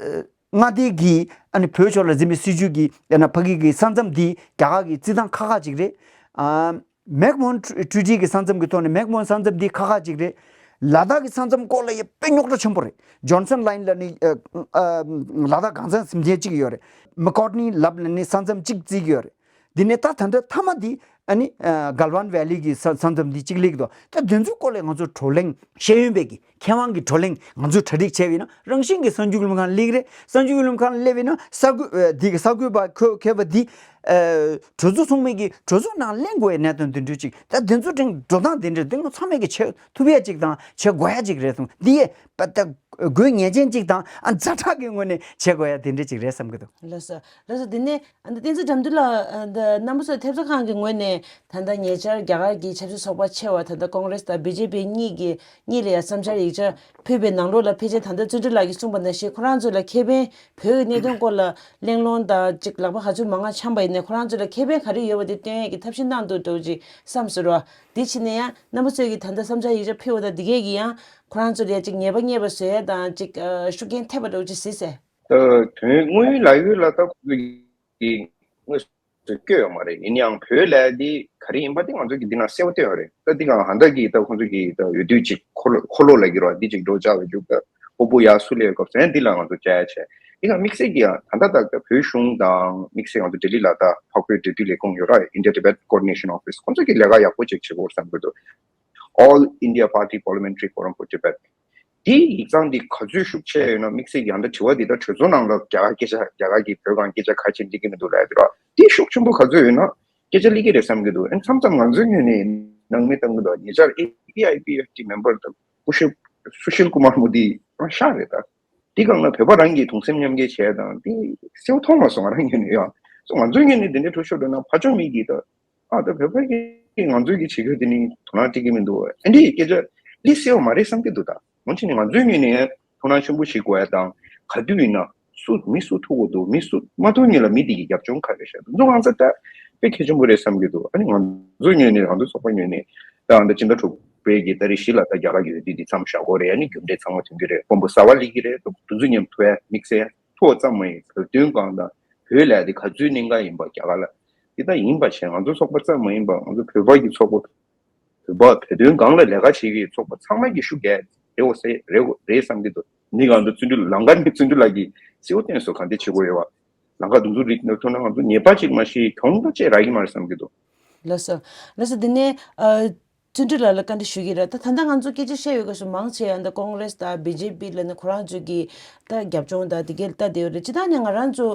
ཨེ་མངའ་སྡེ་གི་ཨ་ནི་བོད་ཕྱོགས་ལ་འཛིན་པའི་སྲིད་བྱུས་ཀྱི་ཡང་ན་ཕ་གི་གི་ས་མཚམས་འདི་རྒྱ་གར་གྱི་རྩིས་ཐང་ཁག་ཁག་ཅིག་རེད། ཨ། མེག་མོན་ཀྲུ་ཀྲུའུ་ཏི་གི་ས་མཚམས་ཀྱི་ཐོག་ནས། མེག་མོན་ས་མཚམས་འདི་ཁག་ཁག་ཅིག་རེད། ལ་དྭགས་ཀྱི་ས་མཚམས་སྐོར་ལ་ཡ་དཔེ་རྙོག་དྲ་ཆེན་པོ་རེད། ཇོན་སན་ལ་ཡིན་ལབ་ནི། ཨ། ཨ། ལ་དྭགས་གང་ཚང་ཟིན་མཁན་གཅིག་ཡོད་རེད། མི་ཀོར་ནི་ལབ་ལབ་ནི་ས་མཚམས་གཅིག་བརྩི་གི་ཡོད་རེད། འདི་ནས་ད་ད་ལྟ་མཐའ་མ་འདི། ཨ་ནི། ཨ། གལ་ཝན་ཝེ་ལི་གི་ས་ས་མཚམས་འདི་གཅིག་སླེབས་འདུག་ད་འདི་ཚོའི་སྐོར་ལ་ང་ཚོ་བགྲོ་གླེང་། ཤེས་ཡོན་པའི་གི་མཁས་དབང་གི་བགྲོ་གླེང་ང་ཚོས་གྲ་སྒྲིག་བྱས་པ་ཡིན་ན། རང་བཞིན་གྱིས་གསར་འགྱུར་ལམ་ཁང་སླེབས་རེད། གསར་འགྱུར་ལམ་ཁང་སླེབས་པ་ཡིན་ན། གསར་འགོད། ཨ། འདི་གི་གསར་འགོད་པ་ཁོ་མཁས་པ་འདི། ཨ། གྲོས་ཚོགས་ཚོགས་མི་གི་གྲོས་ཚོགས་ནང་གླེང་དགོས་ཡ་གནད་དོན་འདི་འདྲ་ཅིག་ད་འདི་ཚོ་འགྲིག་འགྲོ་སྟངས་འདི་འདྲ་འདི་ང་ཚང་མས་གི་བྱེད་ཐུབ་ཡ་ཅིག་དང་བྱེད་དགོས་ཡ་ཅིག་རེད་གསུངས། འདི་ཡས་པ་ད་དགོས་ངེས་ཅན་ཅིག་དང་། ཨ། ཛ་དྲག་གི་ངོས་ནས་བྱེད་དགོས་ཡ་འདི་འདྲ་ཅིག་རེད་བསམ་གི་འདུག་ལགས་སོ། ལགས་སོ། འདི་ནས་ཨ་ནི་བསྟན་འཛིན་དགྲ་འདུལ་ལགས། ཨ། འདི་རྣམ་པ་ཚོའི་ཐེབས་རྩ་ཁང་གི་ངོས་ནས་ད་ལྟ་ཉེ་ཆར་རྒྱ་གར་གྱི་ཆབ་སྲིད་ཚོགས་པ་ཆེ་བ་ད་ལྟ་ཀོང་རེས་དང་བི་ཇེ་པི་གཉིས་ཀྱི་གཉིས་ལ་ཡང་བསམ་འཆར་ཡིག་ཆ་ཕུལ་བའི་ནང་ལོགས་ལ། ཕལ་ཆེར་ད་ལྟ་བརྩོན་འགྲུས་ལགས་ཀྱིས་གསུངས་པ་ནང་བཞིན། ཁོ་རང་ཚོ་ལ་ཁེ་ཕན། བོད་ཀྱི་གནད་དོན་སྐོར་ལ་གླེང་སློང་དང་ཅིག་ལག་པ་ག་ཚོད་མང་ང་འཆང་པ་ཡིན་ནའི། ཁོ་རང་ཚོ་ལ་ཁེ་ཕན་ག་རེ་ཡོད་པ་དེ་སྟོན་ཡས་ཀྱི་ཐབས་ཤེས་གནང་འདུག་འདྲ་བོ་ཅིག་བསམ་སོང་ར། དེ་བྱས་ནས་ཡང་རྣམ་པ་ཚོས་ཀྱིས་ད་ལྟ་བསམ་འཆར་ཡིག་ཆ་ཕུལ་བ་དང་། འདི་གས་ཀྱིས་ཡང་ཁོ་རང་ཚོ་ལ་ཡ་ཅིག་ཉེས་པ་རྙེད་པ་བཟོ་ཡས་དང་ཅིག་ཨ། ཤུགས་རྐྱེན་ཐེབས་པ་འདྲ་བོ་ཅིག་གཟིགས་སོང་། ད་དོན་དངོས་ལབ་ཡོད་ལ། ད་ཁོ་ཚོ་གིས་དངོས་སུ་བསྐྱོད་ཡོད་མ་རེད། ཡིན་ཡང་བོད་ལབ་ཡ་འདི་ག་རེ་ཡིན་པ་དེ་ང་ཚོ་གིས་འདི་ན་གསལ་པོ་བསྟན་ཡོད་རེད། ད་འདི་ག་ཧན་ད་གི་ད་ཁོ་ཚོ་གི་ད་འོས་བསྡུ་ཅིག་འཁོར་ལོ་འཁོར་ལོ་ལབ་ཀྱི་རེད་བ། འདི་ཅིག་འགྲོ་བཅར་བའི་རྒྱུ་ད་སྤོ་བོ་ཡར་སུ་སླེབས་སྐབས་སུ་ཡང་འདི་ལ་ང་ཚོ་བཅར་ཡ་བྱས། འདི་ག་དམིགས་བསལ་གྱི་ཡང་ད་ལྟ་ད་ད་བོད་གཞུང་དང་དམིགས་བསལ་ང་ཚོ་ལྡི་ལི་ལ་ད་འཕགས་བོད་འབྲེལ་མཐུད་ལས་ཁུངས་ཡོད་ར། India Tibet Coordination Office། ཁོ་ཚོ་གིས་ལས་ཀ་ཡག་པོ་ཅིག་བྱེད་དགོས་བསམ་གྱི་འདུག All India Party Parliamentary Forum for Tibet། དེའི་ཡིག་ཚང་འདི་ག་ཚོད་ཤུགས་ཆེ་ཡོད་ན། དམིགས་བསལ་གྱི་ཡང་ད་དྲི་བ་འདི་ད་གྲོས་ཚོགས་ནང་ལ་རྒྱ་གར་སྐད་ཆ། རྒྱ་གར་གྱིས་བོད་སྒང་སྐད་ཆ་ག་རེ་བྱས་འགྲིག་གི་མི་འདུག་ལབ་ཡ་དེ་ར། དེ་ཤུགས་ཆེན་པོ་ག་ཚོད་ཡོད་ན་སྐད་ཆ་སླེབས་ཀྱི་རེད་བསམ་གྱི་འདུག་ཨ་ནི་མཚམས་མཚམས་ང་ཚོའི་ངོས་ནས་སྣང་མེད་བཏང་གི་འདུག་ཉེ་ཆར་ཨེ་པི་ཨའི་པི་ཨེཕ་ཊི་མེམ་བར་དང་སྐུ་ཞབས་སུ་ཤིལ་ཀུ་མར་མོ་དི་ཤག་རེད་ད། དེ་སྒང་ལ་བོད་པ་རང་གིས་གདུང་སེམས་མཉམ་སྐྱེད་བྱས་དང་དེ་གསལ་པོ་མཐོང་མ་སོང་། ང་རང་ངོས་ནས་ཡང་། སོ་ང་ཚོའི་ངོས་ནས་དེ་འདྲའི་འགྲོ་ཤོར་འགྲོ་ན་ཕར་ཕྱོགས་མི་གིས་ད། ཨ། ད་བོད་པ་གིས་ང་ཚོའི་གི་བྱེད་རྒྱུ་དེ་ནི་དོ་སྣང་སྤྲད་ཀྱི་མི་འདུག་ཨ་འདི་ཡི་སྐད་ཆ་ལི་གསལ་བ་མ་རེད་བསམ་གྱི་འདུག་ད་འོན་ཀྱང་ནི་ང་ཚོའི་ངོས་ནས་དོ་སྣང་ཆེན་པོ་བྱེད་དགོས་ཡ་དང་། ག་དུས་ཡིན་ན་སུ་མི་སུ་ཐུག་དགོས་འདུག་མི་སུ་མ་ཐུག་སྔོན་ལ་མི་དེ་གི་རྒྱབ་ལྗོངས་ག་རེ་བཤད་འདུག་ང་ཚོ་ད་དཔེ་གལ་ཆེན་པོ་རེད་བསམ་གྱི་འདུག་ཨ་ནི་ང་ཚོའི་ངོས་ནས། ང་ཚོ་ཚོགས་པ་ངོས་ནས་ད་ཨ་ད་སྤྱི་ཟླ་དྲུག་པའི་གི་ཏ་རིག་བཞི་ལ་ད་རྒྱ་གར་གྱི་འོས་བསྡུ་དེ་མཚམས་བཞག་དགོས་རེད། ཨ་ནི་རྒྱུ་འབྲས་ཚང་མ་ཐོན་གྱི་རེད། དཔོན་པོ་གསར་པ་སླེབས་ཀྱི་རེད། དུས་ཚོད་མཉམ་དུ་ཡ་དམིགས་བསལ་ཐོག་ཙམ་མ་ཡིན། བོད་དོན་སྒང་དང་བོད་ལ་དེ་ག་ཚོད་གནད་འགག་ཡིན་པ་རྒྱ་གར་ལ། དེ་ལྟར་ཡིན་པ་བྱས། ང་ཚོ་ཚོགས་པ་ཙམ་མ་ཡིན་པ། ང་ཚོ་བོད་པ་གི་ཚོགས་པ། བོད་པ་བོད་དོན་སྒང་ལ་ལས་ཀ་བྱེད་ཀྱི་ཚོགས་པ་ཚང་མ་གི་ཤུགས་རྒྱག་རེད་འོ་ཟེར་རེད་འོ་རེད་བསམ་གྱི་འདུག་འདི་ག་ང་ཚོ་བརྩོན་འགྲུས་ལམ་ཁ་ནས་བརྩོན་འགྲུས་ལགས་ཀྱིས་གསལ་པོ་བསྟན་སོང་། ག་འདྲ་བྱེད་དགོས་ཡོད་བ། ལམ་ཁ་དེ་ཚོ་རིག་ནས་ཐོན་ན་ང་ཚོ་ཉེས་པ་ཅིག་མ་གཞི་གྱོང་ད་ཅིག་རག་གི་མ་རེད་བསམ་གྱི་འདུག་ལགས་སོ། ལགས་སོ། འདི་ནས་ཨ། བརྩོན་འགྲུས་ལགས་ལ་བཀའ་འདྲི་ཞུ་གི་རེད། ད་ད་ལྟ་ང་ཚོ་སྐད་ཆ་བཤད་ཡོད་སྐབས་སུ་མང་ཆེ་ཡང་ད་ཀོང་རེས་དང་བི་ཇེ་པི་ལ་ནི་ཁོ་རང་ཚོའི་གི་ད་རྒྱབ་ལྗོངས་དང་དེ་གའི་ལྟ་བསྡད་ཡོད་རེད། སྤྱིར་བཏང་ནས་ང་རང་ཚོ་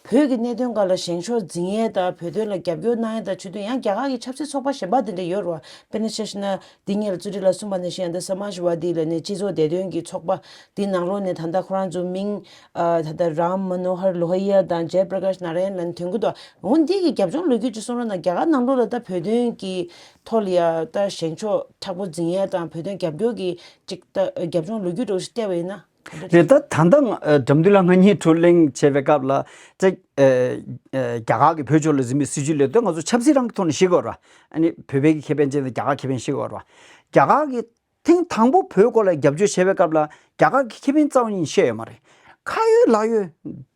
བོད་ཀྱི་གནད་དོན་སྒང་ལ་བཞེངས་ཕྱོགས་འཛིན་ཡས་དང་བོད་དོན་ལ་རྒྱབ་སྐྱོར་གནང་ཡས་དང་ཆེད་དུ་ཡང་རྒྱ་གར་གྱི་ཆབ་སྲིད་ཚོགས་པ་གཞན་པ་དེ་འདྲ་ཡོད་རེད་བ། དཔེར་ན་ཆ་བཞག་ན་འདི་སྔོན་ལ་བརྩོན་འགྲུས་ལགས་གསུངས་པ་ནང་བཞིན་ཡང་ད་སམཱཇ་ཝ་དི་ལ་ནི་སྤྱི་ཚོགས་བདེ་དོན་གྱི་ཚོགས་པ་འདི་ནང་ལོགས་ནས་ད་ལྟ་ཁོ་རང་ཚོ་མིང་ཨ་ད་ལྟ་རམ་མ་ནོ་ཧར་ལོ་ཧི་ཡ་དང་ཇའི་པྲ་ཀཱཤ་ན་ར་ཡན་ལ་ནི་ཐོན་གྱི་འདུག་འོ་འདི་གི་རྒྱབ་ལྗོངས་ལོ་རྒྱུས་ཅིག་གསུང་རོགས་གནང་། རྒྱ་གར་ནང་ལོགས་ལ་ད་བོད་དོན་གྱི་ཐོག་ལ་ཡ་ད་བཞེངས་ཕྱོགས་མཁྲེགས་པོ་འཛིན་ཡས་དང་བོད་དོན་རྒྱབ་སྐྱོར་གྱི་ཅིག་ད་རྒྱབ་ལྗོངས་ལོ་རྒྱུས་འདྲ་བོ་ཞིག་བལྟས་པ་ཡིན་ན། རེད། ད་ད་ལྟ་ང་ཨ་དགྲ་འདུལ་ལགས་ང་གཉིས་བགྲོ་གླེང་བྱེད་པའི་སྐབས་ལ་ད་ཨ་ཨ་རྒྱ་གར་གྱི་བོད་ཕྱོགས་ལ་འཛིན་པའི་སྲིད་བྱུས་ལས་དོན་ང་ཚོ་ཆབ་སྲིད་རང་གི་ཐོག་ནས་བཤད་དགོས་རེད་བ། ཨ་ནི་བོད་པའི་གི་ཁེ་ཕན་བྱས་ཏེ་རྒྱ་གར་ཁེ་ཕན་བཤད་དགོས་རེད་བ། རྒྱ་གར་གྱི་ཐེངས་དང་པོ་བོད་སྐོར་ལ་རྒྱབ་སྐྱོར་བྱེད་པའི་སྐབས་ལ་རྒྱ་གར་གྱི་ཁེ་ཕན་རྩ་བ་ཉིད་བཤད་ཡོད་མ་རེད། ཁ་ཡོད་ལག་ཡོད་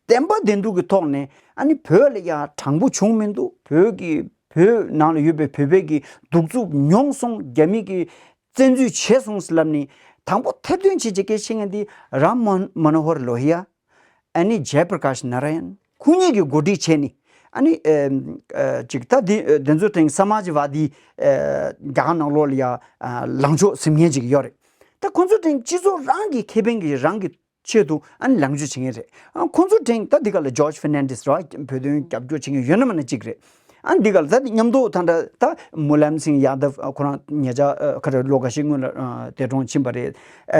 བདེན་པ་བདེན་སྡུག་གི་ཐོག་ནས། ཨ་ནི་བོད་ལ་ཡ་དྲང་པོ་བྱུང་མི་འདུག་བོད་ཀྱི་བོད་ནང་ལ་ཡོད་པའི་བོད་པའི་གི་གདུག་རྩུབ་མྱོང་སོང་། རྒྱ་མི་གིས་བཙན་འཛུལ་བྱས་སོང་ཟེར་ལབ་ནས་དང་པོ་ཐེར་འདོན་བྱེད་ཅིག་སྐད་ཆ་བཤད་མཁན་དེ་རམ་མ་མ་ནོ་ཧར་ལོ་ཧི་ཡ། ཨ་ནི་ཇའི་པྲ་ཀཱཤ་ན་ར་ཡན། ཁོ་གཉིས་ཀྱིས་འགོ་ཁྲིད་བྱས་ནས། ཨ་ནི་ཨ་ཨ་ཅིག་ད་འདི་ཨ་འདི་ཚོ་དེང་སམཱཇ་ཝ་དི་ཨ་རྒྱ་གར་ནང་ལོགས་ལ་ཡ་ཨ་ལངས་ཕྱོགས་ཟིན་མཁན་ཅིག་ཡོད་རེད། ད་ཁོ་ཚོ་དེང་སྤྱི་ཚོགས་རང་གི་ཁེ་ཕན་གྱི་རང་གི་ཆེད་དུ་ཨ་ནི་ལངས་ཕྱོགས་བྱེད་མཁན་རེད། ཨ་ཁོ་ཚོ་དེང་ད་འདི་ག་ལ་ཇོརྗ་ཕེར་ནན་ཌེས་ར་བ། བོད་དོན་རྒྱབ་སྐྱོར་བྱེད་མཁན་ཡོད་ན་མེད་ན་ཅིག་རེད། ཨ་འདི་ག་ལ་ད་མཉམ་དུ་ད་ད་ད་མུ་ལམ་སིང་ཡ་དབ་ཁོ་རང་ཉེ་ཆར་ཨ་ག་རེ་ལོ་འགའ་ཤས་སྔོན་ལ་ཨ་འདས་གྲོངས་ཕྱིན་པ་རེད། ཨ་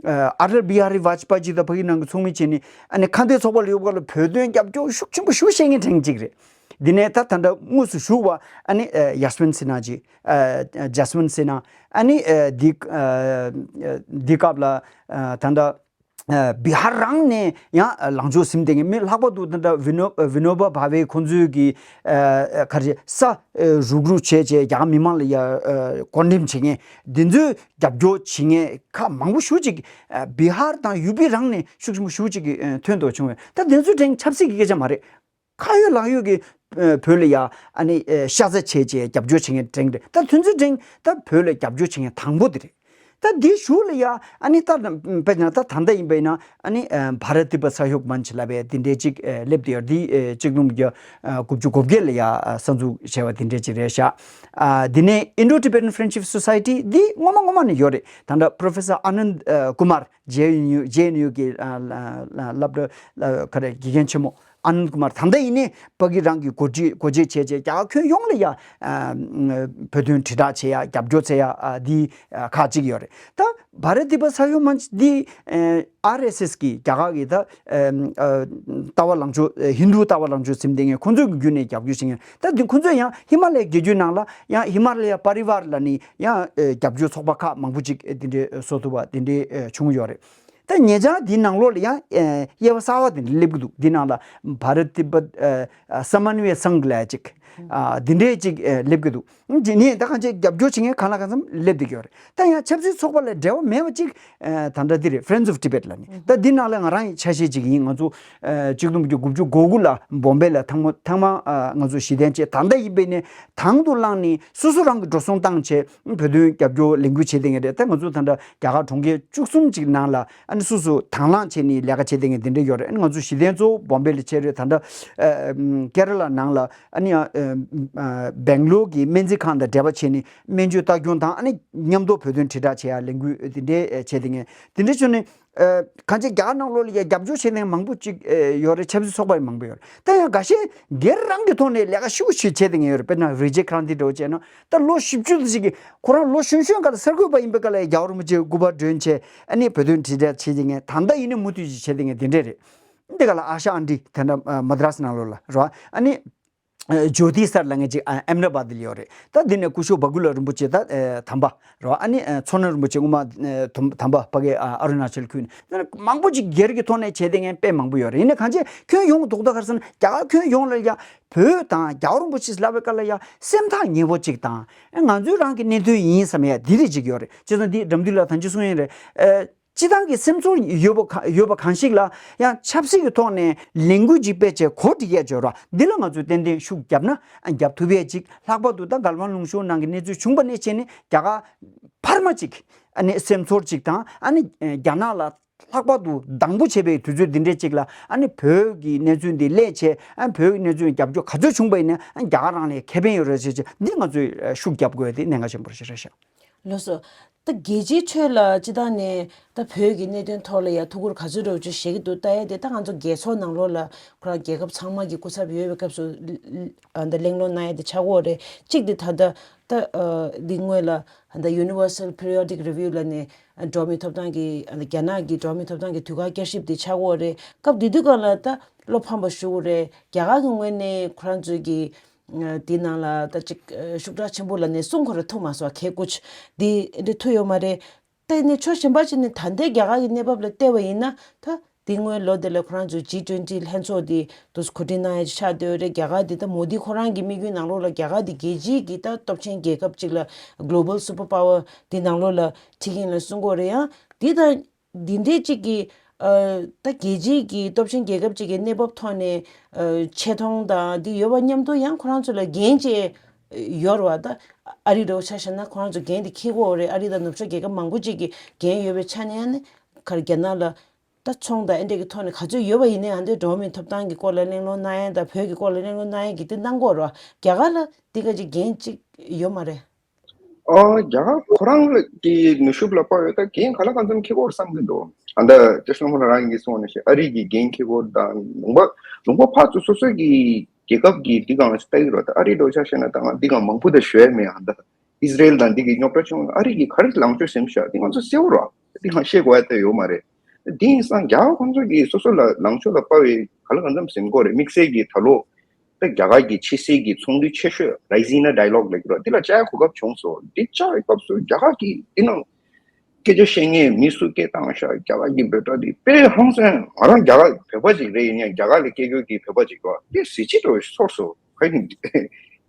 ཨ་ཨ་ཊལ་བི་ཧ་རི་ཝཱཇ་པ་ཇི་དང་ཕ་གི་ནང་གི་ཚོགས་མི་བྱས་ནས་ཨ་ནི་ཁ་འདོན་ཚོགས་པ་ལ་ཡོད་པ་ལ་བོད་དོན་རྒྱབ་སྐྱོར་ཤུགས་ཆེན་པོ་ཞུ་བྱེད་མཁན་དེང་ཅིག་རེད། འདི་ནས་ད་ད་ལྟ་དངོས་སུ་ཞུགས་པ་ཨ་ནི་ཨ་ཡ་སི་མིན་སི་ནྷ་ཇི། ཨ་ཇ་སི་མིན་སི་ནྷ། ཨ་ནི་ཨ་འདི་ཨ་འདི་སྐབས་ལ་ཨ་ད་ལྟ་ཨ་བི་ཧར་རང་ནས་ཡང་ལངས་ཕྱོགས་ཟིན་བསྡད་མཁན། མི་ལྷག་པར་དུ་ད་ལྟ་ཝི་ནོ་ཝི་ནོ་བ་བྷ་ཝེ་ཁོང་ཚོའི་གི་ཨ་ཨ་ག་རེ་ས་ཨ་རུག་རུག་བྱས་བྱས་རྒྱ་གར་མི་མང་ལ་ཡ་ཨ་བཀོད་འགྲེམས་བྱེད་མཁན་འདི་ཚོའི་རྒྱབ་སྐྱོར་བྱེད་མཁན་ཁག་མང་པོ་ཞེ་ཅིག་ཨ་བི་ཧར་དང་ཡུ་པི་རང་ནས་ཤུགས་ཆེན་པོ་ཞེ་ཅིག་གི་ཨ་ཐོན་དུ་བྱུང་བས། ད་འདི་ཚོའི་དེང་ཆབ་སྲིད་ཀྱི་སྐད་ཆ་མ་རེད། ཁ་ཡོད་ལག་ཡོད་ཀྱི་ཨ་བོད་ལ་ཡ་ཨ་ནི་ཨ་ཤ་ཚ་བྱས་བྱས་རྒྱབ་སྐྱོར་བྱེད་མཁན་འབྲིང་རེད། ད་ཐུན་ཚོད་འབྲིང་ད་བོད་ལ་རྒྱབ་སྐྱོར་བྱེད་མཁན་དང་པོ་དེ་རེད། ད་འདི་གཞུག་ལ་ཡ་ཨ་ནི་ད་དཔེར་ན་ད་ད་ལྟ་ཡིན་པ་ཡིན་ན་ཨ་ནི་ཨ་Bharat Tibet Sahyog Manch ལབ་པའི་དེ་འདྲའི་ཅིག་ཨ་སླེབས་བསྡད་ཡོད། འདི་ཨ་གཅིག་སྟོང་དགུ་བརྒྱ་ཨ་དགུ་བཅུ་གོ་བརྒྱད་ལ་ཡ་ཨ་གསར་འཛུགས་བྱས་པ་དེ་འདྲའི་ཅིག་རེད་ཤག་ཨ་དེ་ནས་Indo Tibetan Friendship Society འདི་སྔོན་མ་སྔོན་མ་ནས་ཡོད་རེད། ད་ལྟ་Professor Anand ཨ་Kumar J N U J N U གི་ཨ་ལ་ལ་སློབ་གྲྭ་ལ་ག་རེ་དགེ་རྒན་ཆེན་མོ་ཨ་ནནྡ་ཀུ་མར། ད་ལྟ་ཡིན་ནའི་ཕ་གི་རང་གི་འགོ་ཁྲིད་འགོ་འབྱེད་བྱས་བྱས་རྒྱ་གར་ཁྱོན་ཡོངས་ལ་ཡ་ཨ་བོད་དོན་དྲིལ་བསྒྲགས་བྱེད་ཡ་རྒྱབ་སྐྱོར་བྱེད་ཡ་ཨ་འདི་ཨ་ཁག་ཅིག་ཡོད་རེད། ད་Bharat Tibet Sahyog Manch འདི་ཨ་R S S གི་རྒྱ་གར་གི་ད་ཨ་ཨ་ལྟ་བ་ལངས་ཕྱོགས་ཨ་ཧིན་རྡུ་ལྟ་བ་ལངས་ཕྱོགས་འཛིན་བསྡད་མཁན་ཁོང་ཚོའི་བརྒྱུད་ནས་རྒྱབ་སྐྱོར་བྱེད་མཁན། ད་འདི་ཁོང་ཚོས་ཡང་ཧི་མ་ལ་ཡའི་རྒྱལ་རྒྱུད་ནང་ལ་ཡང་ཧི་མ་ལ་ཡ་པ་རི་ཝར་ལབ་ནི་ཡང་ཨ་རྒྱབ་སྐྱོར་ཚོགས་པ་ཁག་མང་པོ་ཅིག་ཨ་དེ་འདྲའི་ཨ་བཟོ་ཐུབ་པ་དེ་འདྲའི་ཨ་བྱུང་ཡོད་རེད། ད་ཉེ་ཆར་འདི་ནང་ལོགས་ལ་ཡང་ཨ་དབྱེ་བ་གསར་བ་དེ་འདྲ་སླེབས་ཀྱི་འདུག་འདི་ནང་ལ་Bharat Tibet ཨ་ཨ་Samanvay Sangh ལབ་ཅིག་ཨ་འདི་འདྲའི་ཅིག་ཨ་སླེབས་ཀྱི་འདུག་འདི་ནས་ད་གང་ཅི་རྒྱབ་སྐྱོར་བྱེད་མཁན་གང་ལ་གང་འཚམ་སླེབས་བསྡད་ཀྱི་ཡོད་རེད། ད་ཡང་ཆབ་སྲིད་ཚོགས་པ་ལ་འབྲེལ་བ་མེད་པ་ཅིག་ཨ་ད་ལྟ་འདི་རེད། Friends of Tibet ལབ་ནི། ད་འདི་ནང་ལ་ང་རང་ཡི་ཆ་ཤས་ཅིག་ཡིན། ང་ཚོ་ཨ་གཅིག་སྟོང་དགུ་བརྒྱ་དགུ་བཅུ་གོ་དགུ་ལ་བོམ་བེ་ལ་ཐེངས་མ་ཐེངས་མ་ཨ་ང་ཚོ་གཞི་རྟེན་བྱས། ད་ལྟ་ཡིན་པའི་ནས་དང་དུ་བླངས་ནས་སོ་སོ་རང་གི་འགྲོ་སོང་བཏང་བྱས་བོད་དོན་རྒྱབ་སྐྱོར་ལས་འགུལ་བྱེད་བསྡད་མཁན་རེད། ད་ང་ཚོ་ད་ལྟ་རྒྱ་གར་གྲོང་ཁྱེར་བཅུ་གསུམ་ཅིག་ནང་ལ་ཨ་ནི་སོ་སོ་དང་བླངས་བྱས་ནས་ལས་ཀ་བྱེད་བསྡད་མཁན་དེ་འདྲ་ཡོད་རེད། ཨ་ནི་ང་ཚོ་གཞི་རྟེན་གཙོ་བོ་བོམ་བེ་ལ་བྱས་རེད། ད་ལྟ་ཨ་ཀེ་ར་ལ་ནང་ལ་ཨ་ནི་ཡང་ཨ་ཨ་སྦེང་ལོར་གྱི་སྨན་རྩིས་ཁང་དང་འབྲེལ་བ་བྱས་ནས་སྨན་བཅོས་ལྟ་སྐྱོང་དང་། ཨ་ནི་མཉམ་དུ་བོད་དོན་དྲིལ་བསྒྲགས་བྱེད་ཡ་ལས་འགུལ་དེ་འདྲའི་བྱས་བསྡད་མཁན་དེ་འདྲ་བྱུང་ནས། ཨ་གང་ཅི་རྒྱ་གར་ནང་ལོགས་ལ་ཡ་རྒྱབ་སྐྱོར་བྱེད་མཁན་མང་པོ་ཅིག་ཨ་ཡོད་རེད། ཆབ་སྲིད་ཚོགས་པ་ཡང་མང་པོ་ཡོད་རེད། ད་ཡང་འགའ་ཤས་སྒེར་རང་གི་ཐོག་ནས་ལས་ཀ་ཤུགས་ཆེ་བྱས་བསྡད་མཁན་ཡོད་རེད། དཔེར་ན་Vijay Kranti འདྲ་བོ་བྱས་ན་ད་ལོ་བཞི་བཅུ་ཅིག་གི་ཁོ་རང་ལོ་གཞོན་གཞོན་སྒང་ལ་གསར་འགོད་པ་ཡིན་པའི་སྐབས་ལ་ཡ་རྒྱལ་བ་རིན་པོ་ཆེ་སྐུ་པར་སྒྲོན་བྱས། ཨ་ནི་བོད་དོན་དྲིལ་བསྒྲགས་བྱེད་བསྡད་མཁན། ད་ལྟ་ཡིན་ནའི་མུ་མཐུད་ཅིག་བྱས་བསྡད་མཁན་དེ་འདྲས་རེད། འདི་ག་ལ་ཨ་ཤ་ཨན་ཌི་དེ་འདྲ་ཨ་མ་དྲ་སི་ནང་ལོགས་ལ་རེད་བ། ཨ་ནི་ཨ་ཇོ་ཏི་སར་ལབ་མཁན་ཅིག་ཨ་ཨེམ་ན་བ་དི་ལ་ཡོད་རེད། ད་འདི་ནས་སྐུ་ཞབས་བ་གུ་ལ་རིན་པོ་ཆེ་ད་ཨ་དམ་པ་རེད་བ། ཨ་ནི་ཨ་མཚོ་སྣ་རིན་པོ་ཆེ་སྔོན་མ་ཨ་དམ་དམ་པ་ཕ་གི་ཨ་ཨ་རུ་ན་ཅལ་ཁུལ་ནས། ད་མང་པོ་ཅིག་སྒེར་གྱི་ཐོག་ནས་བྱས་བསྡད་མཁན་དཔེ་མང་པོ་ཡོད་རེད། ཡིན་ནའི་གང་ཅི་ཁྱོན་ཡོངས་རྫོགས་ད་ག་རེ་ཟེར་ན་རྒྱ་གར་ཁྱོན་ཡོངས་ལ་ཡ་བོད་དང་རྒྱལ་བ་རིན་པོ་ཆེ་ལབ་པའི་སྐབས་ལ་ཡ་སེམས་ཐག་ཉེ་བོ་ཅིག་དང་། ཨ་ང་ཚོའི་རང་གི་གནད་དོན་ཡིན་བསམ་ཡ་འདི་རིགས་ཅིག་ཡོད་རེད། བྱས་ཙང་འདི་འགྲམ་འདི་ལ་ཐང་ཅི་གསུང་ཡིན་རེད། ཨ་སྤྱི་བཏང་གི་སེམས་ཚོར་ཡོད་པ་ག་ཡོད་པ་གང་ཞིག་ལ་ཡང་ཆབ་སྲིད་ཀྱི་ཐོག་ནས་ལས་འགུལ་ཅིག་སྤེལ་བྱས་གོ་སྒྲིག་ཡས་བྱོས་ར། འདི་ལ་ང་ཚོས་ཏན་ཏན་ཤུགས་བརྒྱབ་ན་ཨ་རྒྱབ་ཐུབ་ཡས་ཅིག། ལྷག་པར་དུ་ད་གལ་ཝན་ལུང་ཤོ་ནང་གི་གནས་ཚུལ་བྱུང་པ་ནས་བྱས་ནས་རྒྱ་གར་འཕར་མ་ཅིག་ཨ་ནི་སེམས་ཚོར་ཅིག་དང་། ཨ་ནི་རྒྱ་ནག་ལ་ལྷག་པར་དུ་སྡང་པོ་བྱེད་པའི་དུས་ཚོད་འདི་འདྲས་ཅིག་ལ་ཨ་ནི་བོད་ཀྱི་གནས་ཚུལ་འདི་སླེབས་བྱས། ཨ་ནི་བོད་ཀྱི་གནས་ཚུལ་རྒྱབ་སྐྱོར་ག་ཚོད་བྱུང་པ་ཡིན་ན་ཨ་ནི་རྒྱ་གར་རང་ལ་ཁེ་ཕན་ཡོད་རེད་ཟེར་བྱས། འདི་ང་ཚོས་ཤུགས་རྒྱབ་དགོས་དེ་གནད་འགག་ཆེན་པོ་ཞིག་རེད་ཤག། ལགས་སོ། ད་རྒྱལ་སྤྱིའི་ཁྲོད་ལ་སྤྱི་བཏང་ནས་ད་བོད་ཀྱི་གནད་དོན་ཐོག་ལ་ཡ་ཐུགས་ཁུར་ག་ཚོད་འདྲ་བོ་ཅིག་བཞེས་ཀྱི་འདུག་ལྟ་ཡ་དེ། ད་ང་ཚོ་རྒྱལ་ཚོགས་ནང་ལོགས་ལ་ཁོ་རང་རྒྱལ་ཁབ་ཚང་མ་གི་སྐུ་ཚབ་ཡོད་པའི་སྐབས་སུ་ཨ་ད་གླེང་སློང་གནང་ཡ་དེ་ཆགས་ཀྱི་ཡོད་རེད། གཅིག་དེ་ད་ལྟ་ད་ཨ་འདི་སྔོན་ལ་ཨ་ད་Universal Periodic Review ལབ་ནས་ཨ་འགྲོ་བ་མིའི་ཐོབ་ཐང་གི་ཨ་ད་རྒྱ་ནག་གི་འགྲོ་བ་མིའི་ཐོབ་ཐང་གི་དུས་བཀག་བསྐྱར་ཞིབ་དེ་ཆགས་ཀྱི་ཡོད་རེད། སྐབས་དེ་དུས་སྒང་ལ་ད་བློ་ཕམ་པ་ཞེ་པོ་རེད། རྒྱ་གར་གི་ངོས་ནས་ཁོ་རང་ཚོའི་གི་དེའི་ནང་ལ་ད་ཅིག་ཤུགས་དྲག་ཆེན་པོ་ལབ་ནས་གསུང་ཁོ་རང་ཐུབ་མ་སོང་། གལ་ཀུ་ཅི་དེ་འདྲ་ཐུབ་ཡོད་མ་རེད། ད་ནི་ཕྱོགས་གཞན་པ་ཅིག་ནས་ད་ལྟའི་རྒྱ་གར་གྱི་གནས་བབ་ལ་བལྟས་པ་ཡིན་ན། ད་དེ་སྔོན་ལོ་དེ་ལ་ཁོ་རང་ཚོའི་ཇི་ཊུ་ཝེན་ཊི་ལྷན་ཚོགས་དེ་དུས་གོ་སྒྲིག་གནང་ཡ་ཅིག་ཆགས་བསྡད་ཡོད་རེད། རྒྱ་གར་དེ་ད་མོ་དི་ཁོ་རང་གི་དམིགས་ཡུལ་ནང་ལོགས་ལ་རྒྱ་གར་དེ་རྒྱལ་སྤྱིའི་གི་ད་སྟོབས་ཆེན་རྒྱལ་ཁབ་ཅིག་ལ་Global Super Power དེ་ནང་ལོགས་ལ་ཁྲིད་ཀྱི་ཡིན་ལབ་གསུང་གི་ཡོད་རེད། ཡང་དེ་ད་འདི་འདྲའི་གཅིག་གི་ཨ་ད་རྒྱལ་སྤྱིའི་གི་སྟོབས་ཆེན་རྒྱལ་ཁབ་ཅིག་གི་གནས་བབ་ཐོག་ནས་ཨ་ཆེ་མཐོང་དང་འདི་ཡོད་པ་མཉམ་དུ་ཡང་ཁོ་རང་ཚོ་ལ་འགན་ཅིག་ཡོད་རེད་བ། ད་ཨ་རི་འདྲ་བོ་ཆ་བཞག་ན་ཁོ་རང་ཚོ་འགན་དེ་འཁྱེར་དགོས་རེད། ཨ་རི་དང་ནུབ་ཕྱོགས་རྒྱལ་ཁབ་མང་པོ་ཅིག་གི་འགན་ཡོད་པའི་ཆ་ནས་ཨ་ནི་ག་རེ་རྒྱ་ནག་ལ་ད་ཚོང་དང་ཨེ་འདྲ་གི་ཐོག་ནས་ག་ཚོད་ཡོད་པ་ཡིན་ནའི་ཨ་འདྲའི་འགྲོ་བ་མིའི་ཐོབ་ཐང་གི་སྐོར་ལ་གླེང་སློང་གནང་ཡ་དང་བོད་ཀྱི་སྐོར་ལ་གླེང་སློང་གནང་ཡ་གི་དེ་གནང་དགོས་རེད་བ། རྒྱ་གར་ལ་འདི་ག་ཅིག་འགན་ཅིག་ཡོད་མ་རེད། ཨོ་རྒྱ་གར་ཁོ་རང་ལ་གི་ནུས་ཤུགས་ལ་དཔག་ཡོད་ད་འགན་ག་ལ་གང་འཚམ་འཁྱེར་དགོས་བསམ་གྱི་འདུག་ཨ་ད་ཅེ་སོང་ཁོ་རང་གིས་གསུངས་ནས་ཤེས། ཨ་རི་གི་འགན་འཁྱེར་དགོས་དང་ལུང་པ་ལུང་པ་ཕར་ཚུར་སོ་སོའི་གི་རྒྱལ་ཁབ་ཀྱི་འདི་གང་ལ་ལྟ་གི་རོ། ད་ཨ་རི་འདྲ་བོ་ཆ་བཞག་ན་ད་ང་འདི་གང་མང་པོ་ད་ཞུ་ཡ་མེད། ཨ་ད་ཨིས་རལ་དང་འདི་གི་རྙོག་དྲ་བྱུང་ཨ་རི་གི་ག་རེ་ལངས་ཕྱོགས་ཟིན་ཤག་འདི་ང་ཚོ་གསལ་བོ་རོ། འདི་གང་བཤད་དགོས་ཡ་ད་ཡོད་མ་རེད། འདི་ཡིན་སང་རྒྱ་གར་ཁོང་ཚོ་གི་སོ་སོ་ལ་ལངས་ཕྱོགས་ལ་དཔག་པའི་ག་ལ་གང་འཚམ་ཟིན་དགོས་རེད། དམིགས་བསལ་གི་ད་ལོ། ད་རྒྱ་གར་གྱི་ཕྱི་སྲིད་ཀྱི་ཚོགས་འདུ་ཆེ་ཤོས་Raisina Dialogue ལབ་ཀྱི་རོ། འདི་ལ་བཅར་གོ་སྐབས་བྱུང་སོང་། འདི་བཅར་བའི་སྐབས་སུ་རྒྱ་གར་གྱི་འདི་ནང་སྐད་ཆ་བཤད་མཁན་མི་སུ་སྐད་བཏང་ཤག་རྒྱ་གར་གྱི་བོད་སྒྲ་འདི་དཔེ་ཧང་སང་། ང་རང་རྒྱ་གར་བོད་པ་ཅིག་རེད། ཡིན་ཡང་རྒྱ་གར་ལ་སྐད་སྐྱོར་གྱི་བོད་པ་ཅིག་རོ། འདི་གཟི་བརྗིད་འདྲ་བོ་ཚོར་སོང་། ཁ་ཡིན་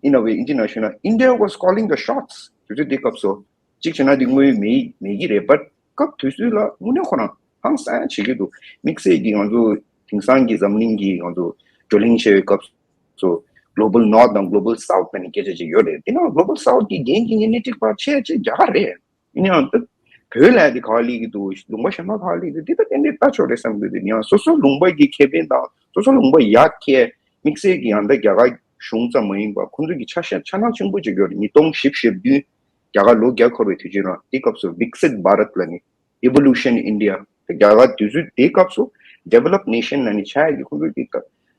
ཨིན་ན་བའི་ཨིན་ཇི་ནང་ཞུས་ན་India was calling the shots དུས་ཚོད་འདི་སྐབས་སུ། གཅིག་བྱས་ན་འདི་དངོས་ཡོད་མེད་མེད་ཀྱི་རེད། བཊ་སྐབས་དུས་ཚོད་ལ་དངོས་གནས་ཁོ་རང་ཧང་སང་བྱེད་ཀྱི་འདུག་དམིགས་བསལ་གྱི་ང་ཚོ་དེང་སང་གི་འཛམ་གླིང་གི་ང་ཚོ་ བགྲོ་གླེང་བྱེད་པའི་སྐབས་སུ་Global North དང་Global South ལབ་ནས་སྐད་ཆ་ཅིག་ཡོད་རེད། དེ་ནང་Global South གི་འགན་འཁྱེར་མཁན་སྣེ་ཁྲིད་པ་ཆེ་ཆེ་རྒྱ་གར་རེད། ཡིན་ཡང་ད་བོད་ལ་དེ་ག་པར་སླེབས་ཀྱི་འདུག་ལུང་པ་གཞན་པ་ག་པར་སླེབས་ཀྱི་འདུག་དེ་ད་ཏན་ཏན་ལྟ་ཆོག་རེད་བསམ་གྱི་འདུག་ཡང་སོ་སོ་ལུང་པ་གི་ཁེ་ཕན་དང་སོ་སོ་ལུང་པ་ཡར་འཁྱེར་དམིགས་བསལ་གྱི་ཡང་ད་རྒྱ་གར་གཞུང་ཙམ་མ་ཡིན་པར་ཁོང་ཚོ་གི་ཆ་ཤས་ཆ་ནག་ཆེན་པོ་ཅིག་ཡོད་རེད། ཉིས་སྟོང་བཞི་བཅུ་ཞེ་བདུན་རྒྱ་གར་ལོ་བརྒྱ་འཁོར་བའི་དུས་ཆེན་རང་དེ་སྐབས་སུ་Viksit Bharat ལབ་ནས་Evolution India དེ་རྒྱ་གར་དུས་ཚོད་དེའི་སྐབས་སུ་Developed Nation ལབ་ནས་ཆགས་ཡག་གི་ཁོང་ཚོ་གི་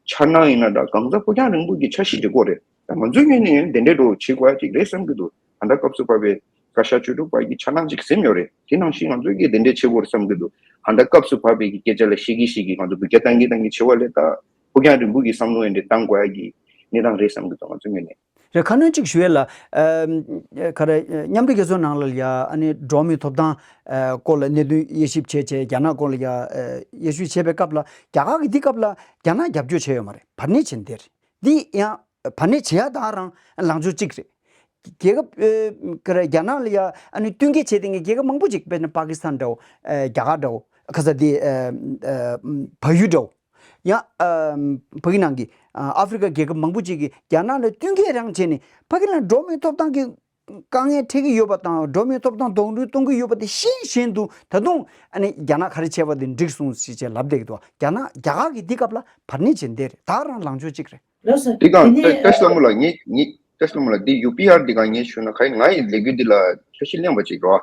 ཆ་ནག་ཡིན་ན་འདྲ་གང་ཟག་ཕུགས་རྒྱང་རིང་པོ་གི་ཆ་ཤས་ཅིག་དགོས་རེད། ད་ང་ཚོའི་ངོས་ནས་དེ་འདྲའི་འགྲོ་བྱེད་དགོས་ཡག་ཅིག་རེད་བསམ་གྱི་འདུག་ད་ལྟ་སྐབས་སུ་བབས་པའི་བཀའ་ཤག་བཅུ་དྲུག་པ་གི་ཆ་ནག་ཅིག་ཟིན་ཡོད་རེད། དེ་ནང་བཞིན་ང་ཚོས་ཀྱི་དེ་འདྲས་བྱེད་དགོས་རེད་བསམ་གྱི་འདུག་ད་ལྟ་སྐབས་སུ་བབས་པའི་གི་སྐད་ཆ་ལ་བཤད་ཀྱི་བཤད་ཀྱི་ང་ཚོ་འབུད་རྒྱག་བཏང་གི་བཏང་གི་བྱེད་པ་ལས་ད་ཕུགས་རྒྱང་རིང་པོ་གི་བསམ་བློ་ཡང་འདྲས་བཏང་དགོས་ཡག་གི་གནས་སྟངས་རེད་བསམ་གྱི་འདུག་ང་ཚོའི་ངོས་ནས། རེད། ཁ་སྣོན་གཅིག་ཞུ་ཡས་ལ། ཨ་ག་རེ། མཉམ་འབྲེལ་རྒྱལ་ཚོགས་ནང་ལ་ཡ་ཨ་ནི་འགྲོ་བ་མིའི་ཐོབ་ཐང་ཨ་སྐོར་ལ་གནད་དོན་དབྱེ་ཞིབ་བྱས་བྱས་རྒྱ་ནག་སྐོར་ལ་ཡ་ཨ་དབྱེ་ཞིབ་བྱས་པའི་སྐབས་ལ་རྒྱ་གར་གྱི་འདི་སྐབས་ལ་རྒྱ་ནག་རྒྱབ་སྐྱོར་བྱས་ཡོད་མ་རེད། བར་གནས་བྱས་འདིར། འདི་ཡང་བར་གནས་བྱེད་ཡ་ད་རང་ལངས་ཕྱོགས་གཅིག་རེད། རྒྱལ་ཁབ་ཨ་ག་རེ་རྒྱ་ནག་ལ་ཡ་ཨ་ནི་བསྟུན་མཁས་བྱས་བསྡད་མཁན་རྒྱལ་ཁབ་མང་པོ་ཅིག་དཔེར་ན་པ་ཀི་སི་ཐན་འདྲ་བོ། ཨ་རྒྱ་གར་འདྲ་བོ། ཁ་ས་དེ་ཨ་ཨ་བལ་ཡུལ་འདྲ་བོ། ཡང་ཨ་ཕ་གི་ནང་གི་ཨ་ཨ་ཧྥེ་རི་ཀ་རྒྱལ་ཁབ་མང་པོ་ཅིག་གིས་རྒྱ་ནག་ལ་བསྟུན་མཁས་རང་བྱས་ནས་ཕ་གི་ལ་འགྲོ་བ་མིའི་ཐོབ་ཐང་གི་དཀའ་ངལ་འཕྲད་ཀྱི་ཡོད་པ་དང་འགྲོ་བ་མིའི་ཐོབ་ཐང་རྡོག་རོལ་གཏོང་གི་ཡོད་པ་དེ་ཤེས་བཞིན་དུ་ད་དུང་ཨ་ནི་རྒྱ་ནག་ག་རེ་བྱས་པ་དེ་འགྲིག་སོང་ཞེས་བྱས་ལབ་བསྡད་ཀྱི་འདུག་རྒྱ་ནག་རྒྱ་གར་གྱི་འདི་སྐབས་ལ་བར་གནས་བྱས་འདི་རེད། ད་རང་ལངས་ཕྱོགས་གཅིག་རེད། ལགས་སོ། འདི་གང་དེ་ནས་བཀྲ་ཤིས་ལྷ་མོ་ལགས་ངས་ངས་བཀྲ་ཤིས་ལྷ་མོ་ལགས་འདི་ཡུ་པི་ཨར་འདི་གང་ངས་ཞུས་ན་ག་ཡིན། ང་ཡི་ལས་འགུལ་འདི་ལ་འཆར་གཞི་གླེང་བ་ཅིག་རོ།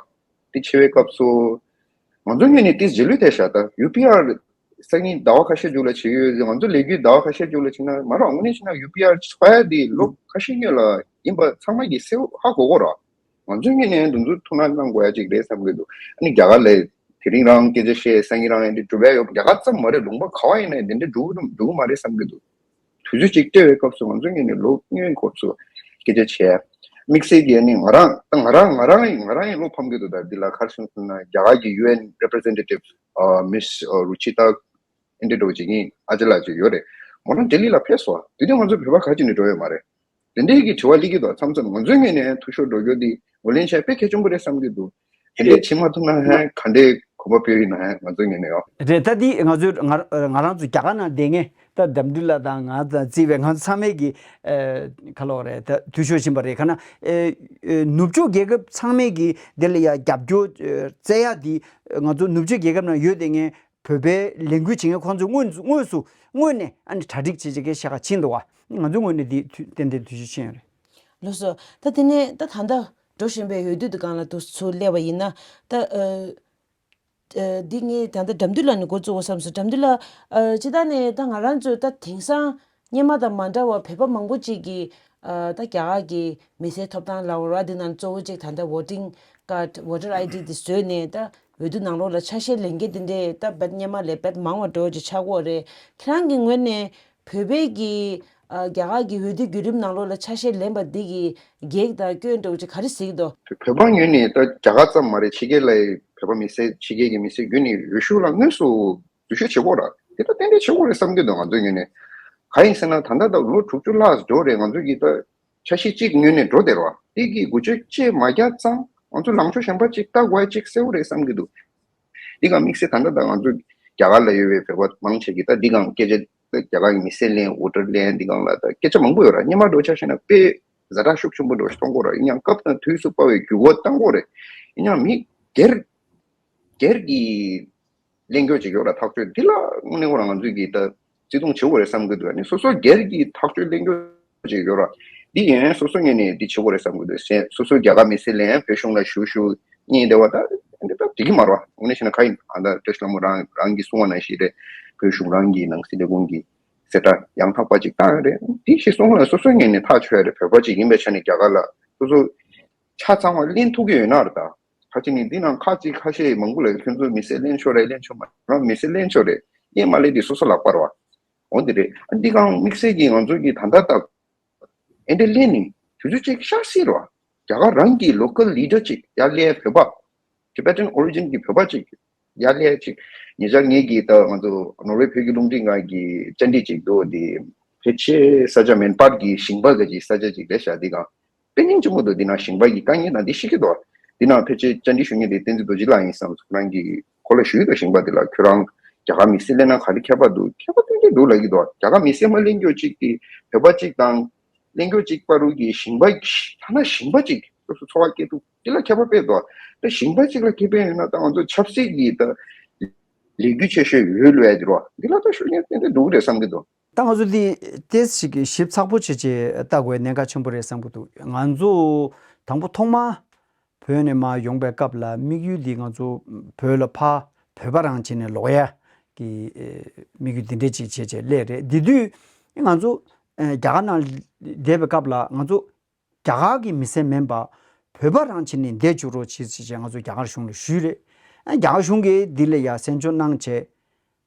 དེ་བྱེད་པའི་སྐབས་སུ། ང་ཚོ་ངོས་ནས་ཏིས་རྗེས་ལུས་ཐེབས་བཞག་ད་ཡུ་པི་ཨར་སང་ཉིན་ཟླ་བ་ཁ་ཤས་མཇུག་ལ་བྱེད་ཀྱི་ཡོད། ང་ཚོ་ལས་འགུལ་ཟླ་བ་ཁ་ཤས་མཇུག་ལ་བྱེད་ན་མ་རེད། དངོས་གནས་བྱས་ན་ཡུ་པི་ཨར་ཚོགས་ཡ་དེ་ལོ་ཁ་ཤས་སྔོན་ལ་ཡིན་པ་ཚང་མ་གིས་གསལ་པོ་ཧ་གོ་གོ་ར། ང་ཚོའི་ངོས་ནས་འདི་ཚོ་ཐུགས་སྣང་གནང་དགོས་ཡ་ཅིག་རེད་བསམ་གྱི་འདུག་ཨ་ནི་རྒྱ་གར་ལ་དེ་རིང་རང་སྐད་ཆ་བཤད་སང་ཉིན་རང་ཡང་འདི་གྲུབ་ཡ་ཡོད། རྒྱ་གར་ཙམ་མ་རེད། ལུང་པ་ག་བ་ཡིན་ན་ཡང་དེ་འདྲ་འགྲོ་གི་འགྲོ་གི་མ་རེད་བསམ་གྱི་འདུག་དུས་ཚོད་ཅིག་སྤྲད་པའི་སྐབས་སུ་ང་ཚོ་ངོས་ནས་ལོ་སྔོན་སྐོར་ཚོ་སྐད་ཆ་བྱས། དམིགས་བསལ་གྱིས་ནི་ང་རང་ད་ང་རང་ང་རང་ང་རང་ཡང་བློ་ཕམ་གྱི་འདུག་ད་འདི་ལ་ག་རེ་ཟེར་ན་རྒྱ་གར་གྱི་ཡུ་ཨེན་རེ་པི་རི་ཛེན་ཊེ་ཊིབ་མིས་རུ་ཆི་ཏཱ་ཨེ་འདྲ་འདྲ་བོ་ཅིག་ཡིན། ཨ་ཅེ་ལགས་ཅིག་ཡོད་རེད། མོ་རང་ལྡི་ལི་ལ་ཕེབས་སོང་། དེ་དུས་ང་ཚོ་བོད་པ་ག་ཅིག་ནས་འགྲོ་ཡོད་མ་རེད། དེ་འདྲའི་གི་དྲི་བ་སླེབས་ཀྱི་འདུག་མཚམས་མཚམས་ང་ཚོའི་ངོས་ནས་འཐུས་ཤོར་འགྲོ་རྒྱུ་འདི་ངོས་ལེན་བྱས་དཔེ་གལ་ཆེན་པོ་རེད་བསམ་གྱི་འདུག་དེ་འདྲའི་བྱེད་མ་ཐུབ་ན་ཧ་ག་འདྲའི་གོམ་པ་སྤོས་ཡིན་ན་ཧ་ང་ཚོའི་ངོས་ནས་ཡོ། རེད། ད་འདི་ང་ཚོའི་ང་ང་རང་ཚོ་རྒྱ་གར་ནང་བསྡད་མཁན་ད་འགྲམ་འདུལ་ལགས་དང་ང་དང་བརྩིས་པའི་ང་ཚོ་ཚང་མས་ཀྱི་ཨ་ག་ལབ་དགོས་རེད། ད་འཐུས་ཤོར་ཕྱིན་པ་རེད། ག་ན་ཨ་ཨ་ནུབ་ཕྱོགས་རྒྱལ་ཁབ་ཚང་མས་ཀྱི་དེ་ལ་ཡ་རྒྱབ་སྐྱོར་ཨ་བཙལ་ཡ་འདི་ང་ཚོ་ནུབ་ཕྱོགས་རྒྱལ་ཁབ་ནང་ཡོད་བསྡད་མཁན་བོད་པའི་ལས་འགུལ་བྱེད་མཁན་ཁོང་ཚོས་དངོས་དངོས་སུ་དངོས་ནས་ཨ་ནི་གྲ་སྒྲིག་བྱེད་བྱེད་མཁན་ཤ་ཁ་ཕྱིན་འདུག་བ། ང་ཚོའི་ངོས་ནས་འདི་ཐུ་ཏན་ཏན་ཐུགས་རྗེ་ཆེ་ཡོད་རེད། ལགས་སོ། ད་དེ་ནས་ད་ད་ལྟ་འགྲོ་བཞིན་པའི་འོས་བསྡུ་དེ་སྒང་ལ་དུ་ཚུར་སླེབས་པ་ཡིན་ན་ད་ཨ་ཨ་འདི་ངས་ད་ལྟ་འགྲམ་འདུལ་ལགས་ནས་འགོ་བཙུགས་དགོས་བསམ་སོང་། འགྲམ་འདུལ་ལགས་ཨ་སྤྱིར་བཏང་ནས་ད་ང་རང་ཚོས་ད་དེང་སང་སྔོན་མ་དང་མ་འདྲ་བར་བོད་པ་མང་པོ་ཅིག་གིས་ཨ་ད་རྒྱ་གར་གྱི་མི་སེར་ཐོབ་ཐང་ལབ་ར་འདི་ནང་གཙོ་བོ་ཅིག་ད་ལྟ་voting card voter I D འདི་བཟོས་ནས་ད་འོས་བསྡུ་ནང་ལོགས་ལ་ཆ་ཤས་ལེན་མཁན་དེ་འདྲས་ད་རྦད་སྔོན་མ་ལས་རྦད་མང་བ་འགྲོ་ཅིག་ཆགས་ཀྱི་ཡོད་རེད། ཁྱེད་རང་གི་ངོས་ནས་བོད་པའི་གི་ཨ་རྒྱ་གར་གྱི་འོས་བསྡུ་བརྒྱུད་རིམ་ནང་ལོགས་ལ་ཆ་ཤས་ལེན་པ་འདི་གི་གེགས་དང་སྐྱོན་འདྲ་བོ་ཅིག་ག་རེ་གཟིགས་འདུག་བོད་པ་ངོས་ནས་ད་རྒྱ་གར་ཙམ་མ་རེད། ཕྱི་རྒྱལ་ལ་བོད་པ་མི་སེར་ཕྱི་རྒྱལ་གྱི་མི་སེར་བརྒྱུད་ནས་འོས་ཤོག་ལ་དངོས་སུ་འཛུལ་ཞུགས་བྱེད་དགོས་ར། དེ་ད་ཏན་ཏན་བྱེད་དགོས་རེད་བསམ་གྱི་འདུག་ང་ཚོའི་ངོས་ནས། གང་ཡིན་ཟེར་ན་ད་ལྟ་ད་ལོ་དྲུག་ཅུ་ལྷག་འགྲོ་རེད། ང་ཚོ་གི་ད་འཆར་གཞི་གཅིག་ངོས་ནས་འགྲོ་བསྡད་ར། དེ་གི་འགུལ་སྐྱོད་ཅིག་མ་རྒྱག་ཙང་ང་ཚོ་ལངས་ཕྱོགས་གཞན་པ་ཅིག་ལྟ་དགོས་ཡ་ཅིག་གསལ་པོ་རེད་བསམ་གྱི་འདུག་འདི་གང་དམིགས་བསལ་ད་ལྟ་ད་ང་ཚོ་རྒྱ་གར་ལ་ཡོད་པའི་བོད་པ་མང་ཆེ་གི་ད་འདི་གང་སྐད་ཆ་ད་རྒྱ་གར་གི་མི་སེར་ལེན་ཝོ་ཊར་ལེན་འདི་གང་ལ་ད་སྐད་ཆ་མང་པོ་ཡོད་ར། སྔོན་མ་འགྲོ་ཆ་བཞག་ན་དཔེ་ཛ་དྲག་ཤུགས་ཆེན་པོ་འགྲོ་ཞིག་གཏོང་དགོས་ར། ཡིན་ཡང་སྐབས་དང་དུས་སུ་དཔའ་བའི་འགྱུར་བ་གཏང་དགོས་རེད། ཡིན་ཡང་མི་སྒེར་སྒེར་གྱི་གླེང་སྐྱོ་ཅིག་ཡོད་ར། ཐག་གཅོད་འདི་ལ་དངོས་གནས་ཁོ་རང་ང་ཚོས་ཀྱི་ད་བརྩི་མཐོང་བྱེད་དགོས་རེད་བསམ་གྱི་འདུག་ཨ་ནི་སོ་སོ་སྒེར་གྱི་ཐག་གཅོད་གླེང་སྐྱོ་ཅིག་ཡོད་ར། འདི་ཡིན་སོ་སོ་ངོས་ནས་འདི་བྱེད་དགོས་རེད་བསམ་གྱི་འདུག་སོ་སོ་རྒྱ་གར་མི་སེར་ལ་ཡང་བོད་གཞུང་ལ་ཞུ་ཞུ་གཉིས་འདྲ་བ་ད་འདི་ད་འགྲིག་གི་མ་རེད་བ། དངོས་གནས་བཤད་ན་ག་ཡིན་ཨ་ད་བཀྲ་ཤིས་ལྷ་མོ་རང་རང་གིས་གསུངས་པ་ནང་བཞིན་རེད། བོད་གཞུང་རང་གིས་ནང་སྲིད་ལས་ཁུངས་ཀྱིས་གསལ་བསྒྲགས་ཡང་དག་པ་ཅིག་བཏང་ཡོད་རེད། འདི་ཞིག་སོང་ལ་སོ་སོའི་ངོས་ནས་ཐག་ཆོད་ཡོད་རེད། བོད་པ་ཅིག་ཡིན་པའི་ཆ་ནས་རྒྱ་གར་ལ་སོ་སོ་ཆ་ཚང་བ་ལེན་ཐུབ་ཀྱི་ཡོད་ན་རེད། ད་ཁ་ཅིག་ནི་འདི་ནང་ཁ་ཅིག་ཁ་ཤས་མང་པོ་ལ་ཁྱོད་ཚོ་མི་སེར་ལེན་ཆོག་རེད་ལེན་ཆོག་མ་རང་མི་སེར་ལེན་ཆོག་རེད། ཡེ་མ་ལེན་དེ་སོ་སོ་ལག་པར་བ། འོ་འདི་རེད། ཨ་འདི་གང་དམིགས་བསལ་གྱིས་ང་ཚོ་གི་ད་ལྟ་ད་ཨེ་འདྲ་ལེན་ནི་དུས་ཚོད་ཅིག་ཤར་སྲིད་རོ། རྒྱ་གར་རང་གི་local leader ཅིག་ཡར་ལེན་བོད་པ། Tibetan origin གི་བོད་པ་ཅིག་ཡར་ལེན་ཅིག་ཉེ་ཆར་ངེད་ཀྱི་ད་ང་ཚོ་ནོར་ཝེ་བོད་ཀྱི་རླུང་འཕྲིན་ཁང་གི་བཅར་འདྲི་ཅིག་འདུག་འདི་ཕལ་ཆེར་ས་ཆ་མན་སྤར་གྱི་ཞིང་པ་ག་ཅིག་ས་ཆ་ཅིག་རེད་ཤག་འདི་གང་དཔེ་སྙིང་རྗེ་མོ་འདུག་འདི་ན་ཞིང་པ་གི་དཀའ་ངལ་དང་འདི་ཤེས་ཀྱི་འདུག་འདི་ན་ཕལ་ཆེར་བཅར་འདྲི་ཞུ་མཁན་དེ་བསྟན་འཛིན་རྡོ་རྗེ་ལགས་ཡིན་བསམ། ཁོ་རང་གིས་ཁོ་ལ་ཞུས་འདུག་ཞིང་པ་འདི་ལ་ཁྱོད་རང་ རྒྱ་གར་མི་སེར་ལེན་ན་ག་རེ་ཁྱད་པར་འདུག་ཁྱད་པར་ཏན་ཏན་འདུག་ལབ་ཀྱི་འདུག་རྒྱ་གར་མི་སེར་མ་ལེན་རྒྱུ་གཅིག་གིས་བོད་པ་གཅིག་དང་། ལེན་རྒྱུ་གཅིག་བར་དུ་གི་ཞིང་པ་ཐ་ན་ཞིང་པ་གཅིག་སོ་སོ་འཚོ་བ་སྐྱེལ་ཐུབ་དེ་ལ་ཁྱད་པར་དཔེ་འདུག་ད་ཞིང་པ་གཅིག་ལ་ཁེ་ཕན་ཡོད་ན་ད་ང་ཚོ་ཆབ་སྲིད་ཀྱི་ད་ལས་འགུལ་ཆེ་ཤོས་ཡོད་ལོས་དེ་རོ་འདི་ལ་ད་ཤུགས་རྐྱེན་ཏན་ཏན་འདུག་རེད་བསམ་གྱི་འདུག་ད་ང་ཚོ་འདི་ཏེས་ཞིག་གི་ཞིབ་ཚགས་པོ་བྱེད་ཅེས་ལྟ་དགོས་གནད་འགག་ཆེན་པོ་རེད་བསམ་གྱི་འདུག་ང་ཚོ་དང་པོ་ཐོག་མ་བོད་ནས་མར་ཡོང་པའི་སྐབས་ལ་དམིགས་ཡུལ་འདི་ང་ཚོ་བོད་ལ་ཕ་བོད་པ་རང་བྱས་ནས་ལོག་ཡ་གི་དམིགས་ཡུལ་འདི་འདྲས་ཅིག་བྱེད་ཅེས་སླེབས་རེད། འདི་དུས་ང་ཚོ་རྒྱ་གར་ནང་བསྡད་པའི་སྐབས་ལ་ང་ཚོ་རྒྱ་གར་གྱི་མི་སེར་མིན་པ་བོད་པ་རང་བྱས་ནས་བསྡད་བཅུག་རོགས་བྱེད་ཅེས་ང་ཚོ་རྒྱ་གར་གཞུང་ལ་ཞུས་རེད། རྒྱ་གར་གཞུང་གིས་འདི་ལ་ཡ་གསན་འཇོག་གནང་བྱས། ཨེ།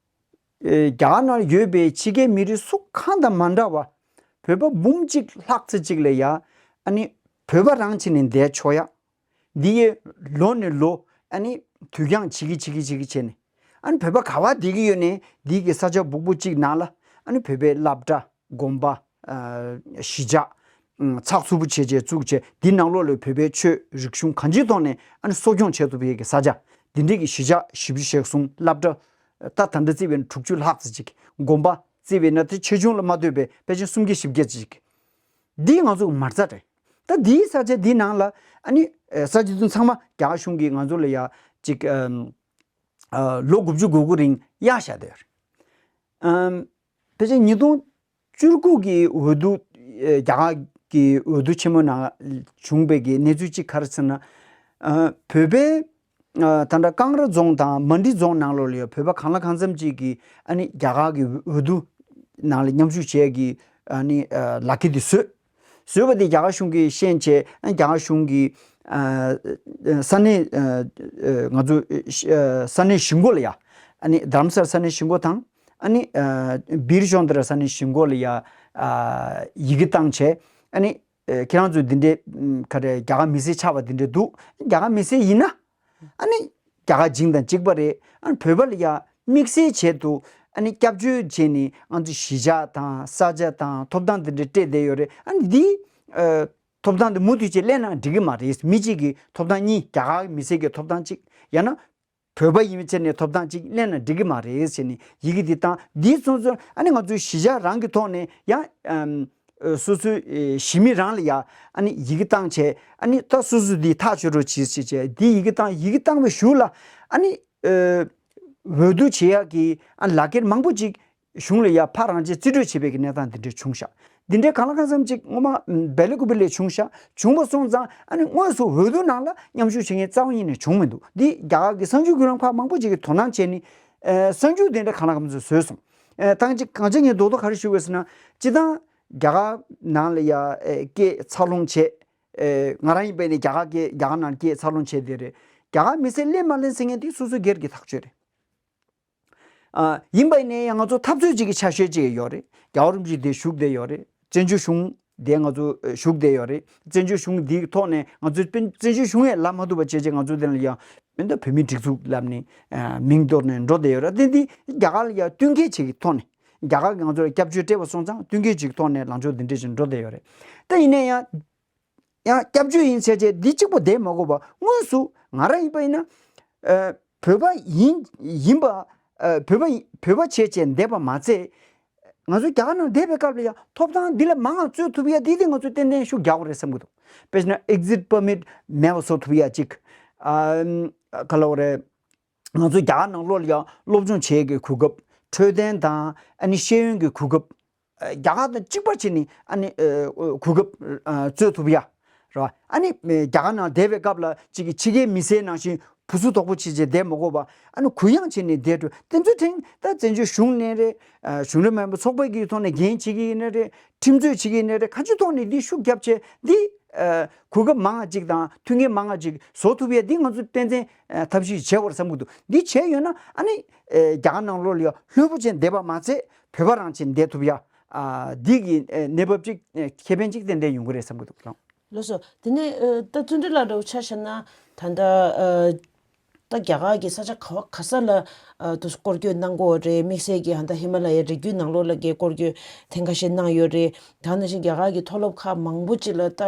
རྒྱ་གར་ནང་ཡོད་པའི་ཕྱི་རྒྱལ་མི་རིགས་སུ་གང་དང་མ་འདྲ་བ། བོད་པ་འབུམ་གཅིག་ལྷག་ཙམ་ཅིག་ལ་ཡ། ཨ་ནི་བོད་པ་རང་བྱས་ནས་བསྡད་ཆོག་ཡ། འདི་ཡས་ལོ་ནས་ལོ་ཨ་ནི་དུས་འགྱངས་བྱེད་ཀྱི་བྱེད་ཀྱི་བྱེད་ཀྱི་བྱས་ནས། ཨ་ནི་བོད་པ་ག་བ་བསྡད་ཀྱི་ཡོད་ནས་འདི་གི་ས་ཆ་སྦུག་པོ་གཅིག་ནང་ལ་ཨ་ནི་བོད་པའི་སློབ་གྲྭ། དགོན་པ། ཨ། གཞིས་ཆགས། ཨ། ཚགས་ཚུད་པོ་བྱས་བྱས་བཙུགས་བྱས་འདི་ནང་ལོགས་ལ་བོད་པའི་ཆོས་རིག་གཞུང་གང་ཅིའི་ཐོག་ནས་ཨ་ནི་གསོ་སྐྱོང་བྱེད་ཐུབ་ཡས་ཀྱི་ས་ཆ། འདི་འདྲས་ཀྱི་གཞིས་ཆགས་བཞི་བཅུ་ཞེ་གསུམ། སློབ་གྲྭ། ད་ད་ལྟ་བརྩིས་པས་ན་དྲུག་ཅུ་ལྷག་ཙམ་ཅིག་དགོན་པ་བརྩིས་པས་ན་དེ་ཆེ་ཆུང་ལ་མ་ལྟོས་པའི་ཕལ་ཆེར་སུམ་བརྒྱ་བཞི་བརྒྱ་ཅིག་འདི་ང་ཚོ་མ་རྩ་རེད། ད་འདིའི་ས་ཆ་འདི་ནང་ལ་ཨ་ནི་ས་ཆ་འདི་ཚང་མ་རྒྱ་གར་གཞུང་གིས་ང་ཚོ་ལ་ཡ་ཅིག་ཨ། ལོ་དགུ་བཅུ་གོ་དགུ་རིང་གཡར་བཞག་བསྡད་ཡོད་རེད། ཨམ། ཕལ་ཆེར་ཉིས་སྟོང་བཅུ་དགུ་གི་འོས་བསྡུ། ཨེ། རྒྱ་གར་གྱི་འོས་བསྡུ་ཆེན་མོ་ནང་བྱུང་བའི་གི་གནས་ཚུལ་གཅིག་ག་རེ་ཟེར་ན། ཨ། བོད་པའི། ཨ། ད་ལྟ་ཀང་ར་རྫོང་དང་མན་ཌི་རྫོང་ནང་ལོགས་ལ་ཡོད་བོད་པ་གང་ལ་གང་འཚམ་ཅིག་གིས་ཨ་ནི་རྒྱ་གར་གྱི་འོས་བསྡུ་ནང་ལ་མཉམ་ཞུགས་བྱས་ཀྱི་ཨ་ནི། ཨ། ལག་ཁྱེར་དེ་བཟོས། བཟོས་པ་དེ་རྒྱ་གར་གཞུང་གིས་ཤེས་བྱས། ཨ། རྒྱ་གར་གཞུང་གིས། ཨ། ས་གནས། ཨ། ང་ཚོ། ཨ། ས་གནས་གཞིས་འགོ་ལ་ཡ། ཨ་ནི་རྡ་རམ་ས་ལ་ས་གནས་གཞིས་འགོ་དང་། ཨ་ནི། ཨ། བིར་ཤོན་ཏི་ར་ས་གནས་གཞིས་འགོ་ལ་ཡ། ཨ། ཡི་གེ་བཏང་བྱས། ཨ་ནི། ཨ། ཁྱེད་རང་ཚོ་འདི་འདྲའི། ཨམ། ག་རེ་རྒྱ་གར་མི་སེར་ཆགས་པ་འདི་འདྲ་འདུག་རྒྱ་གར་མི་སེར་ཡིན་ན། ཨ་ནི་རྒྱ་གར་བྱིངས་དང་གཅིག་པ་རེད། ཨ་ནི་བོད་པ་ལ་ཡ་དམིགས་བསལ་བྱས་འདུག་ཨ་ནི་སྐྱབས་བཅོལ་བྱས་ནས་ང་ཚོ་གཞིས་ཆགས་དང་ས་ཆ་དང་ཐོབ་ཐང་འདི་འདྲ་སྤྲད་བསྡད་ཡོད་རེད། ཨ་ནི་འདི། ཨ། ཐོབ་ཐང་འདི་མུ་མཐུད་བྱས་ལེན་ན་འགྲིག་གི་མ་རེད། མི་གཅིག་གི་ཐོབ་ཐང་གཉིས། རྒྱ་གར་མི་སེར་གྱི་ཐོབ་ཐང་གཅིག་ཡང་ན་བོད་པ་ཡིན་པའི་ཆ་ནས་ཐོབ་ཐང་གཅིག་ལེན་ན་འགྲིག་གི་མ་རེད་ཟེར་ནས་ཡི་གེ་འདི་བཏང་། འདིའི་སོང་ཙང་ཨ་ནི་ང་ཚོའི་གཞིས་ཆགས་རང་གི་ཐོག་ནས་ཡང་། ཨམ། སོ་སོའི་གཞིས་མི་རང་ལ་ཡ་ཨ་ནི་ཡི་གེ་བཏང་བྱས། ཨ་ནི་ད་སོ་སོ་འདི་ཐག་ཆོད་རོགས་གྱིས་ཟེར་བྱས་འདི་ཡི་གེ་བཏང་། ཡི་གེ་བཏང་བའི་གཞུག་ལ་ཨ་ནི། ཨ། འོས་བསྡུ་བྱེད་ཡག་གི་ཨ་ལག་ཁྱེར་མང་པོ་ཅིག་གཞུང་ལ་ཡ་ཕར་རང་བཅས་རྩིས་སྤྲོད་བྱེད་པའི་གི་གནས་སྟངས་འདི་འདྲ་བྱུང་ཤག་འདི་འདྲའི་གང་ལ་གང་འཚམ་ཅིག་སྔོན་མ་བེ་ལེ་ཀུ་པེ་ལེ་བྱུང་ཤག་བྱུང་བ་སོང་ཙང་ཨ་ནི་དངོས་སུ་འོས་བསྡུ་ནང་ལ་མཉམ་ཞུགས་བྱེད་མཁན་རྩ་བ་ཉིད་ནས་བྱུང་མི་འདུག་འདི་རྒྱ་གར་གྱི་གསར་འགྱུར་བརྒྱུད་ལམ་ཁག་མང་པོ་ཅིག་གིས་དོ་སྣང་བྱས་ནས། ཨ། གསར་འགྱུར་དེ་འདྲ་གང་ལ་གང་འཚམ་བཟོས་སོང་། ཨ། ཐང་ཅིག་གང་ཅི་ངས་རྡོག་རྡོག་ག་རེ་ཞུ་དགོས་ཟེར་ན། སྤྱིར་བཏང་རྒྱ་གར་ནང་ལ་ཡ། ཨ། སྐད་འཚར་ལོངས་བྱས། ཨ། ང་རང་ཡིན་པ་ཡིན་ན་རྒྱ་གར་སྐད་རྒྱ་གར་ནང་སྐད་འཚར་ལོངས་བྱས་བསྡད་རེད། རྒྱ་གར་མི་སེར་ལེན་མ་ལེན་ཟེར་མཁན་དེ་སོ་སོ་སྒེར་གྱི་ཐག་གཅོད་རེད། ཨ། ཡིན་པ་ཡིན་ན་ཡང་ང་ཚོ་འཐབ་རྩོད་ཅིག་གི་ཆ་ཤས་ཅིག་ཡོད་རེད། རྒྱལ་བ་རིན་པོ་ཆེ་དེ་བཞུགས་བསྡད་ཡོད་རེད། བཙན་བྱོལ་གཞུང་དེ་ང་ཚོ་བཞུགས་བསྡད་ཡོད་རེད། བཙན་བྱོལ་གཞུང་འདིའི་ཐོག་ནས་ང་ཚོ་བཙན་བཙན་བྱོལ་གཞུང་ཡས་ལབ་མ་ཐུབ་པ་བྱས་བྱས་ང་ཚོ་དེ་ལ་ཡང་མི་འདུག་བོད་མིའི་སྒྲིག་འཛུགས་ལབ་ནས། ཨ། མིང་གཏོར་ནས་འགྲོ་བསྡད་ཡོད་རེད། དེ་འདི་རྒྱ་གར་ལ་ཡང་བསྟུན་མཁས་ཅིག་གི་ཐོག་ནས་རྒྱ་གར་གྱིས་ང་ཚོ་ལ་སྐྱབས་བཅོལ་སྤྲད་པ་སོང་ཙང་བསྟུན་མཁས་ཅིག་གི་ཐོག་ནས་ལངས་ཕྱོགས་འདི་འདྲ་ཞིག་འགྲོ་བསྡད་ཡོད་རེད། ད་ཡིན་ན་ཡང་། ཡང་སྐྱབས་བཅོལ་ཡིན་ཟེར་བྱས་འདི་གཅིག་པོ་བསྡད་མ་དགོས་པ་དངོས་སུ་ང་རང་ཡིན་པ་ཡིན་ན། ཨ། བོད་པ་ཡིན་ཡིན་པ། ཨ། བོད་པ་ཡིན་བོད་པ་བྱས་བྱས་བསྡད་པ་མ་ཚད། ང་ཚོ་རྒྱ་གར་ནང་བསྡད་པའི་སྐབས་ལ་ཡང་ཐོབ་ཐང་འདི་ལས་མང་བ་རྩོད་ཐུབ་ཡ་འདི་དེ་ང་ཚོ་ཏན་ཏན་ཤུགས་རྒྱག་དགོས་རེད་བསམ་གྱི་འདུག་དཔེར་ན་exit permit མེད་པ་བཟོ་ཐུབ་ཡ་གཅིག་ཨ། ག་ལབ་དགོས་རེད། ང་ཚོ་རྒྱ་གར་ནང་ལོགས་ལ་ཡང་སློབ་སྦྱོང་བྱེད་ཡས་ཀྱི་གོ་སྐབས། འཕྲོད་བསྟེན་དང་ཨ་ནི་ཤེས་ཡོན་གྱི་གོ་སྐབས། རྒྱ་གར་དང་གཅིག་པ་བྱས་ནས་ཨ་ནི་གོ་སྐབས་རྩོད་ཐུབ་ཡ། རེད་བ། ཨ་ནི་རྒྱ་གར་ནང་བསྡད་པའི་སྐབས་ལ་གཅིག་གི་ཕྱི་རྒྱལ་མི་སེར་ནང་བཞིན་བུ་སུ་དོག་པོ་བྱས་བྱས་བསྡད་མ་དགོས་པ། ཨ་ནི་གུ་ཡངས་བྱས་ནས་བསྡད་འགྲོ། དེ་ཚོའི་ཐད་ད་བཙན་བྱོལ་གཞུང་ནས་རེད། གཞུང་འབྲེལ་མིན་པའི་ཚོགས་པ་གི་ཐོག་ནས་འགན་བྱེད་ཀྱི་ཡིན་ན་རེད། ཁྲིམས་རྩོད་བྱེད་ཀྱི་ཡིན་ན་རེད། ག་ཅིའི་ཐོག་ནས་འདི་ཤུགས་རྒྱབ་བྱས་འདི། གོ་སྐབས་མང་བ་ཅིག་དང་མཐུན་རྐྱེན་མང་བ་ཅིག་བཟོ་ཐུབ་ཡས་འདི་ང་ཚོ་ཏན་ཏན་ཐབས་ཤེས་བྱེད་དགོས་རེད་བསམ་གྱི་འདུག་འདི་བྱས་ཡོད་ན་ཨ་ནི་རྒྱ་གར་ནང་ལོགས་ལ་ཡང་ལྷོད་པོ་ཅན་བསྡད་པ་མ་ཚད་བོད་པ་རང་བྱས་བསྡད་ཐུབ་ཡ། འདི་གི་གནས་བབ་ཅིག་ཁེ་ཕན་ཅིག་ཏན་ཏན་ཡོང་གི་རེད་བསམ་གྱི་འདུག་ལགས། ལགས་སོ། དེ་ནས་ད་བརྩོན་འགྲུས་ལགས་འདྲ་བོ་ཆ་བཞག་ན་ད་ལྟ། ད་རྒྱ་གར་གྱི་ས་ཆ་ག་བ་ག་ས་ལ་ཨ་དུ་སྐོར་སྐྱོད་གནང་གི་ཡོད་རེད། དམིགས་བསལ་གྱི་ཧ་ད་ཧི་མ་ལ་ཡའི་རི་རྒྱུད་ནང་ལོགས་ལ་གི་སྐོར་སྐྱོད་ཐེངས་ཁ་ཤས་གནང་ཡོད་རེད། ད་ནང་བཞིན་རྒྱ་གར་གྱི་མཐོ་སློབ་ཁག་མང་པོ་ཅིག་ལ་ད་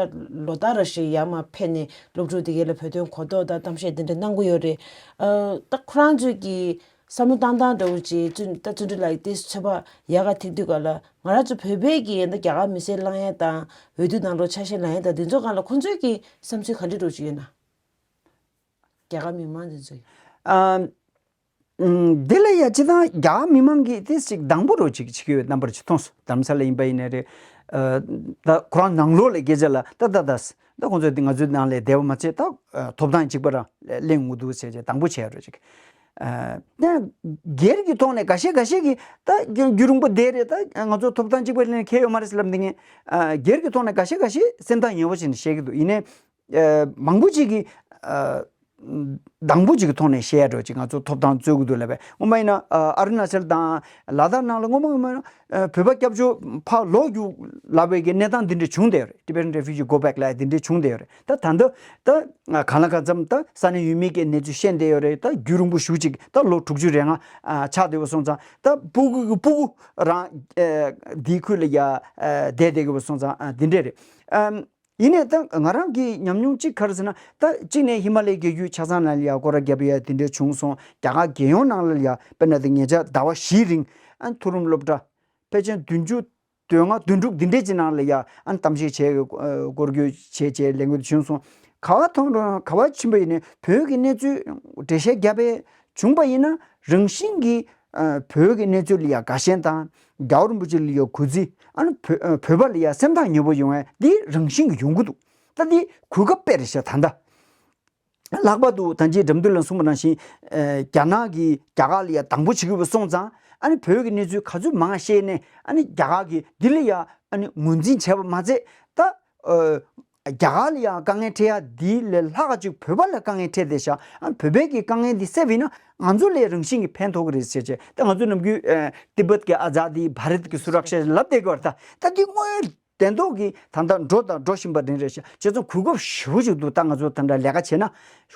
ལོ་ལྟར་རེ་བཞིན་ཡར་མར་ཕེབས་ནས་སློབ་ཕྲུག་དེ་གའི་ལ་བོད་དོན་གོ་རྟོགས་དང་གཏམ་བཤད་དེ་འདྲ་གནང་གི་ཡོད་རེད། ཨ་ད་ཁོ་རང་ཚོས་ཀྱི་ བསམ་བློ་བཏང་སྟངས་འདྲ་བོ་ཅིག་བཙུན་ད་བརྩོན་འགྲུས་ལགས་ཀྱིས་དེ་ཚོད་པ་ཡག་ག་ཐེག་དུས་ག་ལ་ང་རང་ཚོ་བོད་པའི་གི་ཡིན་ད་རྒྱ་གར་མི་སེར་ལངས་ཡ་དང་འོས་བསྡུ་ནང་ལོགས་ཆ་ཤས་ལངས་ཡ་དང་དེ་ཚོ་སྒང་ལ་ཁོང་ཚོའི་གི་བསམ་ཚུལ་ག་འདྲ་འདྲ་བོ་ཅིག་ཡོད་ན། རྒྱ་གར་མི་མང་དེ་ཚོ་ཡིན། ཨམ། ཨམ། དེ་ལ་ཡ་སྤྱི་བཏང་རྒྱ་གར་མི་མང་གིས་དེ་ཅིག་དང་པོ་རོ་ཅིག་བྱེད་ཀྱི་ཡོད་རྣམ་པར་ཅིག་མཐོང་སོང་། དྷ་རམ་ས་ལ་ཡིན་པ་ཡིན་ནའི་རེད། ཨ། ད་ཁོ་རང་ནང་ལོགས་ལ་སྐད་ཆ་ལ་ད་ད་ད་ད་ཁོང་ཚོ་དེ་ང་ཚོའི་ནང་ལ་བསྡད་པ་མ་ཚད་ད་ཨ། ཐོབ་ཐང་གཅིག་པ་རང་ལེན་འོང་གི་འདུག་ཟེར་བྱས་དང་པོ་བྱས་རོ་ཅིག་ཨ། ད་སྒེར་གྱི་ཐོག་ནས་འགའ་ཤས་འགའ་ཤས་ཀྱིས་ད་རྒྱུ་རྒྱུ་རིང་པོ་བསྡད་རེད། ད་ང་ཚོ་ཐོབ་ཐང་གཅིག་པ་ལེན་ཁེལ་ཡོད་མ་རེད་ཟེར་ལབ་འདི་ངས་ཨ། སྒེར་གྱི་ཐོག་ནས་འགའ་ཤས་འགའ་ཤས་སེམས་ཐག་ཉེ་བོ་བྱས་ནས་བཤད་ཀྱི་འདུག་ཡིན་ནའི། ཨ། མང་པོ་ཅིག་གིས་ཨ། དང་པོ་ཅིག་གི་ཐོག་ནས་བཤད་ཡ་འགྲོ་ཅིག་ང་ཚོ་ཐོབ་ཐང་རྩོད་ཀྱི་འདུག་ལབ་པས། སྔོན་མ་ཡིན་ན་ཨ། ཨ་རུ་ན་ཅལ་དང་ལ་དྭགས་ནང་ལ་སྔོན་མ་སྔོན་མ་ཨ། བོད་པ་སྐྱབས་བཅོལ་ཕར་ལོག་རྒྱུ་ལབ་པའི་གི་གནས་སྟངས་འདི་འདྲ་བྱུང་བསྡད་ཡོད་རེད། Tibetan refugee go back ལབ་ཡ་འདི་འདྲ་བྱུང་བསྡད་ཡོད་རེད། ད་ད་ལྟ་ད་གང་ལ་གང་འཚམ་ད་ས་གནས་ཡུལ་མི་གི་གནས་ཚུལ་ཤེས་བསྡད་ཡོད་རེད། ད་རྒྱུན་རིང་པོ་ཞེ་ཅིག་ད་ལོ་དྲུག་ཅུ་རེ་ལྔ་ཨ། ཆགས་བསྡད་པ་སོང་ཙང་ད་སྤུ་གུ་གི་སྤུ་གུ་རང་ཨ། འདིའི་ཁུལ་ལ་ཡ་ཨ། བསྡད་བསྡད་གི་པ་སོང་ཙང་ཨ། འདི་འདྲ་རེད། ཨམ། ཡིན་ནའི་ད་ང་རང་གི་ཉམས་མྱོང་གཅིག་ག་རེ་ཟེར་ན། ད་གཅིག་ནས་ཧི་མ་ལའི་རྒྱལ་རྒྱུད་ཆ་ཚང་ནང་ལ་ཡ་སྐོར་ར་བརྒྱབ་ཡ་དེ་འདྲ་བྱུང་སོང་། རྒྱ་གར་རྒྱལ་ཡོངས་ནང་ལ་ཡ་དཔེར་ན་ད་ཉེ་ཆར་ཟླ་བ་བཞིའི་རིང་ཨ། མཐོ་རིམ་སློབ་གྲྭ་ཕལ་ཆེར་བདུན་ཅུ་དོན་ལྔ་དོན་དྲུག་འདི་འདྲས་ཀྱི་ནང་ལ་ཡ་ཨ། གཏམ་བཤད་བྱས་སྐོར་སྐྱོད་བྱས་བྱས་ལས་འགུལ་བྱུང་སོང་། ག་བ་མཐོང་རུང་ག་བ་ཕྱིན་པ་ཡིན་ནའི་བོད་ཀྱི་གནས་ཚུལ་འགྲེལ་བཤད་བརྒྱབ་པས་བྱུང་པ་ཡིན་ན་རང་བཞིན་གྱིས་ཨ། བོད་ཀྱི་གནས་ཚུལ་ལ་ཡ་དགའ་ཞེན་དང་རྒྱལ་བ་རིན་པོ་ཆེ་ལ་ཡ་གུས་བརྩི། ཨ་ནི་བོད་བོད་པ་ལ་ཡ་སེམས་ཐག་ཉེ་པོ་ཡོང་བ་འདི་རང་བཞིན་གྱིས་ཡོང་གི་འདུག་ད་འདི་གོ་སྐབས་དཔེ་རེད་ཤག་ད་ལྟ་ལྷག་པར་དུ་ད་ཅི་འགྲམ་དུ་ལ་གསུངས་པ་ནང་བཞིན་ཨ། རྒྱ་ནག་གིས་རྒྱ་གར་ལ་ཡ་དང་པོ་བྱེད་ཀྱི་ཡོད་པ་སོང་ཙང་ཨ་ནི་བོད་ཀྱི་གནས་ཚུལ་ག་ཚོད་མང་བཤད་ནས་ཨ་ནི་རྒྱ་གར་གྱིས་འདི་ལ་ཡ་ཨ་ནི་ངོས་འཛིན་བྱས་པ་མ་ཚད་ད། ཨ། རྒྱ་གར་ལ་ཡང་དཀའ་ངལ་འཕྲད་ཡ་འདི་ལས་ལྷག་ག་ཅིག་བོད་པ་ལ་དཀའ་ངལ་འཕྲད་བསྡད་ཤག་ཨ། བོད་པའི་གི་དཀའ་ངལ་འདི་སེལ་བ་ཡིན་ན་ང་ཚོ་ལ་རང་བཞིན་གྱིས་ཕན་ཐོགས་ཀྱི་རེད་ཟེར་བྱས། ད་ང་ཚོ་ནམ་རྒྱུན་ཨ། तिब्बत की आज़ादी, भारत की सुरक्षा ལབ་བསྡད་ཀྱི་ཡོད་རེད། ད་ད་འདི་དངོས་ཡོད་བདེན་ཐོག་གི་ད་ལྟ་འགྲོ་དང་འགྲོ་བཞིན་པ་འདི་རེད་ཤག་བྱས་ཙང་གོ་སྐབས་ཞེ་པོ་ཅིག་འདུག་ད་ང་ཚོ་ད་ལྟ་ལས་ཀ་བྱས་ན་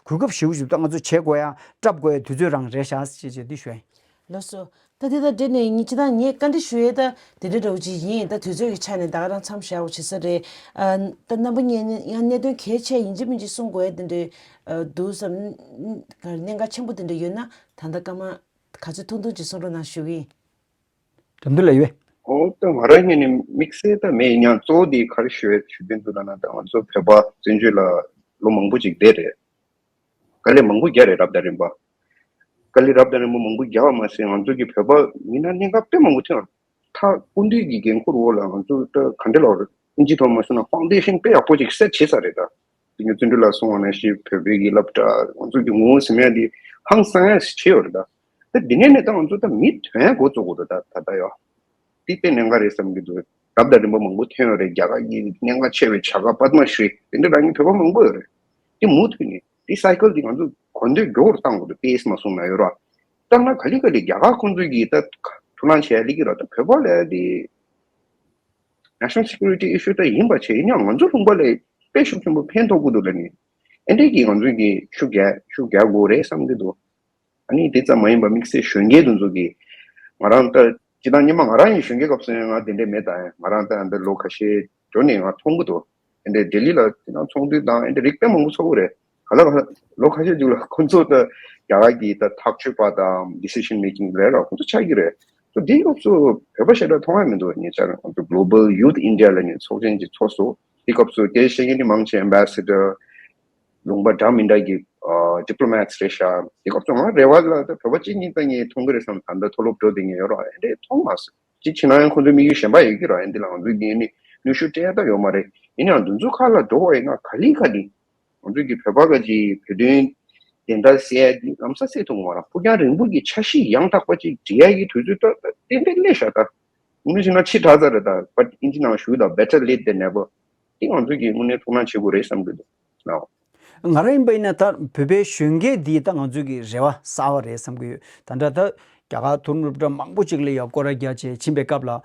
གོ་སྐབས་ཞེ་པོ་ཅིག་འདུག་ད་ང་ཚོ་བྱེད་དགོས་ཡ་སྐྲག་དགོས་ཡ་དུས་ཚོད་རང་རེད་ཤག་ཅེས་བྱས་འདི་ཞུ་ཡ་ཡིན། ལགས་སོ། ད་དེ་དང་འབྲེལ་ནས་ངས་སྤྱིར་བཏང་ངས་བཀའ་འདྲི་ཞུ་ཡས་ད་དེ་འདྲ་འདྲ་བོ་ཅིག་ཡིན། ད་དུས་ཚོད་ཀྱི་ཆ་ནས་ད་ག་རང་མཚམས་བཞག་པ་བྱེད་ས་རེད། ཨ། ད་རྣམ་པ་གཉིས་ནས་ཡང་གནད་དོན་གལ་ཆེ་ཡིན་གཅིག་མིན་གཅིག་གསུང་དགོས་ཡས་དེ་འདྲ་ཨ། འདུག་བསམ། ག་རེ་གནད་འགག་ཆེན་པོ་དེ་འདྲ་ཡོད་ན་ད་ལྟ་སྐར་མ་ག་ཚོད་ཐུང་ཐུང་ཅིག་གསུང་རོགས་གནང་ཞུ་གི་ཡིན། དོན་དུ་ལ་ཡོད། ཨོ་ད་ང་རང་ངོས་ནས་དམིགས་བསལ་ད་མེད། ཡིན་ཡང་གཙོ་བོ་དེ་ག་རེ་ཞུ་ཡས་ཞུ་འདོད་འདུག་ལབ་ན། ད་ང་ཚོ་བོད་པ་བཙན་བྱོལ་ལ་ལོ་མང་པོ་ཅིག་བསྡད་རེད། དཀའ་ལས་མང་པོ་བརྒྱབ་རེད། རབ་དང་རིམ་པ། དཀའ་ལས་རབ་དང་རིམ་པ་མང་པོ་བརྒྱབ་པ་མ་ཟད་ང་ཚོ་གི་བོད་པ་མི་སྣ་གནད་འགག་དཔེ་མང་པོ་ཐོན། མཐའ་སྐུ་མདུན་གྱི་འགན་ཁུར་འོག་ལ་ང་ཚོ་ད་ག་འདྲ་ལབ་རེད། ཨིན་ཇི་ཐོག་མ་སོང་ན་ཕའུན་ཌེ་ཤན་དཔེ་ཡག་པོ་ཅིག་སེ་ཊི་བྱས་ཚར་རེད། ད་དེ་ཉིད་བརྩོན་འགྲུས་ལགས་གསུངས་པ་ནང་བཞིན་བོད་པའི་གི་སློབ་གྲྭ་ང་ཚོ་གི་ངོ་བོ་ཟེར་ཡ་དེ་ཧང་སང་ཡ་ཞིག་བྱས་ཡོད་རེད། ད་ད་དེ་ནས་ནས་ད་ང་ཚོ་ད་མི་ཐོན་ཡ་འགོ་བཙུགས་དགོས་རེད། ད་ད་ལྟ་ཡོད། དེ་དཔེ་གནད་འགག་རེད་བསམ་གྱི་འདུག་རབ་དང་རིམ་པ་མང་པོ་ཐོན་ཡོད་རེད། རྒྱ་གར་གྱི་གནད་འགག་ཆེ་བའི་བྱ་དགའ་པདྨ་ཤྲི་དེ་འདྲ་རག་མཁན་བོད་པ་མང་པོ་ཡོད་རེད། དེ་མུ་མཐུད་ནས་དེ་སའི་ཀལ་དེ་ང་ཚོ་གོ་འདོད་མགྱོགས་རུ་གཏང་དགོས་འདུག་པེ་སི་མ་སོང་ན་ཡོད་ར། བཏང་ན་ག་ལེ་ག་ལེ་རྒྱ་གར་ཁོང་ཚོས་ཀྱིས་ད་ཐུགས་སྣང་བྱེད་ཡ་ལེགས་ཀྱི་ར། ད་བོད་པ་ལ་དེ་National Security Issue ད་ཡིན་པ་བྱས། ཡིན་ཡང་ང་ཚོ་ལུང་པ་ལ་དཔེ་ཤུགས་ཆེན་པོ་ཕན་ཐོགས་ཀྱི་འདུག་ལབ་ནས་ཨེ་འདྲས་ཀྱིས་ང་ཚོས་ཀྱིས་ཤུགས་རྒྱག་ཤུགས་རྒྱག་དགོས་རེད་བསམ་གྱི་འདུག་ཨ་ནི་དེ་ཙམ་མ་ཡིན་པར་དམིགས་བསལ་གཞོན་སྐྱེས་དེ་ཚོ་གིས་ང་རང་ད་སྤྱིར་བཏང་སྔོན་མ་ང་རང་ཡིན་གཞོན་སྐྱེས་སྐབས་སུ་ཡང་ང་དེ་འདྲས་མེད། ད་ཡང་ང་རང་ད་ཡང་ད་ལོ་ཁ་ཤས་འགྱོ་ནས་ང་མཐོང་གི་འདུག་ཨེ་འདྲས་ལྡི་ལི་ལ་དེ་ནང་ཚོགས་འདུ་དང་ཨེ་འདྲས་རིགས་དཔེ་མང་པོ་ཚོགས་ཀྱི་རེད། ག་ལ་ག་ལ་ལོ་ཁ་ཤས་ཅིག་ལ་ཁོ་ཚོ་ད་རྒྱ་གར་གྱི་ད་ཐག་གཅོད་པ་དང་decision making ལས་ར་ཁོ་ཚོ་ཆགས་ཀྱི་རེད། ད་དེའི་སྐབས་སུ་བོད་པ་ཞེ་དྲག་མཐོང་ཡ་མི་འདུག་ཉེ་ཆར་ང་ཚོ་Global Youth India ལབ་ནས་ཚོགས་ཆེན་ཅིག་ཚོགས་སོང་། དེ་སྐབས་སུ་སྐད་ཆ་བཤད་མཁན་དེ་མང་ཆེ་ཨེམ་བྷེ་སེ་ཌར། ལུང་པ་འདྲ་མི་འདྲ་གི་ཨ་ཌི་པི་ལོ་མེ་ཊི་རེད་ཤག་དེ་སྐབས་སུ་ང་རེ་བ་ལ་ད་བོད་པ་གཅིག་གཉིས་ད་ངས་མཐོང་གི་རེད་བསམ། ད་ལྟ་མཐོ་སློབ་འགྲོ་བསྡད་མཁན་ཡོད་ར། ཨེ་འདྲས་མཐོང་མ་སོང་། གཅིག་བྱས་ན་ཡང་ཁོང་ཚོའི་དམིགས་ཡུལ་གཞན་པ་ཡོད་ཀྱི་ར། ཨེ་འདི་ལ་ང་ཚོའི་གི་ནི་ནུས་ཤུགས་སྤྲད་ཡ་ད་ཡོད་མ་རེད། ཡིན་ཡང་འདི་ཚོ་ཁ་ལ་འགྲོ་བ་ཡིན་ན་ག་ལེ་ག་ལེ་ང་ཚོའི་གི་བོད་པ་ག་ཅིག་བོད་དོན་བདེན་མཐའ་གསལ་ཡ་འདི་ལམ་སང་སེལ་ཐུབ་ཀྱི་མ་རེད། ཕུགས་རྒྱང་རིང་པོ་གི་འཆར་གཞི་ཡང་དག་པ་ཅིག་འབྲི་ཡ་གི་དུས་ཚོད་ད་ད་ཏན་ཏན་སླེབས་ཤག་ད་དངོས་གནས་བྱས་ན་ཕྱི་དྲགས་ཚར་རེད། ད་but ཨིན་ཇི་ནང་ཞུ་ད་better late than never དེ་ང་ཚོས་ཀྱིས་དངོས་གནས་ཐུགས་སྣང་བྱེད་དགོས་རེད་བསམ་གྱི་འདུག་ལགས། ང་རང་ཡིན་པ་ཡིན་ན་ད་བོད་པའི་གཞོན་སྐྱེས་འདིས་ད་ང་ཚོས་ཀྱི་རེ་བ་གསར་བ་རེད་བསམ་གྱི་ཡོད། ད་ལྟ་ད་རྒྱ་གར་མཐོ་རིམ་སློབ་གྲྭ་མང་པོ་ཅིག་ལ་ཡང་སྐོར་ར་རྒྱག་བྱས་ཕྱིན་པའི་སྐབས་ལ་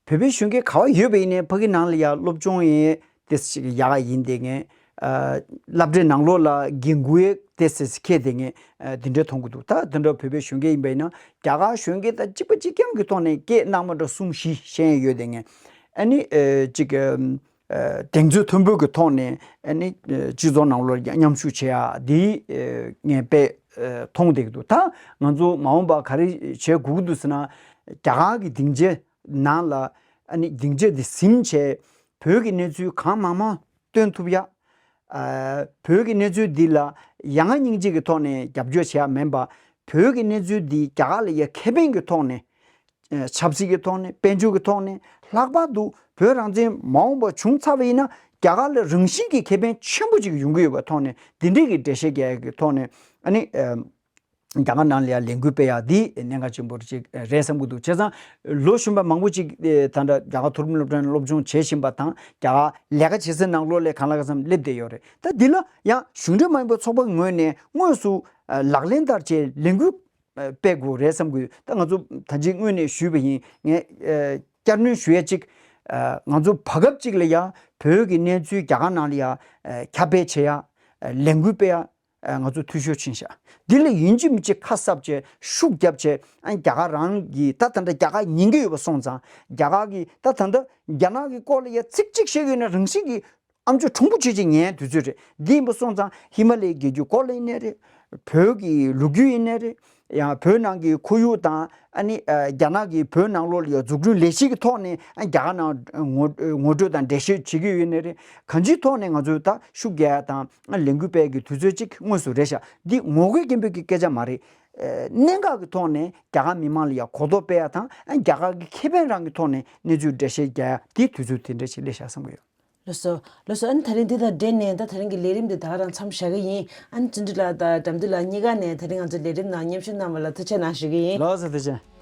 བོད་པའི་གཞོན་སྐྱེས་ག་བ་ཡོད་པ་ཡིན་ནའི་ཕ་གི་ནང་ལ་ཡང་སློབ་སྦྱོང་ཡིན་ཏེ་ཞིག་ཡག་ག་ཡིན་བསྡད་མཁན། ཨ། སློབ་གྲྭའི་ནང་ལོགས་ལ་འགན་འཁུར་ཡས་ཏེ་སེ་སི་ཁེ་དེ་ངས་ཨ། དེ་འདྲའི་མཐོང་གི་འདུག་ད་དེ་འདྲ་བོད་པའི་གཞོན་སྐྱེས་ཡིན་པ་ཡིན་ན་རྒྱ་གར་གཞོན་སྐྱེས་དང་གཅིག་པ་གཅིག་རྐྱང་གི་ཐོག་ནས་སྐད་གནང་མ་འགྲོ་གསུམ་བཞི་བཤད་ཡས་ཡོད་དེ་ངས་ཨ་ནི་ཨ། གཅིག་ཨ། གདེང་ཚོད་མཐོན་པོའི་གི་ཐོག་ནས་ཨ་ནི་ཨ། སྤྱི་ཚོགས་ནང་ལོགས་མཉམ་ཞུགས་བྱེད་ཡ་འདི་ཨ། ངས་དཔེ་ ཨ་མཐོང་བསྡད་ཀྱི་འདུག་ད་ང་ཚོ་མ་འོངས་པ་ག་རེ་བྱེད་དགོས་ཀྱི་འདུག་ཟེར་ན། རྒྱ་གར་གྱི་སྡིངས་ཆ་ནང་ལ་ཨ་ནི་སྡིངས་ཆ་དེ་ཟིན་བྱས་བོད་ཀྱི་གནས་ཚུལ་གང་མང་མང་སྟོན་ཐུབ་ཡ། ཨ་བོད་ཀྱི་གནས་ཚུལ་འདི་ལ་ཡ་ང་སྙིང་རྗེ་གི་ཐོག་ནས་རྒྱབ་སྐྱོར་བྱེད་ཡ་མིན་པ། བོད་ཀྱི་གནས་ཚུལ་འདི་རྒྱ་གར་ལ་ཡ་ཁེ་ཕན་གྱི་ཐོག་ནས། ཆབ་སྲིད་ཀྱི་ཐོག་ནས། དཔལ་འབྱོར་གྱི་ཐོག་ནས། ལྷག་པར་དུ་བོད་རང་བཙན་མ་འོངས་པ་བྱུང་ཚར་བ་ཡིན་ན་རྒྱ་གར་ལ་རང་བཞིན་གྱི་ཁེ་ཕན་ཆེན་པོ་ཅིག་ཡོང་གི་ཡོད་པའི་ཐོག་ནས། འདི་འདྲའི་གི་འགྲེལ་བཤད་རྒྱག་ཡག་གི་ཐོག་ནས་ཨ་ནི་རྒྱ་གར་ནང་ལ་ཡང་ལས་འགུལ་སྤེལ་ཡག་འདི་གནད་འགག་ཆེན་པོ་ཅིག་རེད་བསམ་གྱི་འདུག་བྱས་ཙང་ལོ་གཞོན་པ་མང་པོ་ཅིག་ད་ལྟ་རྒྱ་གར་མཐོ་རིམ་སློབ་གྲྭ་ནས་སློབ་སྦྱོང་བྱེད་བཞིན་པ་དང་། རྒྱ་གར་ལས་ཀ་བྱེད་སའི་ནང་ལོགས་ལ་གང་ལ་གང་འཚམ་སླེབས་བསྡད་ཡོད་རེད། ད་འདི་ལ་ཡང་གཞུང་འབྲེལ་མ་ཡིན་པའི་ཚོགས་པ་ངོས་ནས་དངོས་སུ་ལག་ལེན་བསྟར་བྱས་ལས་འགུལ་སྤེལ་དགོས་རེད་བསམ་གྱི་ཡོད། ད་ང་ཚོ་ད་ཅི་སྔོན་ནས་ཞུས་པ་ཡིན། ངས་ཨ་བསྐྱར་སྣོན་ཞུ་ཡ་གཅིག་ཨ་ང་ཚོ་བར་སྐབས་གཅིག་ལ་ཡ་བོད་ཀྱི་གནས་ཚུལ་རྒྱ་གར་ནང་ལ་ཡ་ཨ་ཁྱབ་སྤེལ་བྱེད་ཡ། ཨ་ལས་འགུལ་སྤེལ་ཡ། ཨ་ང་ཚོ་འཐུས་ཤོར་ཕྱིན་ཤག་འདི་ལ་ཡིན་གཅིག་མིན་གཅིག་ཁ་གསབ་བྱས་ཤུགས་རྒྱབ་བྱས། ཨ་རྒྱ་གར་རང་གིས་ད་ད་ལྟ་རྒྱ་གར་ཉན་གྱི་ཡོད་པ་སོང་ཙང་། རྒྱ་གར་གིས་ད་ད་ལྟ་རྒྱ་ནག་གི་སྐོར་ལ་ཡ་ཚིག་གཅིག་བཤད་ཡོད་ན་རང་བཞིན་གྱིས་ཨམ་ཅོག་གྲུང་པོ་བྱས་བྱས་ཉན་དུས་ཚོད་རེད། འདི་ཡིན་པ་སོང་ཙང་ཧི་མ་ལའི་རྒྱལ་རྒྱུད་སྐོར་ལ་ཡིན་ནའི་རེད། བོད་ཀྱི་ལོ་རྒྱུས་ཡིན་ནའི་རེད། ཡང་བོད་ནང་གི་ཁོར་ཡུག་དང་། ཨ་ནི་ཨ་རྒྱ་ནག་གིས་བོད་ནང་ལོགས་ལ་ཡང་འཛུགས་སྐྲུན་ལས་གཞི་གི་ཐོག་ནས་ཨ་རྒྱ་གར་ནང་ངོ་ངོ་སྤྲོད་དང་འགྲེལ་བཤད་བྱེད་ཀྱི་ཡོད་ནའི་རེད། གང་ཅིའི་ཐོག་ནས་ང་ཚོས་ད་ཤུགས་རྒྱག་ཡ་དང་ཨ་ལས་འགུལ་སྤེལ་གྱི་དུས་ཚོད་ཅིག་དངོས་སུ་རེད་ཤག་འདི་ངོ་རྒོལ་སྐད་འབོད་ཀྱི་སྐད་ཆ་མ་རེད། ཨ་གནད་འགག་གི་ཐོག་ནས་རྒྱ་གར་མི་མང་ལ་ཡང་གོ་རྟོགས་སྤེལ་ཡ་དང་། ཨ་རྒྱ་གར་གྱི་ཁེ་ཕན་རང་གི་ཐོག་ནས་གནས་ཚུལ་འགྲེལ་བཤད་རྒྱག་ཡ། དེའི་དུས་ཚོད་དེ་འདྲ་ཞིག་སླེབས་ཤག་བསམ་གྱི་ཡོད། ལགས་སོ། ལགས་སོ། ཨ་ནི་དེ་རིང་འདི་དང་འབྲེལ་ནས་ད་དེ་རིང་གི་ལས་རིམ་འདི་ད་ག་རང་མཚམས་བཞག་གི་ཡིན། ཨ་ནི་བརྩོན་འགྲུས་ལགས་དང་དགྲ་འདུལ་ལགས་གཉིས་ཀ་ནས་དེ་རིང་ང་ཚོའི་ལས་རིམ་ནང་མཉམ་ཞུགས་གནང་བ་ལ་ཐུགས་རྗེ་གནང་ཞུ་གི་ཡིན། ལགས་སོ། ཐུགས་རྗེ་ཆེ།